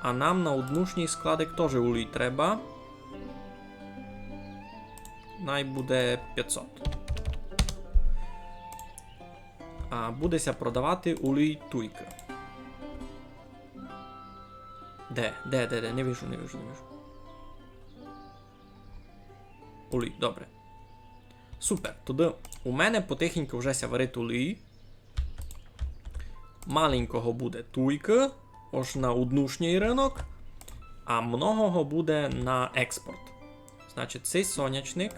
А нам на однушній складик тоже улій треба. Най буде пятсот. А буде ся продавати улій туйкы. Де? Де, де, де? Не вижу, не вижу, не вижу. Улій, добре. Супер. Тогды у мене потихеньку вже ся варить улій. Маленького буде туйкы, ож на однушній рынок, а многого буде на експорт. Значить, сей сонячник.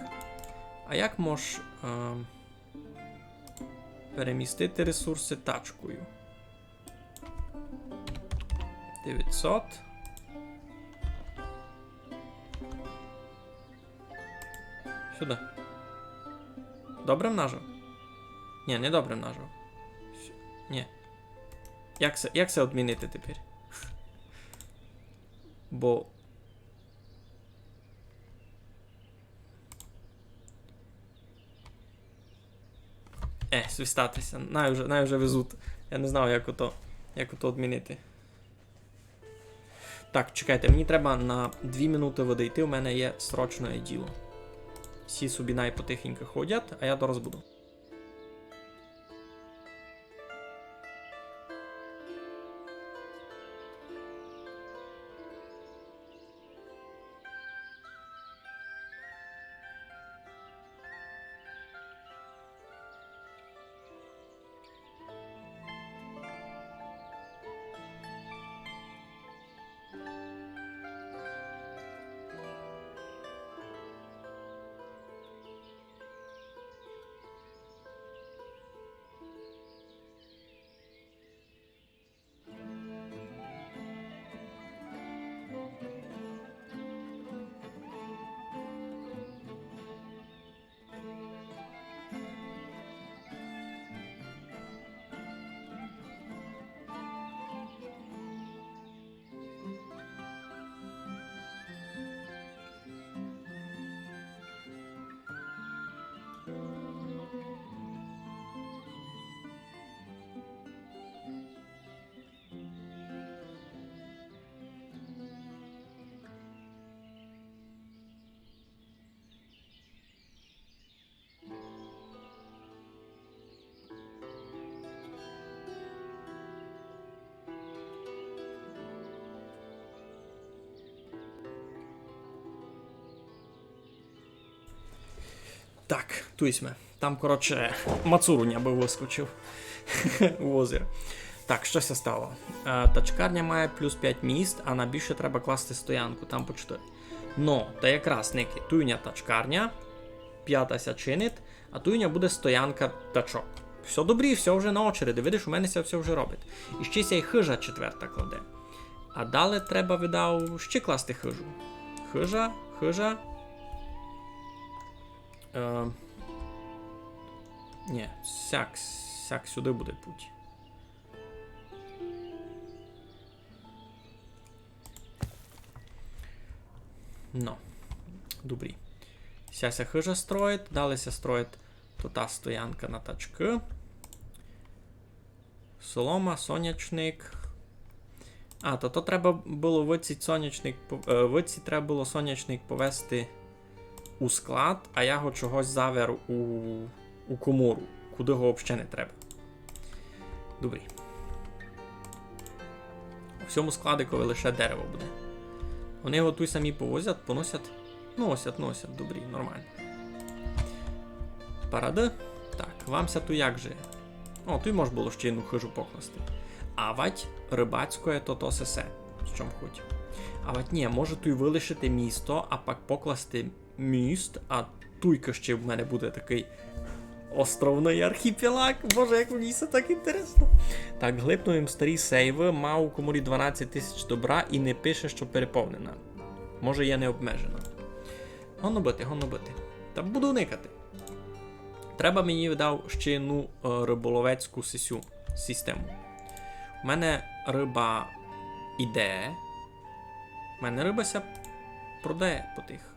А як мож, е, перемістити ресурсы тачкою? Девятьсот. Сюды. Добре мнажу? Ні, не добре нажав. Ні. Як се, як се одмінити тепер? Бо... Е, свистати ся. Най вже, най вже везуть. Я не знав, як ото, як ото одмінити. Так, чекайте, мені треба на дві минуты выдыйти, у мене є срочне діло. Всі собі най потихеньку ходять, а я дораз буду. Так, туй сьме. Там, коротше, мацур у ня бы выскочив у озеро. Так, што ся стало? Е, тачкарня має плюс пять міст, а на більше треба класти стоянку, там по чотири. Но, та якраз, Ники, туй у ня тачкарня, пята ся чинить, а туй у ня буде стоянка тачок. Всьо добрі, всьо вже на очереди. Видиш, у мене ся всьо вже робить. І ще ся й хыжа четверта кладе. А далі треба, видав, ще класти хыжу. Хыжа, хыжа. Е, ні, сяк, сяк сюды буде путь. Но, добрі. Ся ся хыжа строїть, далі ся строїть то та стоянка на тачкы. Солома, сонячник. А, то, то треба было выціть сонячник пов-, е, выціть треба было сонячник повезти у склад, а я го чогось завер у, у комору, куды го вообще не треба. Добрі. У сьому складикови лише дерево буде. Они го туй самі повозять, поносять. Носять, носять, добрі, нормално. Парады. Так, вам ся туй як же? О, туй мож было ще одну хыжу покласти. Авадь рыбацькоє то, то сесе, з чом хоть. Авадь ні, може туй вылишити місто, а пак покласти міст, а туйка ще в мене буде такый островный архіпелаг. Боже, як мені се так інтересно. Так, глипнув им старі сейвы, мав у коморі дванадцять тисяч добра і не пише, што переповнена. Може, є необмежена. Годно быти, годно быти. Та буду никати. Треба мені, видав, ще одну, е, рыболовецьку сесю, систему. У мене рыба іде. У мене рыба ся продає потихы.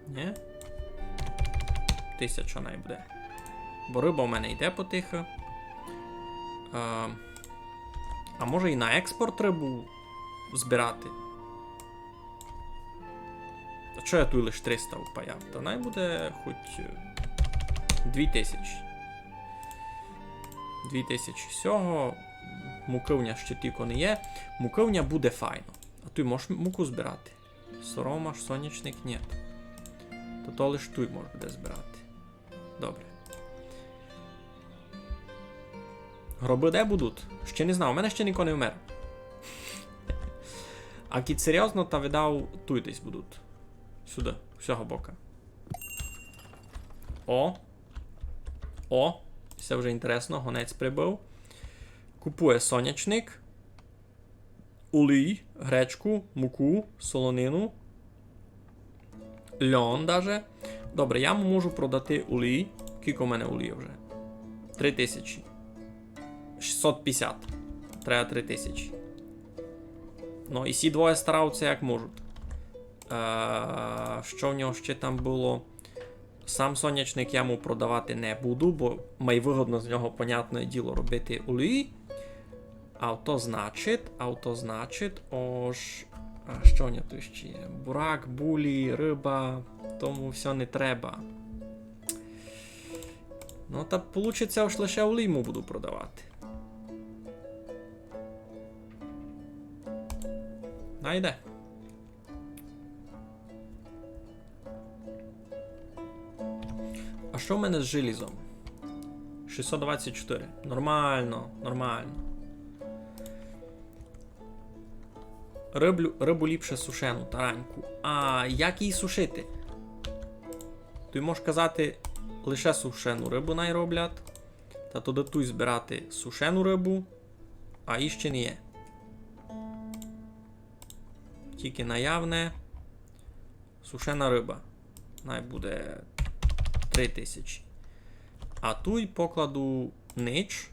Ні? Тисяча най буде. Бо рыба у мене йде потихы. Е, а може і на експорт рыбу збирати? Та чого я туй лиш триста впаяв? Та най буде хоть, е, дві тисячі. Дві тисячі сього. Мукы в ня ще тілько не є. Мукы в ня буде файно. А туй можеш муку збирати? Соромаш, сонячник, ні. То, то лиш туй мож буде збирати. Добре. Гробы де будуть? Ще не знав, у мене ще нико не вмер. А кідь серйозно, та видав туй десь будуть. Сюды, з сього бока. О. О, се вже інтересно, гонець прибыв. Купує сонячник. Улій, гречку, муку, солонину, льон даже. Добре, я му можу продати улій. Кілько в мене улія вже? Три тисячі. Шістсот пятдесят. Треба три тисячі. Ну, і сі двоє старавуться як можуть. Е, што в нього ще там было? Сам сонячник я му продавати не буду, бо май выгодно з нього, понятне діло, робити олій. А то значить, а то значить, ож, а што в нього туй ще є? Бурак, булі, рыба, тому всьо не треба. Ну, та получить ся, ож лише олій му буду продавати. Найде. А што в мене з желізом? Шістсот двадцять чотири. Нормално, нормално. Рыблю, рыбу ліпше сушену, тараньку. А як її сушити? Ты можеш казати, лише сушену рыбу най роблять. Та тогды туй збирати сушену рыбу, а її ще не є. Тільки наявне. Сушена рыба. Най буде три тисячі. А туй покладу нич.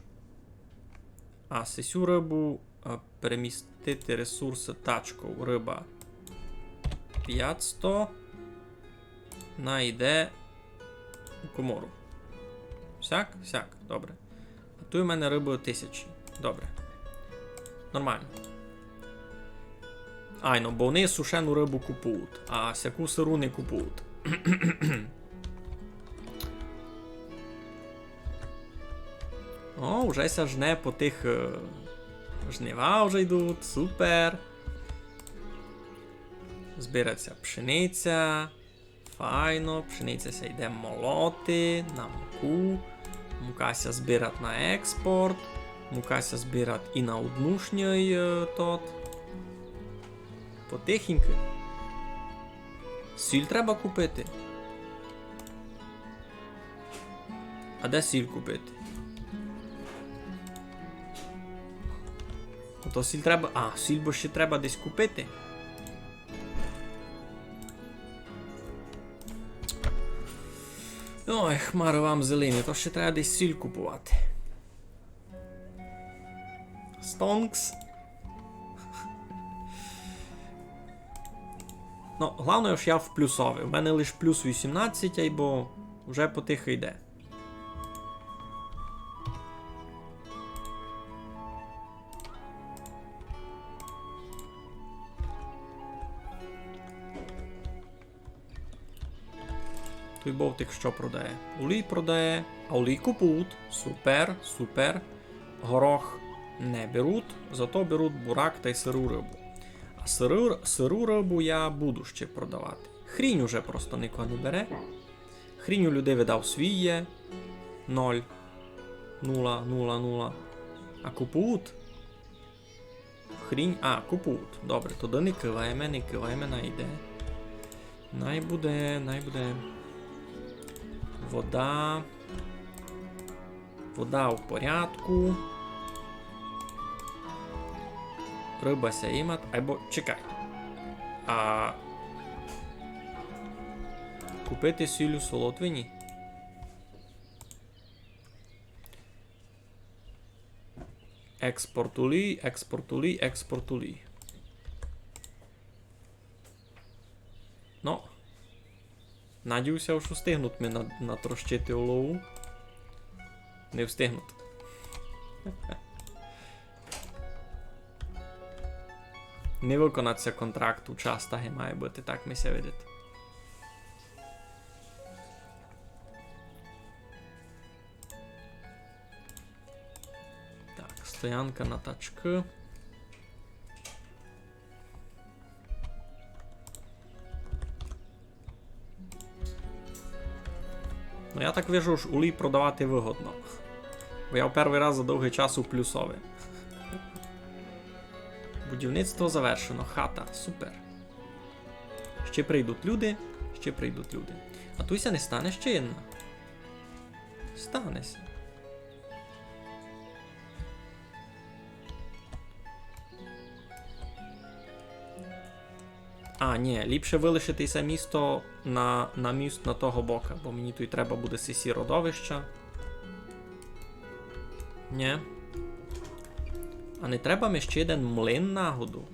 А сесю рыбу, а, перемістити ресурсы тачков. Рыба пятсто. Най йде у комору. Сяк? Сяк, добре. А туй у мене рыбы тисячі. Добре. Нормално. Айно, бо они сушену рыбу купують, а сяку сыру не купують. О, уже ся жне по тых, е, жнива вже йдуть, супер. Збирать ся пшениця. Файно, пшениця ся йде молоти на муку. Мука ся збирать на експорт. Мука ся збирать і на однушній, е, тот. Потихеньку. Сіль треба купити. А де сіль купити? А то сіль треба, а, сіль бо ще треба десь купити. Ой, хмары вам зелені, то ще треба десь сіль купувати. Стонкс. Ну, главное, ож я в плюсови. У мене лиш плюс вісімнадцять, айбо вже потихо йде. Туй бовтик што продає? Олій продає, а олій купують. Супер, супер. Горох не беруть, зато беруть бурак тай сыру рыбу. А сыру, сыру рыбу я буду ще продавати. Хрінь уже просто нико не бере. Хрінь у людей, видав, свій є. Ноль. Нула, нула, нула. А купують? Хрінь, а, купують. Добре, тогды не кываєме, не кываєме, най йде. Най буде, най буде. Вода. Вода в порядку. Рыба ся имать. Айбо, чекай. А купити сіль у Солотвині? Експорт олій, експорт олій, експорт олій. Ну, надію ся, што встигнуть ми на-, натрощити олову. Не встигнуть. Не выконать ся контракт у час, так і має быти, так ми ся видить. Так, стоянка на тачкы. Ну, я так вижу, ож олій продавати выгодно. Бо я в первый раз за довгый час у плюсови. Будівництво завершено. Хата. Супер. Ще прийдуть люди, ще прийдуть люди. А туй ся не стане ще єдна? Стане ся. А, нї, ліпше вылишити се місто на, на міст на того бока, бо мені туй треба буде сесі родовища. Нє. А не треба ми ще єден млин нагоду?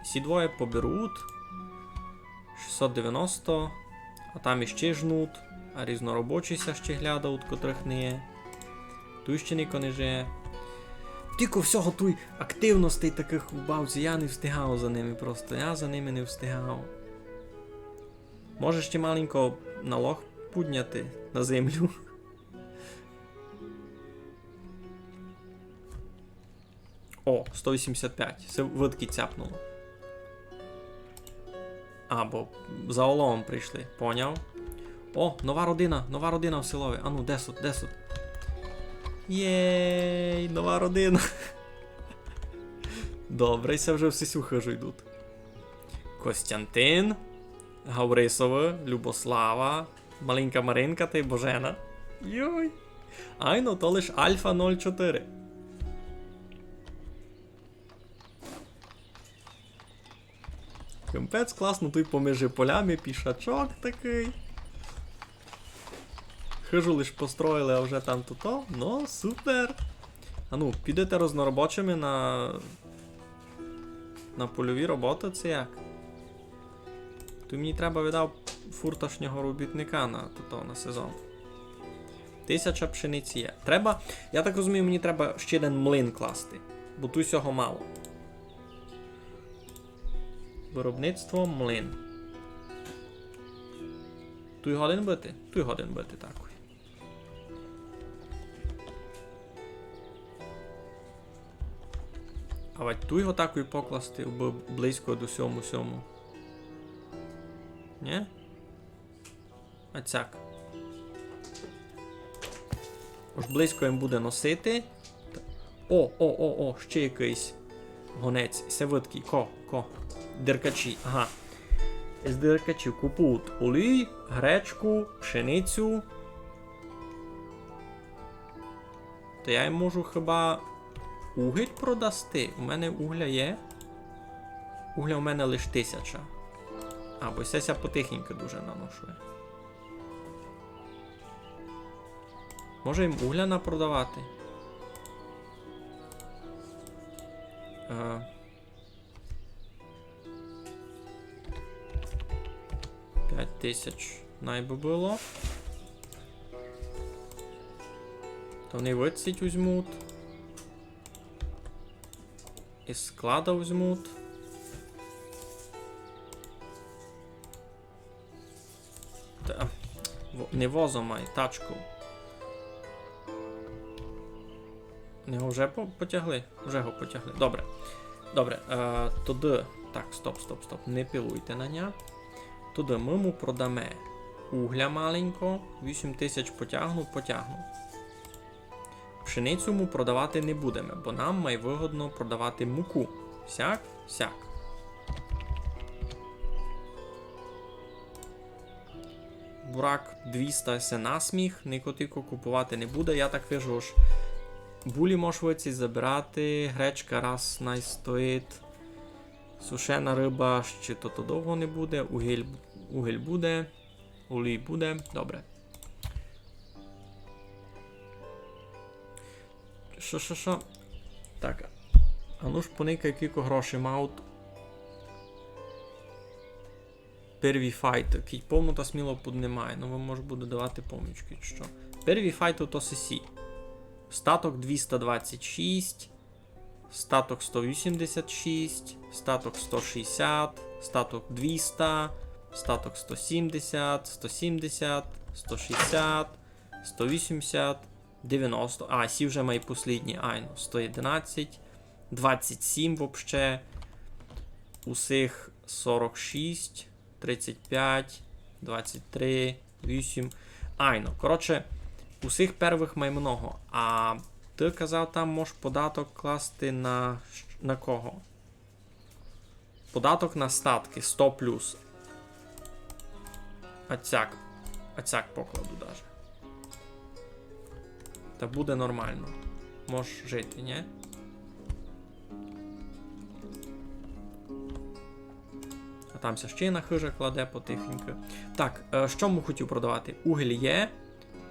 Сі двоє поберуть. Шістсот девяносто, а там іще жнуть, а різноробочі ся ще глядавуть, котрых не є. Туй іще нико не жиє. Тілько всього туй активностей такых у бавці, я не встигав за ними просто, я за ними не встигав. Може ще маленько налог пудняти на землю? О, сто вісімдесят пять. Се выдкы цяпнуло. А, бо за оловом прийшли. Поняв? О, нова родина, нова родина в селови. Ану, де сут, де сут? Єй, нова родина. Добре, і се вже всі сю хыжу йдуть. Костянтин, Гаврисовы, Любослава, маленька Маринка тай Божена. Йой. Айно, то лиш Альфа ноль чотыри. Капець класно, туй помежи полями пішачок такый. Хыжу лиш построїли, а вже там туто. Ну, супер. Ану, підете розноробочыми на, на польові роботы, ци як? Туй мені треба, видав, фурташнього робітника на, туто, на сезон. Тисяча пшениці є. Треба, я так розумію, мені треба ще єден млин класти, бо туй сього мало. Виробництво млин. Туй годен быти? Туй годен быти, так. А вадь туй го такой покласти, бо близько до сьому, сьому. Нє? А цяк. Ож близько їм буде носити. О, о, о, о, ще якыйсь гонець. Се выдкы. Ко, ко. Деркачі, ага. З деркачів купують олій, гречку, пшеницю. Та я їм можу хіба угіль продасти? У мене угля є. Угля у мене лиш тисяча. А, бо се ся потихеньку дуже наношує. Може їм угля напродавати? Е, пять тисяч най бы было. То вони выдсить узьмуть. Із склада узьмуть. Та, во-, не возом, ай тачков. Не го вже по-, потягли? Вже го потягли. Добре. Добре. Е, туды. Так, стоп, стоп, стоп. Не пилуйте на ня. Туды мы му продаме угля маленько. Вісім тисяч потягну, потягну. Пшеницю му продавати не будеме, бо нам май выгодно продавати муку. Сяк, сяк. Бурак двіста се насміх, нико тілько купувати не буде. Я так вижу, ож булі мож выдсить забирати, гречка раз най стоїть. Сушена рыба ще то, то довго не буде, угіль, угіль буде, олій буде. Добре. Шо, шо, шо? Так. А ну ж поникай, кілько грошей мають. Перві файты. Кідь повно, та сміло поднимай. Ну, вам мож буде давати помічки, чи што. Перві файты то сесі. Статок двіста двадцять шість, статок сто вісімдесят шість, статок сто шістдесят, статок двіста, статок сто сімдесят, сто сімдесят, сто шістдесят, сто вісімдесят, девяносто. А, сі вже май послідні, айно. Сто одинадцять, двадцять сім вообще. Усіх сорок шість, тридцять пять, двадцять три, вісім. Айно. Коротше, усіх первых май много. А ты казав, там мож податок класти на, на кого? Податок на статки сто плюс. А цяк. А цяк покладу даже. Та буде нормално. Мож жити, нє? А там ся ще на хыжа кладе потихеньку. Так, е, што му хотів продавати? Угіль є.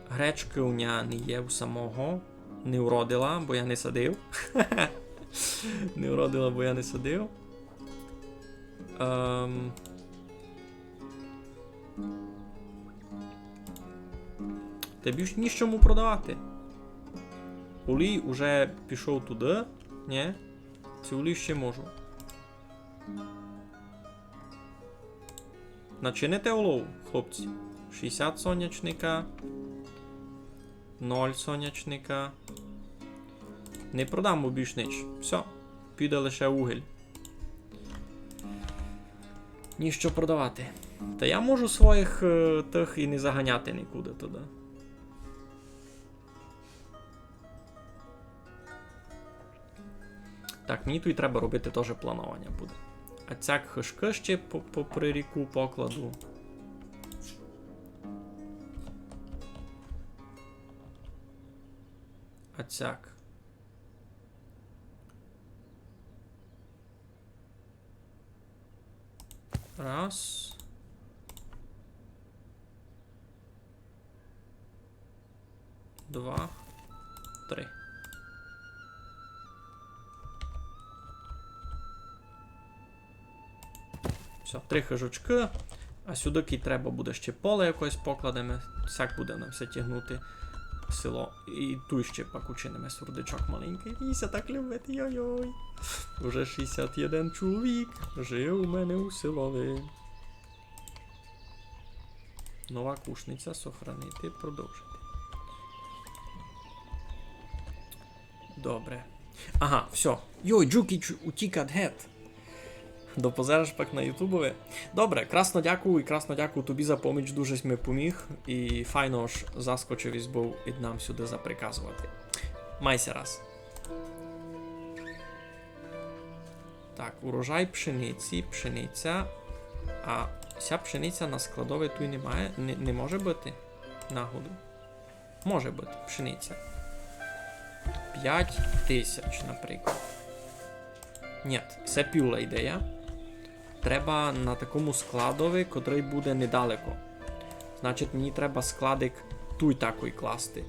Гречкы у ня не є у самого. не уродила, бо я не садив. Не уродила, бо я не садив. Ем. Та більш ні з чому продавати. Олій уже пішов туды, ні? Ци олій ще можу. Начините олов, хлопці? Шістдесят сонячника. Ноль сонячника. Не продам бо більш нич. Всьо. Піде лише угіль. Ніщо продавати. Та я можу своїх, е, тых і не заганяти нікуды туды. Так, мені туй треба робити тоже планованя буде. А цяк хышкы ще по-, попри ріку покладу. А цяк. Раз. Два. Три. Всьо, три хыжочкы. А сюды кідь треба буде ще поле якоєсь покладеме. Сяк буде нам ся тягнути село. І туй ще пак учиниме сурдичок маленькый. Мені ся так любить, йой-йой. Уже шістдесят один чоловік живе у мене у селови. Нова Кушниця, сохранити, продовжити. Добре. Ага, всьо. Йой, Джукіч утік гет. Допозераш пак на ютубови. Добре, красно дякую і красно дякую тобі за поміч, дуже сь ми поміг. І файно ож заскочив ись быв ид нам сюды заприказовати. Май ся раз. Так, урожай пшениці, пшениця. А ся пшениця на складови туй не має, не, не може быти? Нагоду. Може быти, пшениця. Пять тисяч, наприклад. Нєт, се пюла ідея. Треба на такому складови, котрый буде недалеко. Значить, мені треба складик туй такой класти.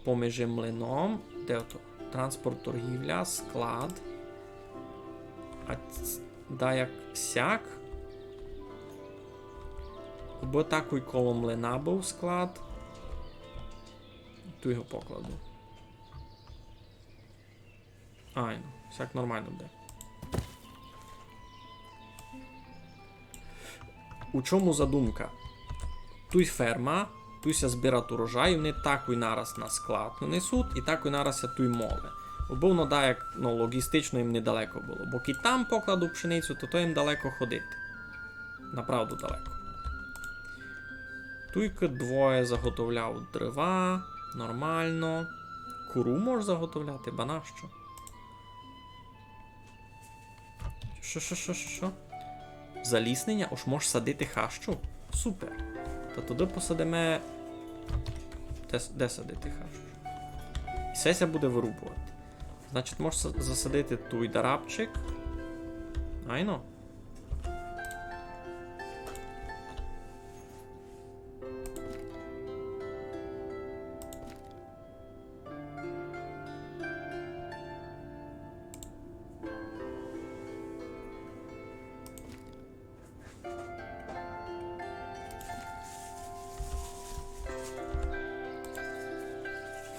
Поміж млином. Де ото? Транспорт, торгівля, склад. А ц-, да як сяк. Або такой коло млина быв склад. Туй його покладу. Айно, сяк нормално буде. У чому задумка? Туй ферма, туй ся збират урожай, і вони такой нараз на склад нанесуть, і такой нараз ся туй моле. Обы воно даяк, ну, логістично їм недалеко было. Бо кідь там покладу пшеницю, то, то їм далеко ходити. Направду далеко. Туйкы двоє заготовляв дрова, нормално. Кору мож заготовляти, ба нащо? Што, што, што, што, што? Залісненя, ож мож садити хащу? Супер. Та туды посадиме. Де с-, де садити хащу? І се ся буде вырубовати. Значить, мож са-, засадити туй дарабчик. Айно.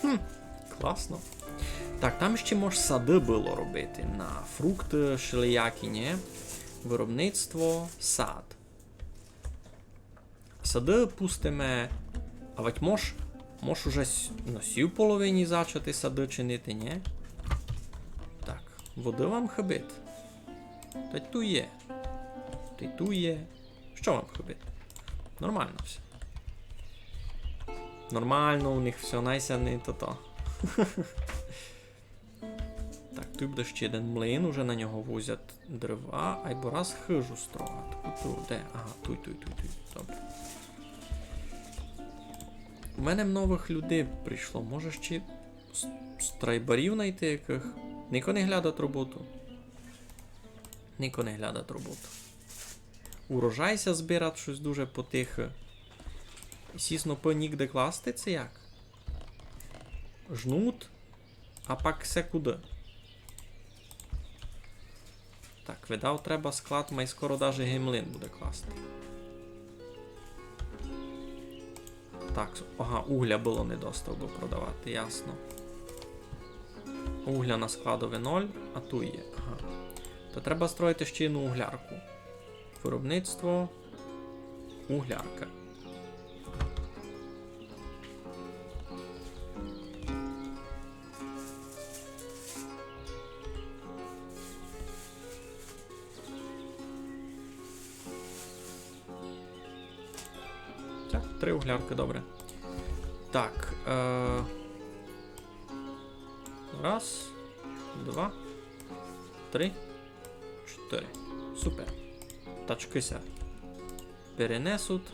Хм, класно. Так, там ще мож сады было робити на фрукты шелиякі, нє? Виробництво, сад. Сады пустиме. А вать мож, мож уже с-, на сій половині зачати сады чинити, нє? Так, воды вам хыбить? Та й ту є. Та й ту є. Што вам хыбить? Нормално всьо. Нормално у них всьо, най ся не тото. Так, туй буде ще єден млин, уже на нього возять дрова, айбо раз хыжу строят. Ту, ту, де? Ага, туй, туй, туй, туй. Добре. У мене новых людей прийшло. Може ще с-, страйбарів найти якых? Нико не глядать роботу. Нико не глядать роботу. Урожай ся збирать штось дуже потихы. Сі снопы нігде класти, ци як? Жнут. А пак се куды? Так, видав, треба склад, май скоро даже гей млин буде класти. Так, ага, угля было не доста, бы продавати, ясно. Угля на складови ноль, а туй є. Ага. То треба строїти ще єдну углярку. Виробництво. Углярка. Так, три угляркы, добре. Так, е, раз, два, три, чотыри. Супер. Тачкы ся перенесуть.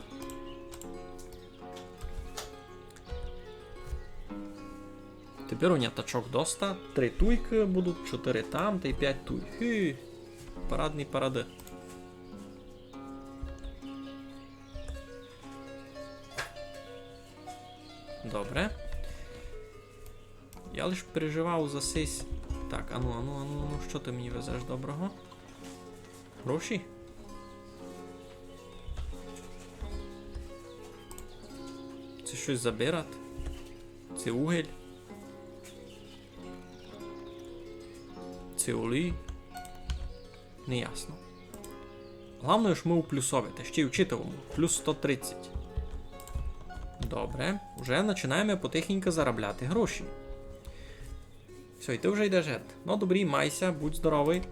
Тепер у ня тачок доста. Три туйкы будуть, чотыри там тай пять туй. Хі, парадні парады. Добре. Я лиш переживав за сись. Так, ану, ану, ану, ану, што ты мені везеш доброго? Гроші? Се штось забират? Се угель? Се олій? Неясно. Главноє, што мы у плюсови, та ще й у читавому. Плюс сто тридцять. Добре, уже начинаєме потихеньку заробляти гроші. Всьо, і ты вже йдеш гет. Ну, добрі, май ся, будь здоровый.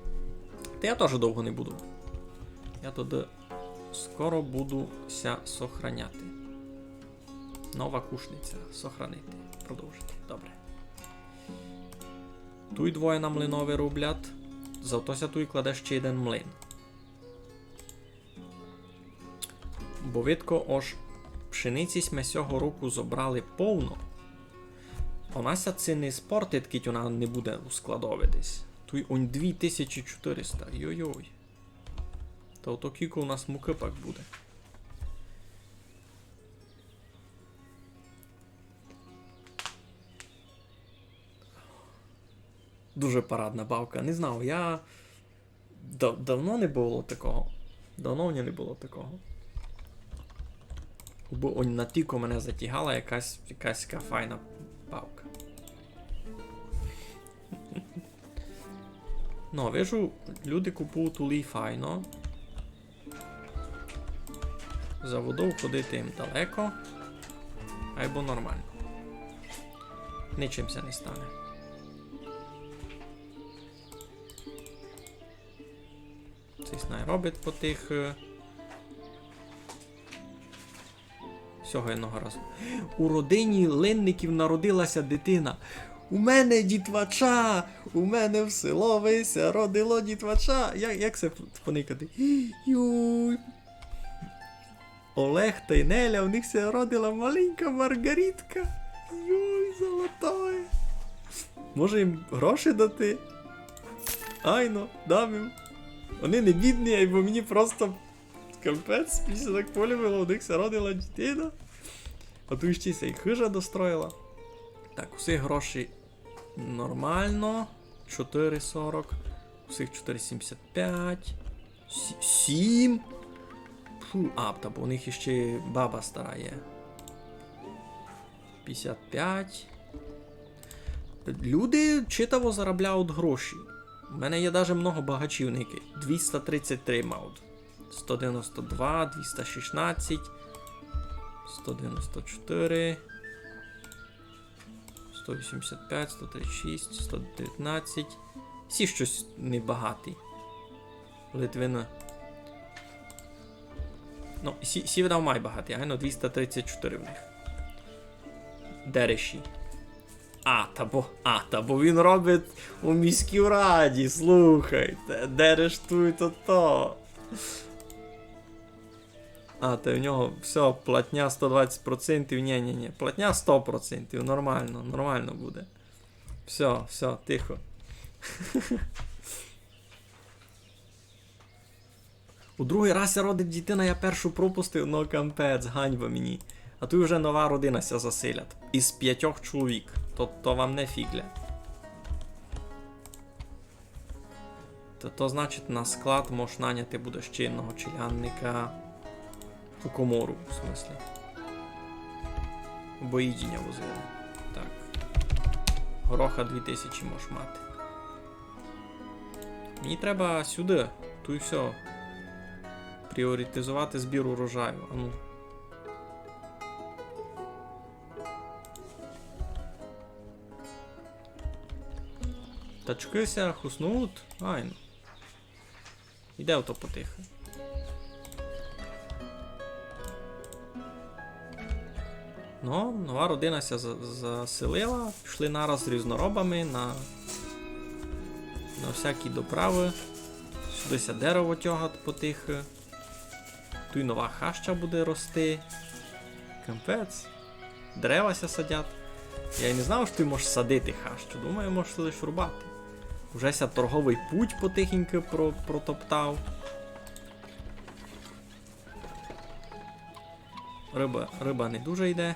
Та я тоже довго не буду. Я туды скоро буду ся сохраняти. Нова Кушниця. Сохранити. Продовжити. Добре. Туй двоє на млинови роблять. Зато ся туй кладе ще єден млин. Бо видко, ож пшениці сьме сього року зобрали повно. Она ся ци не спортить, кідь она не буде у складови десь. Туй онь дві тисячі чотыриста. Йой-йой. Та ото кілько у нас мукы пак буде. Дуже парадна бавка. Не знав, я дав-, давно не было такого. Давно в мене не было такого. Бо онь натілько мене затягала якась, якась така файна бавка. Ну, вижу, люди купують улій файно. За водов ходити їм далеко. Айбо нормално. Ничим ся не стане. Сись най робить потихы. Сього єдного разу. У родині Линників народила ся дитина. У мене дітвача! У мене в селови ся родило дітвача! Як, як се поникати? Юй. Олег тай Неля, у них ся родила маленька Маргаритка. Юй, золотоє. Може їм гроші дати? Айно, дам їм. Они не бідні, айбо мені просто капець, мені ся так полюбило, у них ся родила дітина. А туй іщи ся й хыжа достроїла. Так, усі гроші нормално. Чотыри сорок. Усіх чотыри сімдесят пять. Сі-, сім. Фу, а, та бо у них іщи баба стара є. Пятдесят пять. Люди читаво заробляють гроші. У мене є даже много багачів, никай. Двіста тридцять три мають. Сто девяносто два, двіста шістнадцять, сто девяносто чотири, сто вісімдесят пять, сто тридцять шість, сто девятнадцять. Всі штось небагаті. Литвины. Ну, сі, сі видав май багаті, айно, двіста тридцять чотири в них. Дереші. А, та бо, а, та бо він робить у міській раді, слухайте. Дереш туй то то. А, та в нього всьо, платня сто двадцять процентів, нї, нї, нї, платня сто процентів, нормално, нормално буде. Всьо, всьо, тихо. У другый раз ся родить дітина, я першу пропустив, но капець, ганьба мені. А туй уже нова родина ся заселять. Із пятьох чоловік. То, то вам не фіґля. То, то значить, на склад можеш наняти буде ще одного челядника у комору, в смыслі. Бо їдіня возили. Так. Гороха дві тисячі можеш мати. Мені треба сюди, туй всьо. Пріоритизовати збір урожаю. Ану. Тачкы ся хуснут. Айно. Іде ото потихы. Ну, нова родина ся за-, заселила, пішли нараз з різноробами на, на всякі доправы. Сюды ся дерево тягать потихы. Туй нова хаща буде рости. Капець. Дерева ся садять. Я й не знав, што ты можеш садити хащу. Думаю, можеш лиш рубати. Уже ся торговый путь потихеньку про-, протоптав. Рыба, рыба не дуже йде.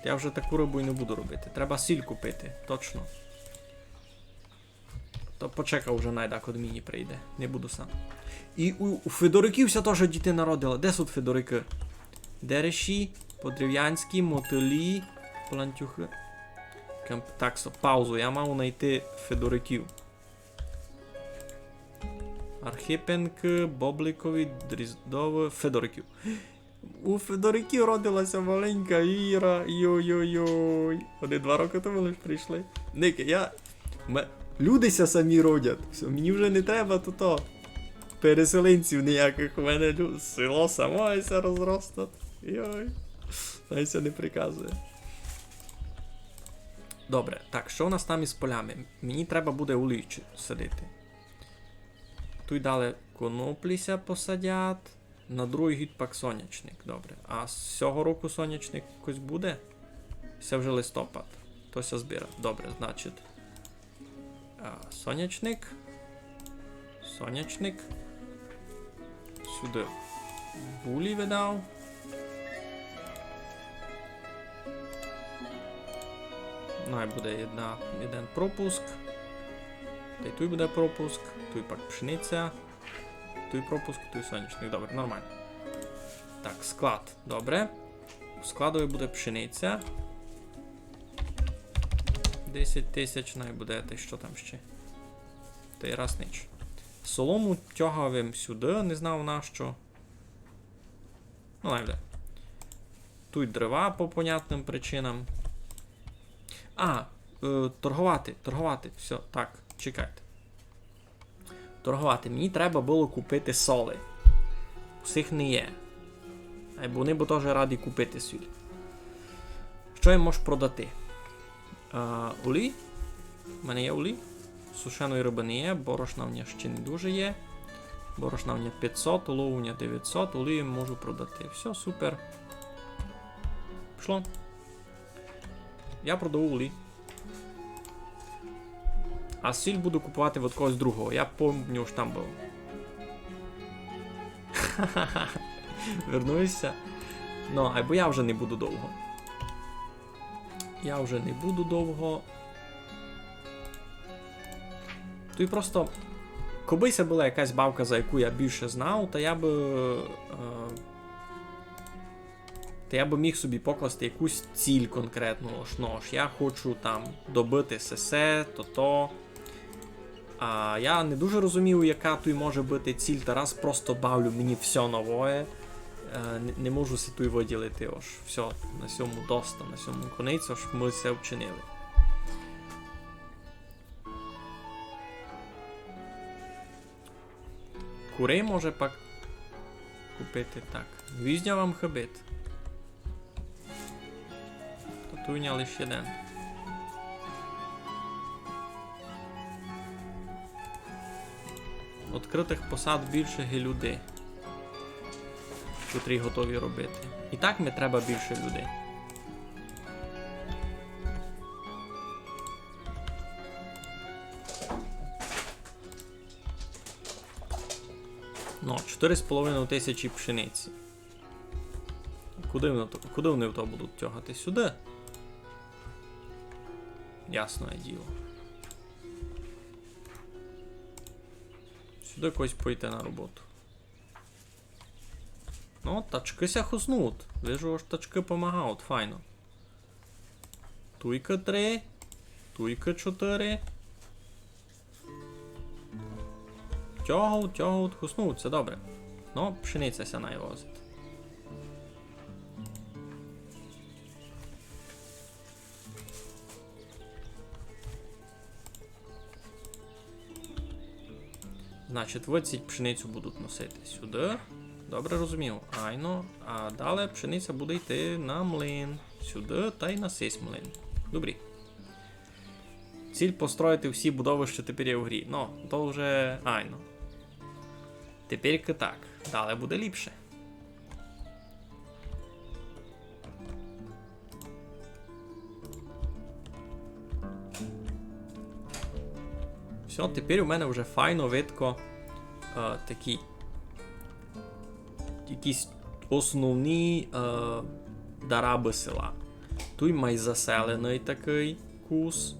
Я вже таку рыбу й не буду робити. Треба сіль купити, точно. То почекав уже, най дак од мені прийде. Не буду сам. І у, у Федориків ся тоже діти народили. Де суть Федорикы? Дереші, Подрів'янські, Мотилі, Полантюхы. Кемп-, так, со-, паузу. Я мав найти Федориків. Архипенкы, Бобликові, Дріздовы, Федориків. У Федориків родила ся маленька Віра. Йой-йой-йой. Вони два рокы тому лиш прийшли. Никай, я... ме-, люди ся самі родять. Всьо, мені вже не треба туй переселенців ніякых. У мене лю-, село само ся розростать. Йой. Най ся не приказує. Добре, так, што у нас там із полями? Мені треба буде улій садити. Туй далі коноплі ся посадять. На другый гід пак сонячник, добре. А з сього року сонячник якось буде? Се вже листопад. То ся збира. Добре, значить. А, сонячник. Сонячник. Сюды булі видав. Най буде єдна, єден пропуск. Тай туй буде пропуск, туй пак пшениця. Туй пропуск, туй сонячник. Добре, нормално. Так, склад. Добре. У складови буде пшениця. Десять тисяч, най буде, тай што там ще. Тай раз нич. Солому тягав им сюды, не знав нащо. Ну, най буде. Туй дрова по понятным причинам. А, е, торговати, торговати. Всьо, так, чекайте. Торговати. Мені треба было купити соли. Усіх не є. Айбо вони бы тоже раді купити сіль. Што я можу продати? Е, олій. У мене є олій. Сушеної рыбы не є, борошна в мене ще не дуже є. Борошна в мене пятсот, олову в мене девятсот, олію можу продати. Всьо, супер. Пішло. Я продав олій. А сіль буду купувати від когось другого. Я помню, ож там быв. Вернуся. Ну, айбо я вже не буду довго. Я вже не буду довго. Туй просто, кобы ся была якась бавка, за яку я більше знав, та я бы, е, та я бы міг собі покласти якусь ціль конкретну, ож, ну, ож я хочу там добыти сесе, то-то. А я не дуже розумію, яка туй може быти ціль, та раз просто бавлю, мені всьо новоє. Е, не, не можу си туй выділити, ож всьо, на сьому доста, на сьому конець, ож мы всьо вчинили. Курей може пак купити, так. Візня вам хыбить. Та туй у ня лиш єден. Открытых посад більше ги людей, котрі готові робити. І так ми треба більше людей. Ну, чотири з половиною тисячі пшениці. Куды вони то, куды вони то будуть тягати? Сюды? Ясне діло. До якогось пойти на роботу. Ну, тачкы ся хоснут. Вижу, ож тачкы помагають, файно. Туйка три, туйка чотири. Тягут, тягут, хоснут, всьо добре. Ну, пшениця ся най возить. Значить, вот сіть пшеницю будуть носити сюды. Добре розумію. Айно. А далі пшениця буде йти на млин. Сюды тай на сись млин. Добрі. Ціль построїти всі будовы, што тепер є у грі. Ну, то вже айно. Тепер так. Далі буде ліпше. Всьо, тепер у мене вже файно видко, е, такі якісь основні, е, дарабы села. Туй май заселеный такый кус.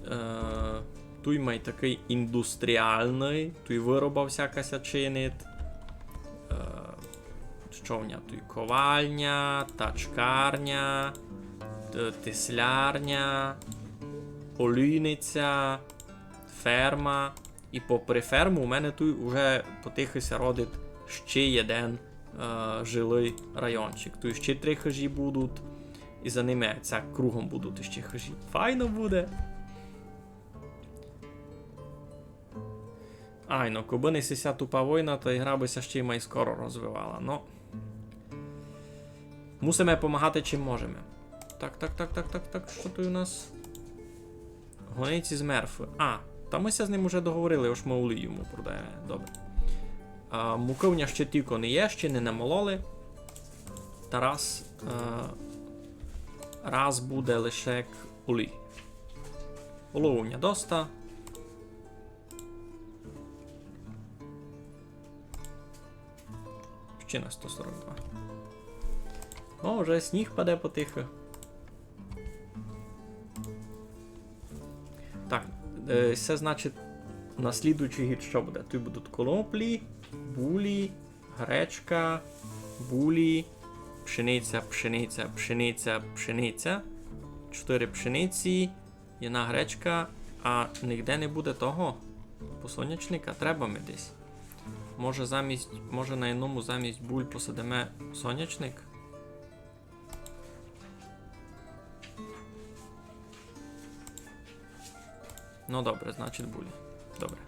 Е, туй май такый індустріалный, туй выроба всяка ся чинить. Е, што в ня туй? Ковальня, тачкарня, т-, теслярня, олійниця, ферма. І попри ферму у мене туй уже потихы ся родить ще єден, е, жилый райончик. Туй ще три хыжі будуть, і за ними ця кругом будуть ще хыжі. Файно буде. Айно, кобы не сися тупа война, та ігра бы ся ще й май скоро розвивала. Но. Мусиме помагати, чим можеме. Так, так, так, так, так, так, што туй у нас? Гониці з мерфы. А, та мы ся з ним уже договорили, ож мы олій йому продаєме. Добре. А, мукы в ня ще тілько не є, ще не намололи. Та раз, е, раз буде лише к-, олій. Олову в ня доста. Ще на сто сорок два. О, вже сніг паде потихы. Так, е, се значить, на слідуючый гід што буде? Туй будуть коноплі, булі, гречка, булі, пшениця, пшениця, пшениця, пшениця. Чотири пшениці, єдна гречка, а нигде не буде того посонячника, треба ми десь. Може замість, може на єдному замість буль посадиме сонячник? Ну добре, значить булі. Добре.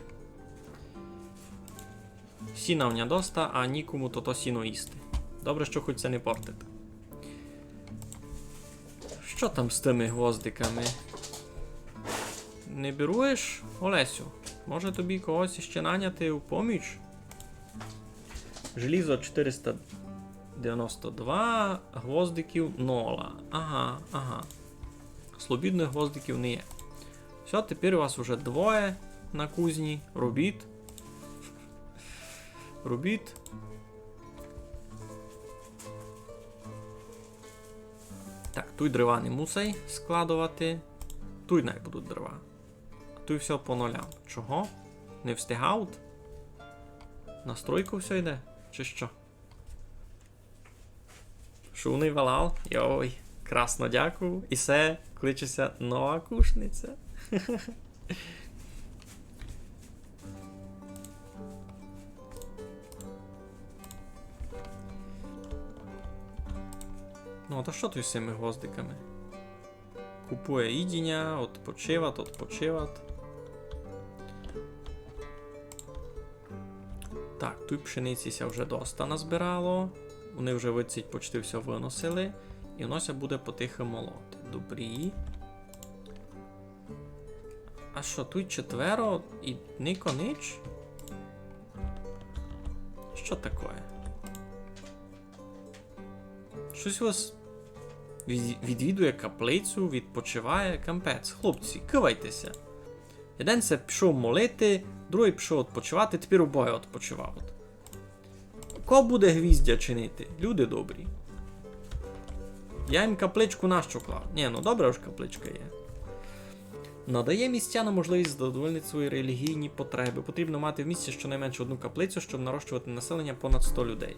Сіна в ня доста, а нікому то, то сіно їсти. Добре, што хоть се не портить. Што там з тыми гвоздиками? Не біруєш, Олесю? Може тобі когось іще наняти у поміч? Желізо чотириста девяносто два, гвоздиків нола. Ага, ага. Слобідных гвоздиків не є. Всьо, тепер у вас уже двоє на кузні. Робіт. Робіт. Так, туй дрова не мусай складовати. Туй най будуть дрова. А туй всьо по нулям. Чого? Не встигають? На стройку всьо йде? Чи што? Шумный валал? Йой, красно дякую. І се кличе ся Нова Кушниця. Ну, а то што туй з сими гвоздиками? Купує їдіня, одпочиват, одпочиват. Так, туй пшениці ся вже доста назбирало. Вони вже, видить, почти всьо выносили. І воно ся буде потихы молоти. Добрі. А што, туй четверо і нико нич? Што такоє? Штось у вас від-, відвідує каплицю, відпочиває. Капець, хлопці, кывайте ся. Єден ся пішов молити, другый пішов одпочивати, тепер обоє одпочивають. Ко буде гвіздя чинити? Люди добрі. Я їм капличку нащо клав? Ні, ну добре, ож капличка є. Надає містянам можливість задовольнити свої релігійні потреби. Потрібно мати в місті щонайменше одну каплицю, щоб нарощувати населення понад сто людей.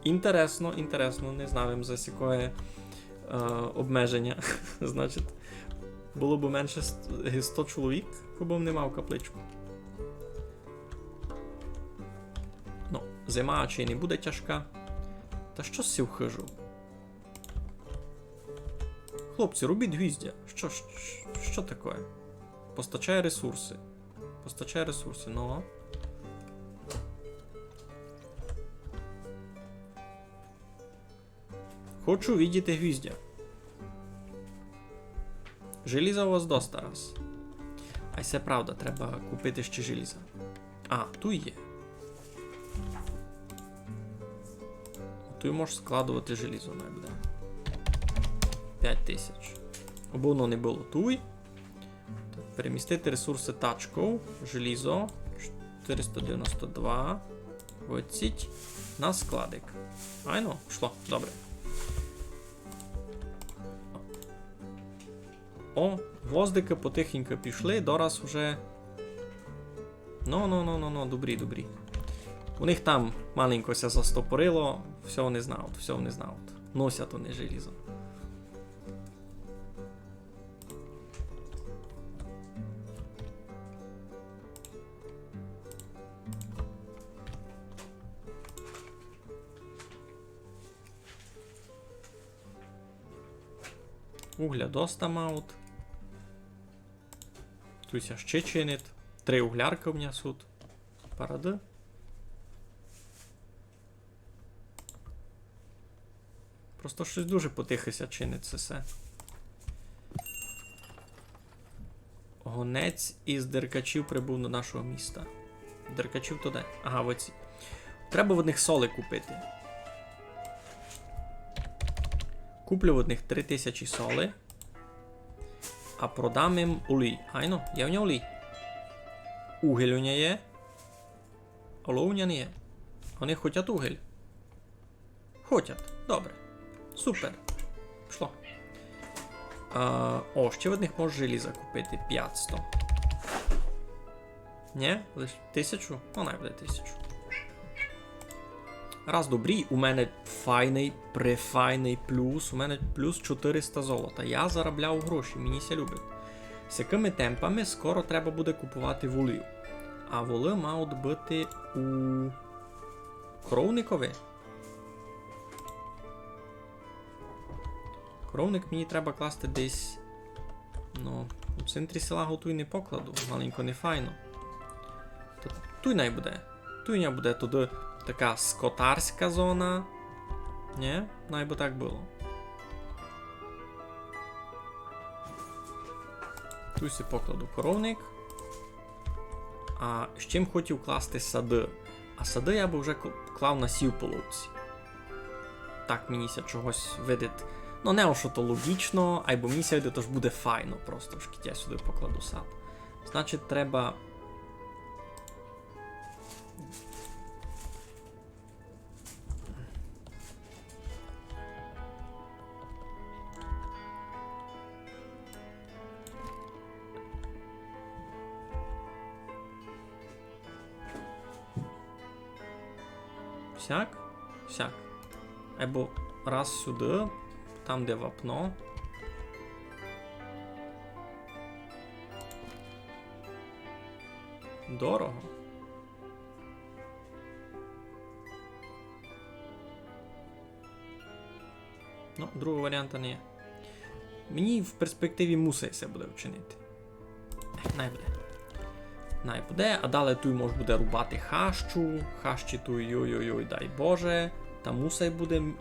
Інтересно, інтересно, не знав им за сякоє, е, обмеженя. Значить, было бы менше ст-, сто чоловік, кобы м не мав капличку. Ну, зима чи не буде тяжка. Та што з сив хыжу? Хлопці, робіть гвіздя. Што, што, што такоє? Постачає ресурсы. Постачає ресурсы, ну. Хочу видіти гвіздя. Желіза у вас доста раз. Ай се правда, треба купити ще желіза. А, туй є. Туй можеш складовати желізо, най буде. Пять тисяч. Обы воно не было туй. Так, перемістити ресурсы тачков. Желізо. Чотириста девяносто два. Оціть. На складик. Айно, пішло. Добре. О, гвоздикы потихеньку пішли, дораз уже. Ну, ну, ну, ну, ну, добрі, добрі. У них там маленько ся застопорило, всьо они знають, всьо они знають. Носять они желізо. Угля доста мають. Туй ся ще чинить. Три угляркы у мене суть. Парады. Просто штось дуже потихы ся чинить се всьо. Гонець із Деркачів прибув до нашого міста. Деркачів то де? Ага, в оці. Треба в них соли купити. Куплю в них три тисячі соли. А продам им олій. Айно, є в нього олій? Угель у нього є. Олоуня не є. Они хотять угель. Хотять. Добре. Супер. Пішло. А, о, ще в них можеш желіза купити пятсто. Нє? Лиш тисячу? Ну, най буде тисячу. Раз добрі, у мене файный, префайный плюс. У мене плюс чотириста золота. Я заробляв гроші, мені ся любить. З якыми темпами скоро треба буде купувати волів. А волы мають быти у коровникови. Коровник мені треба класти десь. Ну, у центрі села го туй не покладу, маленько не файно. Та туй най буде. Туй най буде туды така скотарська зона. Нє? Най бы так было. Туй си покладу коровник. А з чим хотів класти сады? А сады я бы вже кл-, клав на сій половці. Так мені ся чогось видить. Ну, не ож то логічно, айбо мені ся видить, ож буде файно просто, ож кідь я сюды покладу сад. Значить, треба Сяк? Сяк. Айбо раз сюды, там, де вапно. Дорого. Ну, другого варіанта не є. Мені в перспективі мусить се буде вчинити. Ех, най буде. Най буде, а далі туй мож буде рубати хащу. Хащі туй, йой-йой-йой, дай Боже. Та мусай буде м-,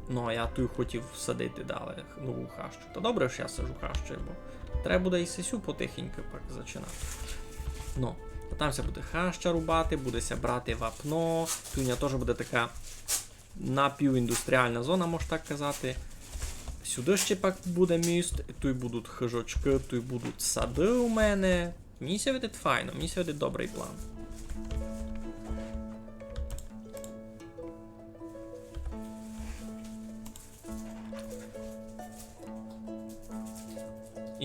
ну, а я туй хотів садити далі нову хащу. Та добре, ож я сажу хащу, бо треба буде і сесю потихеньку пак зачинати. Ну, а там ся буде хаща рубати, буде ся брати вапно. Туй у мене тоже буде така напівіндустріальна зона, мож так казати. Сюды ще пак буде міст, туй будуть хыжочкы, туй будуть сады у мене. Мені ся видить файно, мені ся видить добрый план.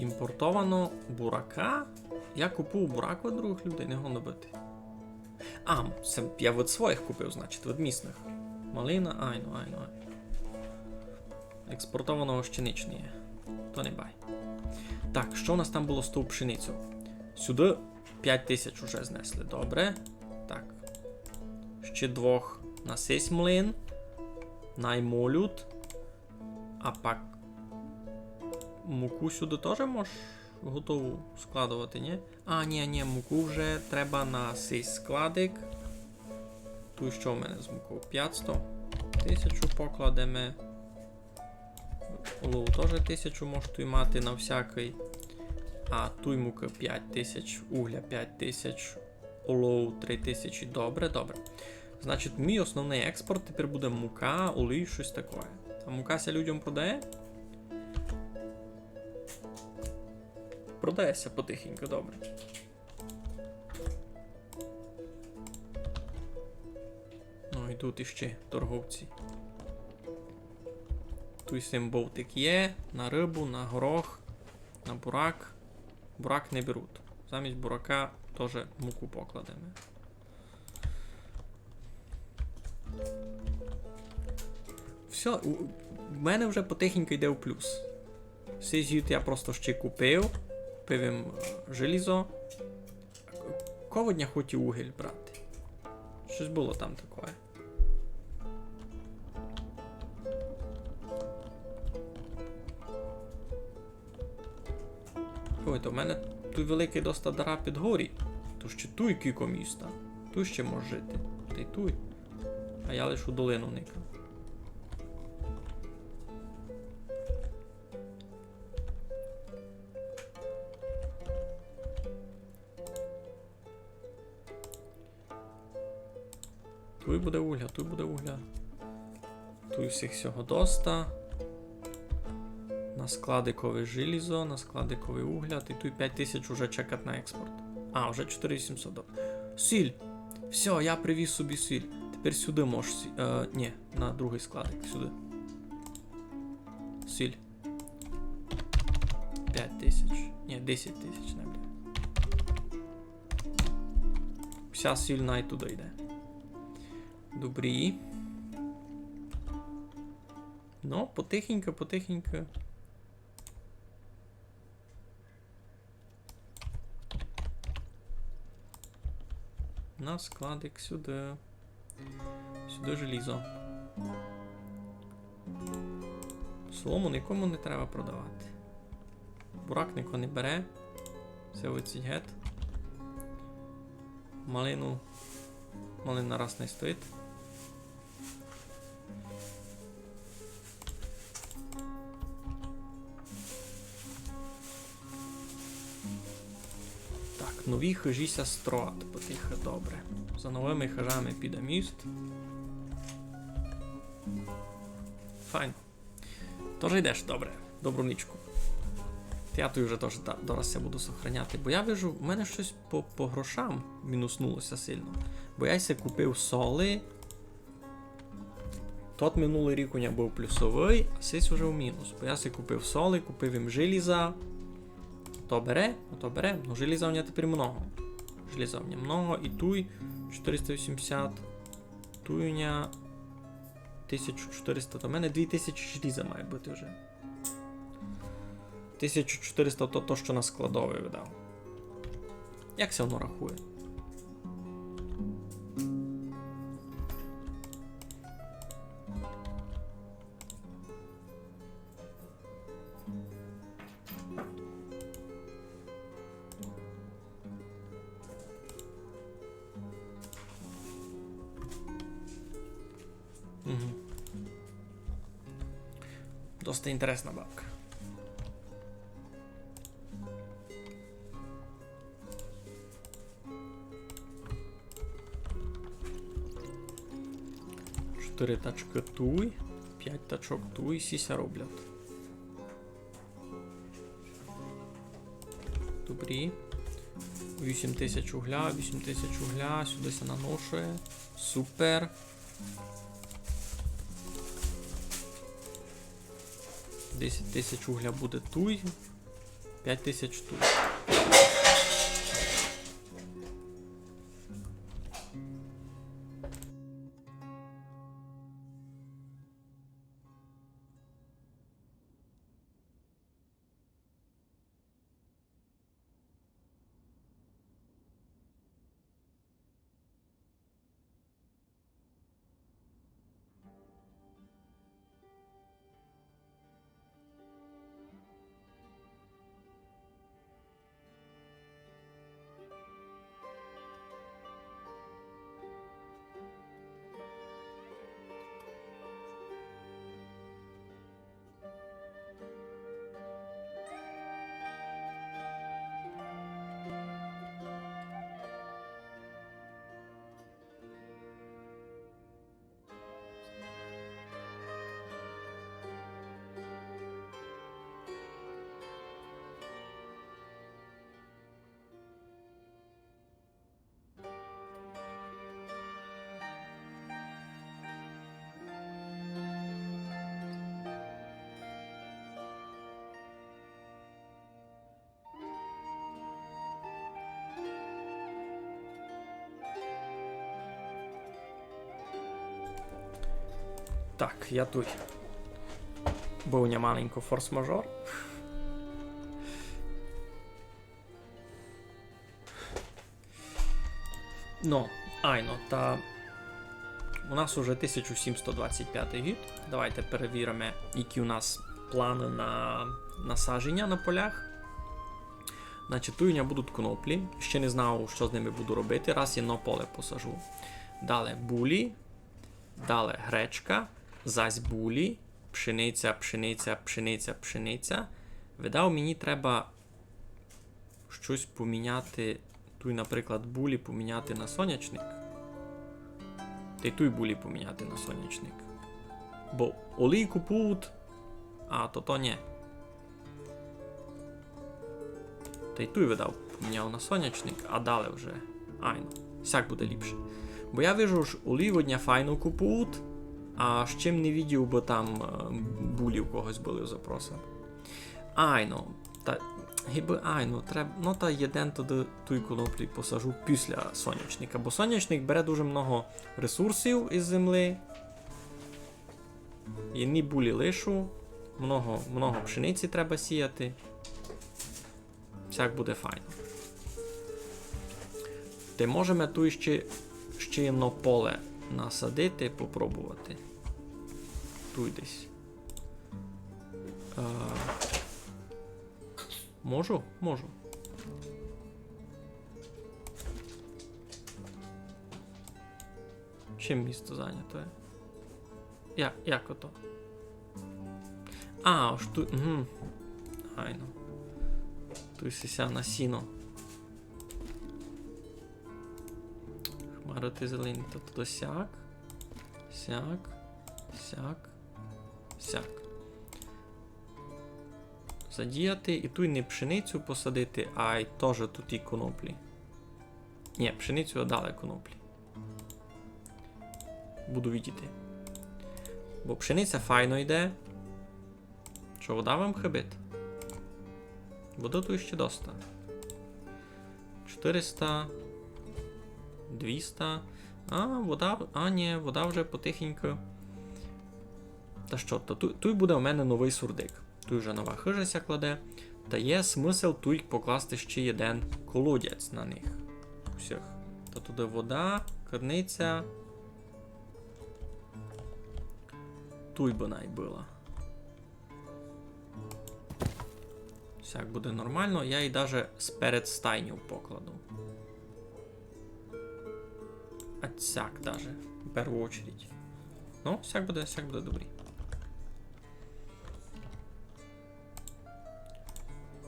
Імпортовано бурака. Я купую бурак од другых людей, не годно быти. А, се я од своїх купив, значить, од місных. Малина, айно, айно, айно. Експортовано ще нич не є. То не бай. Так, што у нас там было з тою пшеницею? Сюды пять тисяч уже знесли, добре. Так. Ще двох на сись млин. Най молють. А пак муку сюды тоже можеш готову складовати, нї? А, нї, нї, муку вже треба на сись складик. Туй што в мене з муков? Пятсто. Тисячу покладеме. Олову тоже тисячу мож туй мати на всякый. А туй мукы пять тисяч, угля пять тисяч, олову три тисячі. Добре, добре. Значить, мій основный експорт тепер буде мука, олій, штось такоє. А мука ся людям продає? Продає ся потихеньку, добре. Ну, йдуть іще торговці. Туй сим бовтик є, на рыбу, на горох, на бурак. Бурак не беруть. Замість бурака тоже муку покладеме. Всьо, у, у мене вже потихеньку йде у плюс. Сись гід я просто ще купив. Купив им, е, желізо. Кого дня хотів угіль брати? Штось было там такоє. Ой, то в мене туй великый доста дара під горі. То ще туй кілько міста. Туй ще мож жити. Та й туй. А я лиш у долину никав. Туй буде угля, туй буде угля. Туй всіх всього доста. На складикове желізо, на складикове угля. Та й туй пять тисяч уже чекать на експорт. А, вже чотири вісімсот, добре. Сіль! Всьо, я привіз собі сіль. Тепер сюды можеш сі-, е, нї, на другый складик, сюды. Сіль. Пять тисяч. Нї, десять тисяч, не буде. Вся сіль най туды йде. Добрі. Ну, потихеньку, потихеньку. На складик сюды. Сюды желізо. Солому никому не треба продавати. Бурак нико не бере. Се виціть гет. Малину. Малина раз не стоїть. Так, нові хижі ся строять потихы, добре. За новыми хижами піде міст. Файно. Тож йдеш, добре. Добру нічку. Та я туй вже тож та-, дораз ся буду сохраняти, бо я вижу, в мене штось по, по грошам мінуснуло ся сильно. Бо я ся купив соли. Тот минулый рік у ня быв плюсовый, а сись уже в мінус. Бо я ся купив соли, купив им желіза. То бере, то бере. Ну, желіза у ня тепер много. Желіза у ня много, і туй чотириста вісімдесят, туй у ня тисяча чотириста, то в мене дві тисячі желіза має быти вже. Тисяча чотириста то, то, што на складовый видав. Як ся воно рахує? Мгм. Доста інтересна бабка. Чотири тачкы туй, пять тачок туй, сі ся роблять. Добрі. Вісім тисяч угля, вісім тисяч угля, сюды ся наношує. Супер. Десять тисяч угля буде туй. Пять тисяч штук. Так, я туй. Быв у мене маленько форс-мажор. Ну, айно, та у нас уже тисяча сімсот двадцять пятый гід. Давайте перевіриме, які у нас планы на насадженя на полях. Значить, туй у мене будуть коноплі. Ще не знав, што з ними буду робити. Раз єдно поле посажу. Дале булі. Дале гречка. Зась булі. Пшениця, пшениця, пшениця, пшениця. Видав, мені треба штось поміняти. Туй, наприклад, булі поміняти на сонячник. Тай туй булі поміняти на сонячник. Бо олій купують, а то то нє. Тай туй, видав, поміняв на сонячник, а дале вже. Айно, сяк буде ліпше. Бо я вижу, ож олій водня файно купують, а з чим не видів, бо там е, булі у когось были запросы. Айно, та гибы айно, треба, ну та єден туды туй коноплі посажу після сонячника, бо сонячник бере дуже много ресурсів із землі. Єдні булі лишу, много, много пшениці треба сіяти. Сяк буде файно. Та можеме туй ще, ще єдно поле насадити, попробовати. Туй десь. Е, можу? Можу. Чим місто зайнято є? Як, як ото? А, ож туй, угу. Айно. Туй сися на сіно. Хмарити зелені, то туды сяк. Сяк. Сяк. Сяк. Задіяти. І туй не пшеницю посадити, ай тоже туй і коноплі. Нє, пшеницю, а дале коноплі. Буду видіти. Бо пшениця файно йде. Што, вода вам хибить? Воды туй ще доста. Чотыриста, двіста. А, вода, а, нє, вода вже потихеньку. Та што, та ту-, туй буде у мене новый сурдик. Туй вже нова хыжа ся кладе. Та є смысл туй покласти ще єден колодязь на них. Усіх. Та туды вода, керниця. Туй бы най была. Сяк буде нормално. Я її даже сперед стайню покладу. А сяк даже, в перву очередь. Ну, сяк буде, сяк буде добрі.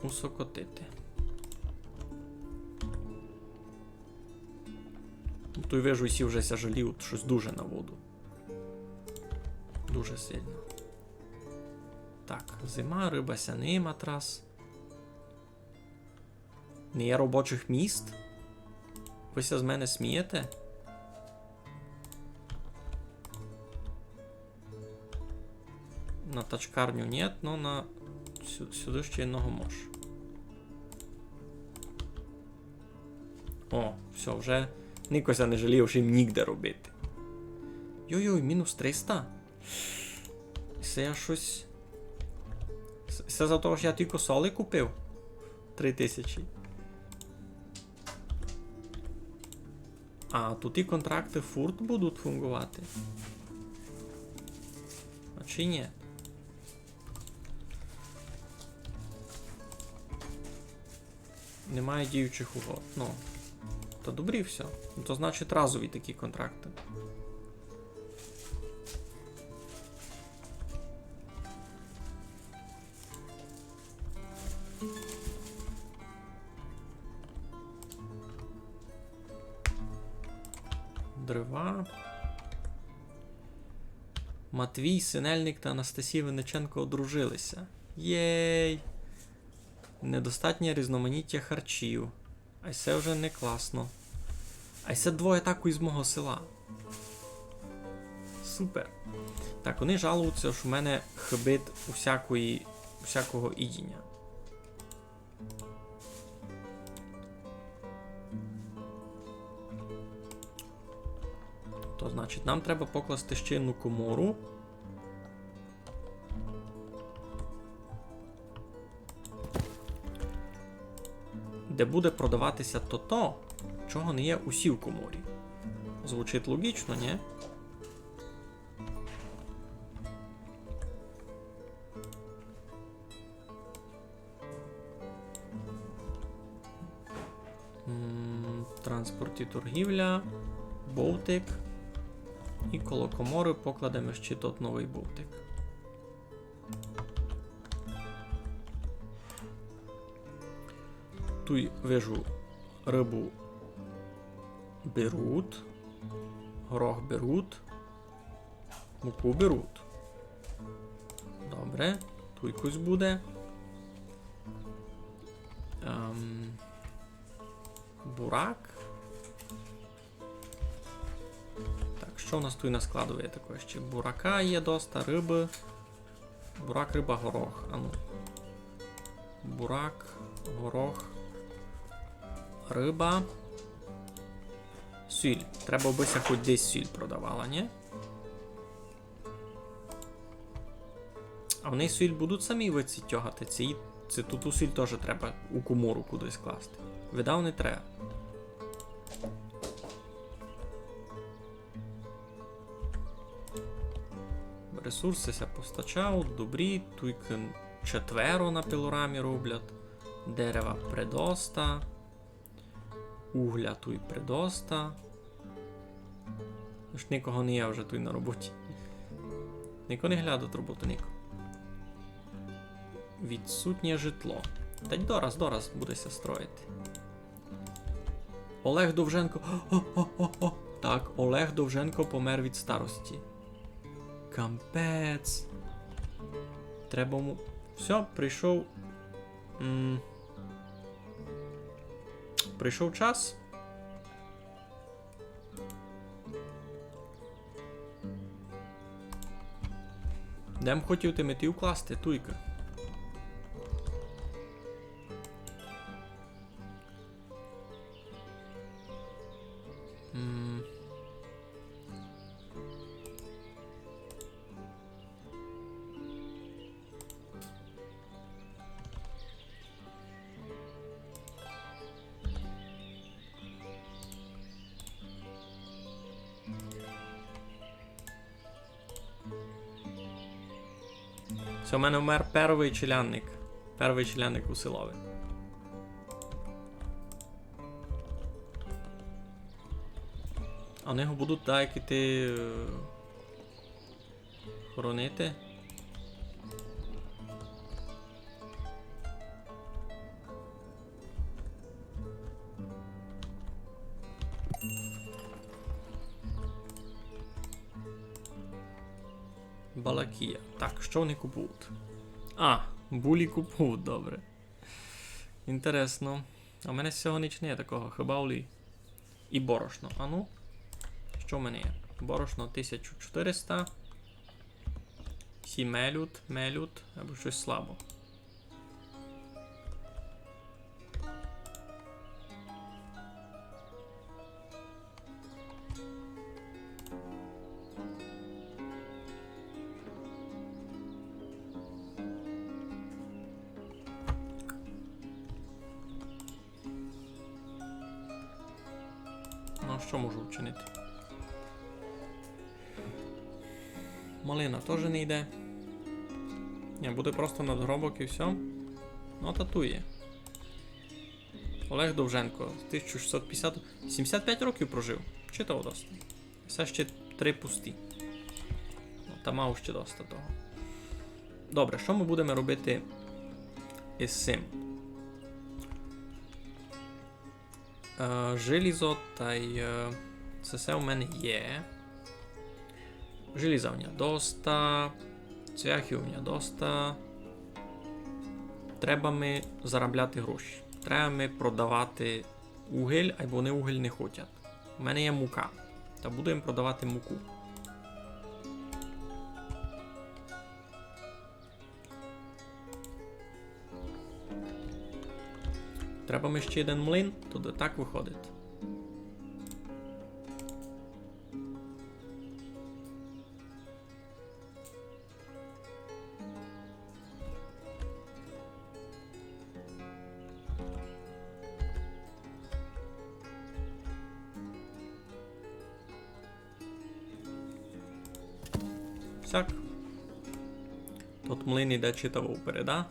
Усокотити. Ну, туй вижу, всі вже ся жаліють штось дуже на воду. Дуже сильно. Так, зима, рыба ся не їсть раз. Не є робочих міст? Вы ся з мене смієте? На тачкарню нєт, но на сю-, сюды ще єдного мож. О, всьо, вже нико ся не жаліє, вже їм нігде робити. Йой-йой, мінус триста? Се я штось... Се, се за того, што я тілько соли купив? Три тисячі. А туй і контракты фурт будуть фунґовати? А чи ні? Немає діючих угод. Ну, та добрі всьо. Ну, то значить разові такі контракты. Дрова. Матвій Синельник та Анастасія Винниченко одружилися. Єй! Недостатнє різноманіття харчів. А се вже не класно. А се двоє так із мого села. Супер. Так, они жалуються, што в мене хибить усякої, усякого їдіня. То значить, нам треба покласти ще одну комору, де буде продаватися тото, чого не є у сій коморі. Звучить логічно, ні? М, транспорт і торгівля, бовтик. І коло коморы покладеме ще тот новый бовтик. Туй вижу, рыбу беруть, горох беруть. Муку беруть. Добре, туй кось буде. Ем, бурак. Так, што у нас туй на складу є такого ще? Бурака є доста, рыбы. Бурак, рыба, горох. Ану. Бурак, горох, рыба. Сіль. Треба, бы ся хоть десь сіль продавала, ні? А они сіль будуть самі выдці тягати? Ци, ци ту, ту сіль тоже треба у комору кудись класти? Видав, не треба. Ресурсы ся постачають, добрі, туйкы четверо на пилорамі роблять. Дерева предоста. Угля туй предоста. Ож никого не є вже туй на роботі. Нико не глядать роботу, нико. Відсутнє житло. Та й дораз, дораз буде ся строїти. Олег Довженко. О, о, о, о. Так, Олег Довженко помер від старості. Капець. Треба му... Всьо, прийшов. М. Прийшов час. Де м хотів ти мети укласти, туйка? М. Се у мене вмер первый челядник. Первый челядник у селови. А они го будуть так іти, е, хоронити. Балакія. Так, што они купують? А, булі купують, добре. Інтересно. А в мене з сього нич не є такого, хіба олій. І борошно. Ану. Што в мене є? Борошно тисяча чотириста. Сі мелють, мелють, або штось слабо. Што можу вчинити? Малина тоже не йде. Ні, буде просто надгробок і всьо. Ну, та ту є. Олег Довженко, тисяча шістсот пятдесят, сімдесят пять років прожив. Читаво доста. Всьо ще три пусті. Ну, та мав ще доста того. Добре, што мы будеме робити із сим? Е, желізо тай, е, се всьо у мене є. Желіза у мене доста, цвяхів у мене доста. Треба ми заробляти гроші. Треба ми продавати уголь, айбо они уголь не хотять. У мене є мука. Та буду їм продавати муку. Треба ми ще єден млин, туды так выходить. Сяк. Тот млин іде читаво вперед, а?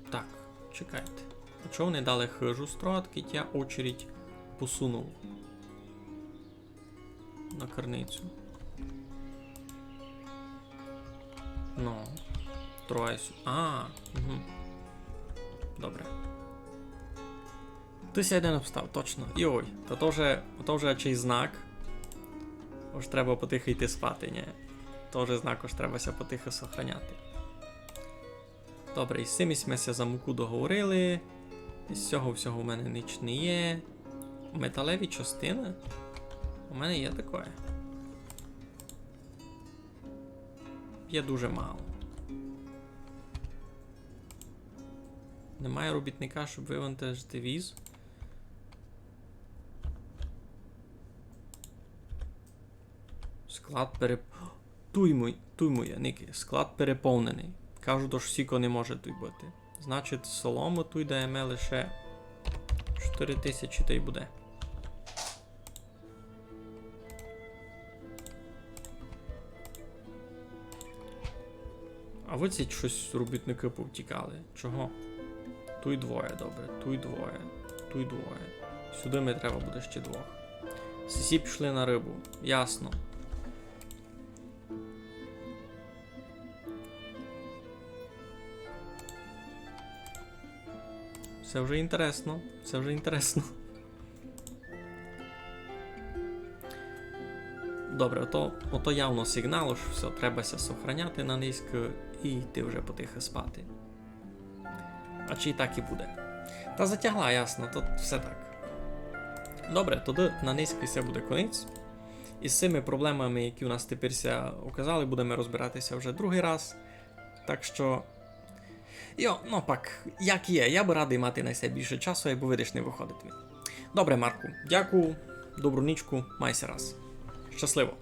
Так, чекайте. А чого вони дали хыжу строїти, кідь я очередь посунув на карницю? Ну, троє сю-, а, угу. Добре. Ты ся єден обстав, точно. Йой, та то вже, то вже чий знак. Ож треба потихо йти спати, ні? То вже знак, ож треба ся потихо сохраняти. Добре, із сим сьме ся за муку договорили. Із сього всього у мене ніч не є. Металеві частины? У мене є такоє. Є дуже мало. Немає робітника, щоб вивантажити віз. Склад переп-, туй мой, туй моє, никай. Склад переповненый. Кажуть, ож сіко не може туй быти. Значить, солому туй даєме лише чотири тисячі тай буде. А выдціть штось робітникы повтікали. Чого? Туй двоє, добре, туй двоє, туй двоє. Сюды ми треба буде ще двох. Сесі пішли на рыбу. Ясно. Се вже інтересно, се вже інтересно. Добре, ото, ото явно сигнал, ож всьо, треба ся сохраняти на низько і йти вже потихо спати. А чи так і буде? Та затягла, ясно, то всьо так. Добре, тогды на низько се буде конець. Із сими проблемами, які у нас тепер ся оказали, будеме розбирати ся вже другый раз. Так што, йо, ну пак, як є, я бы радый мати на се більше часу, айбо видиш, не выходить ми. Добре, Марку, дякую, добру нічку, май ся раз. Щасливо.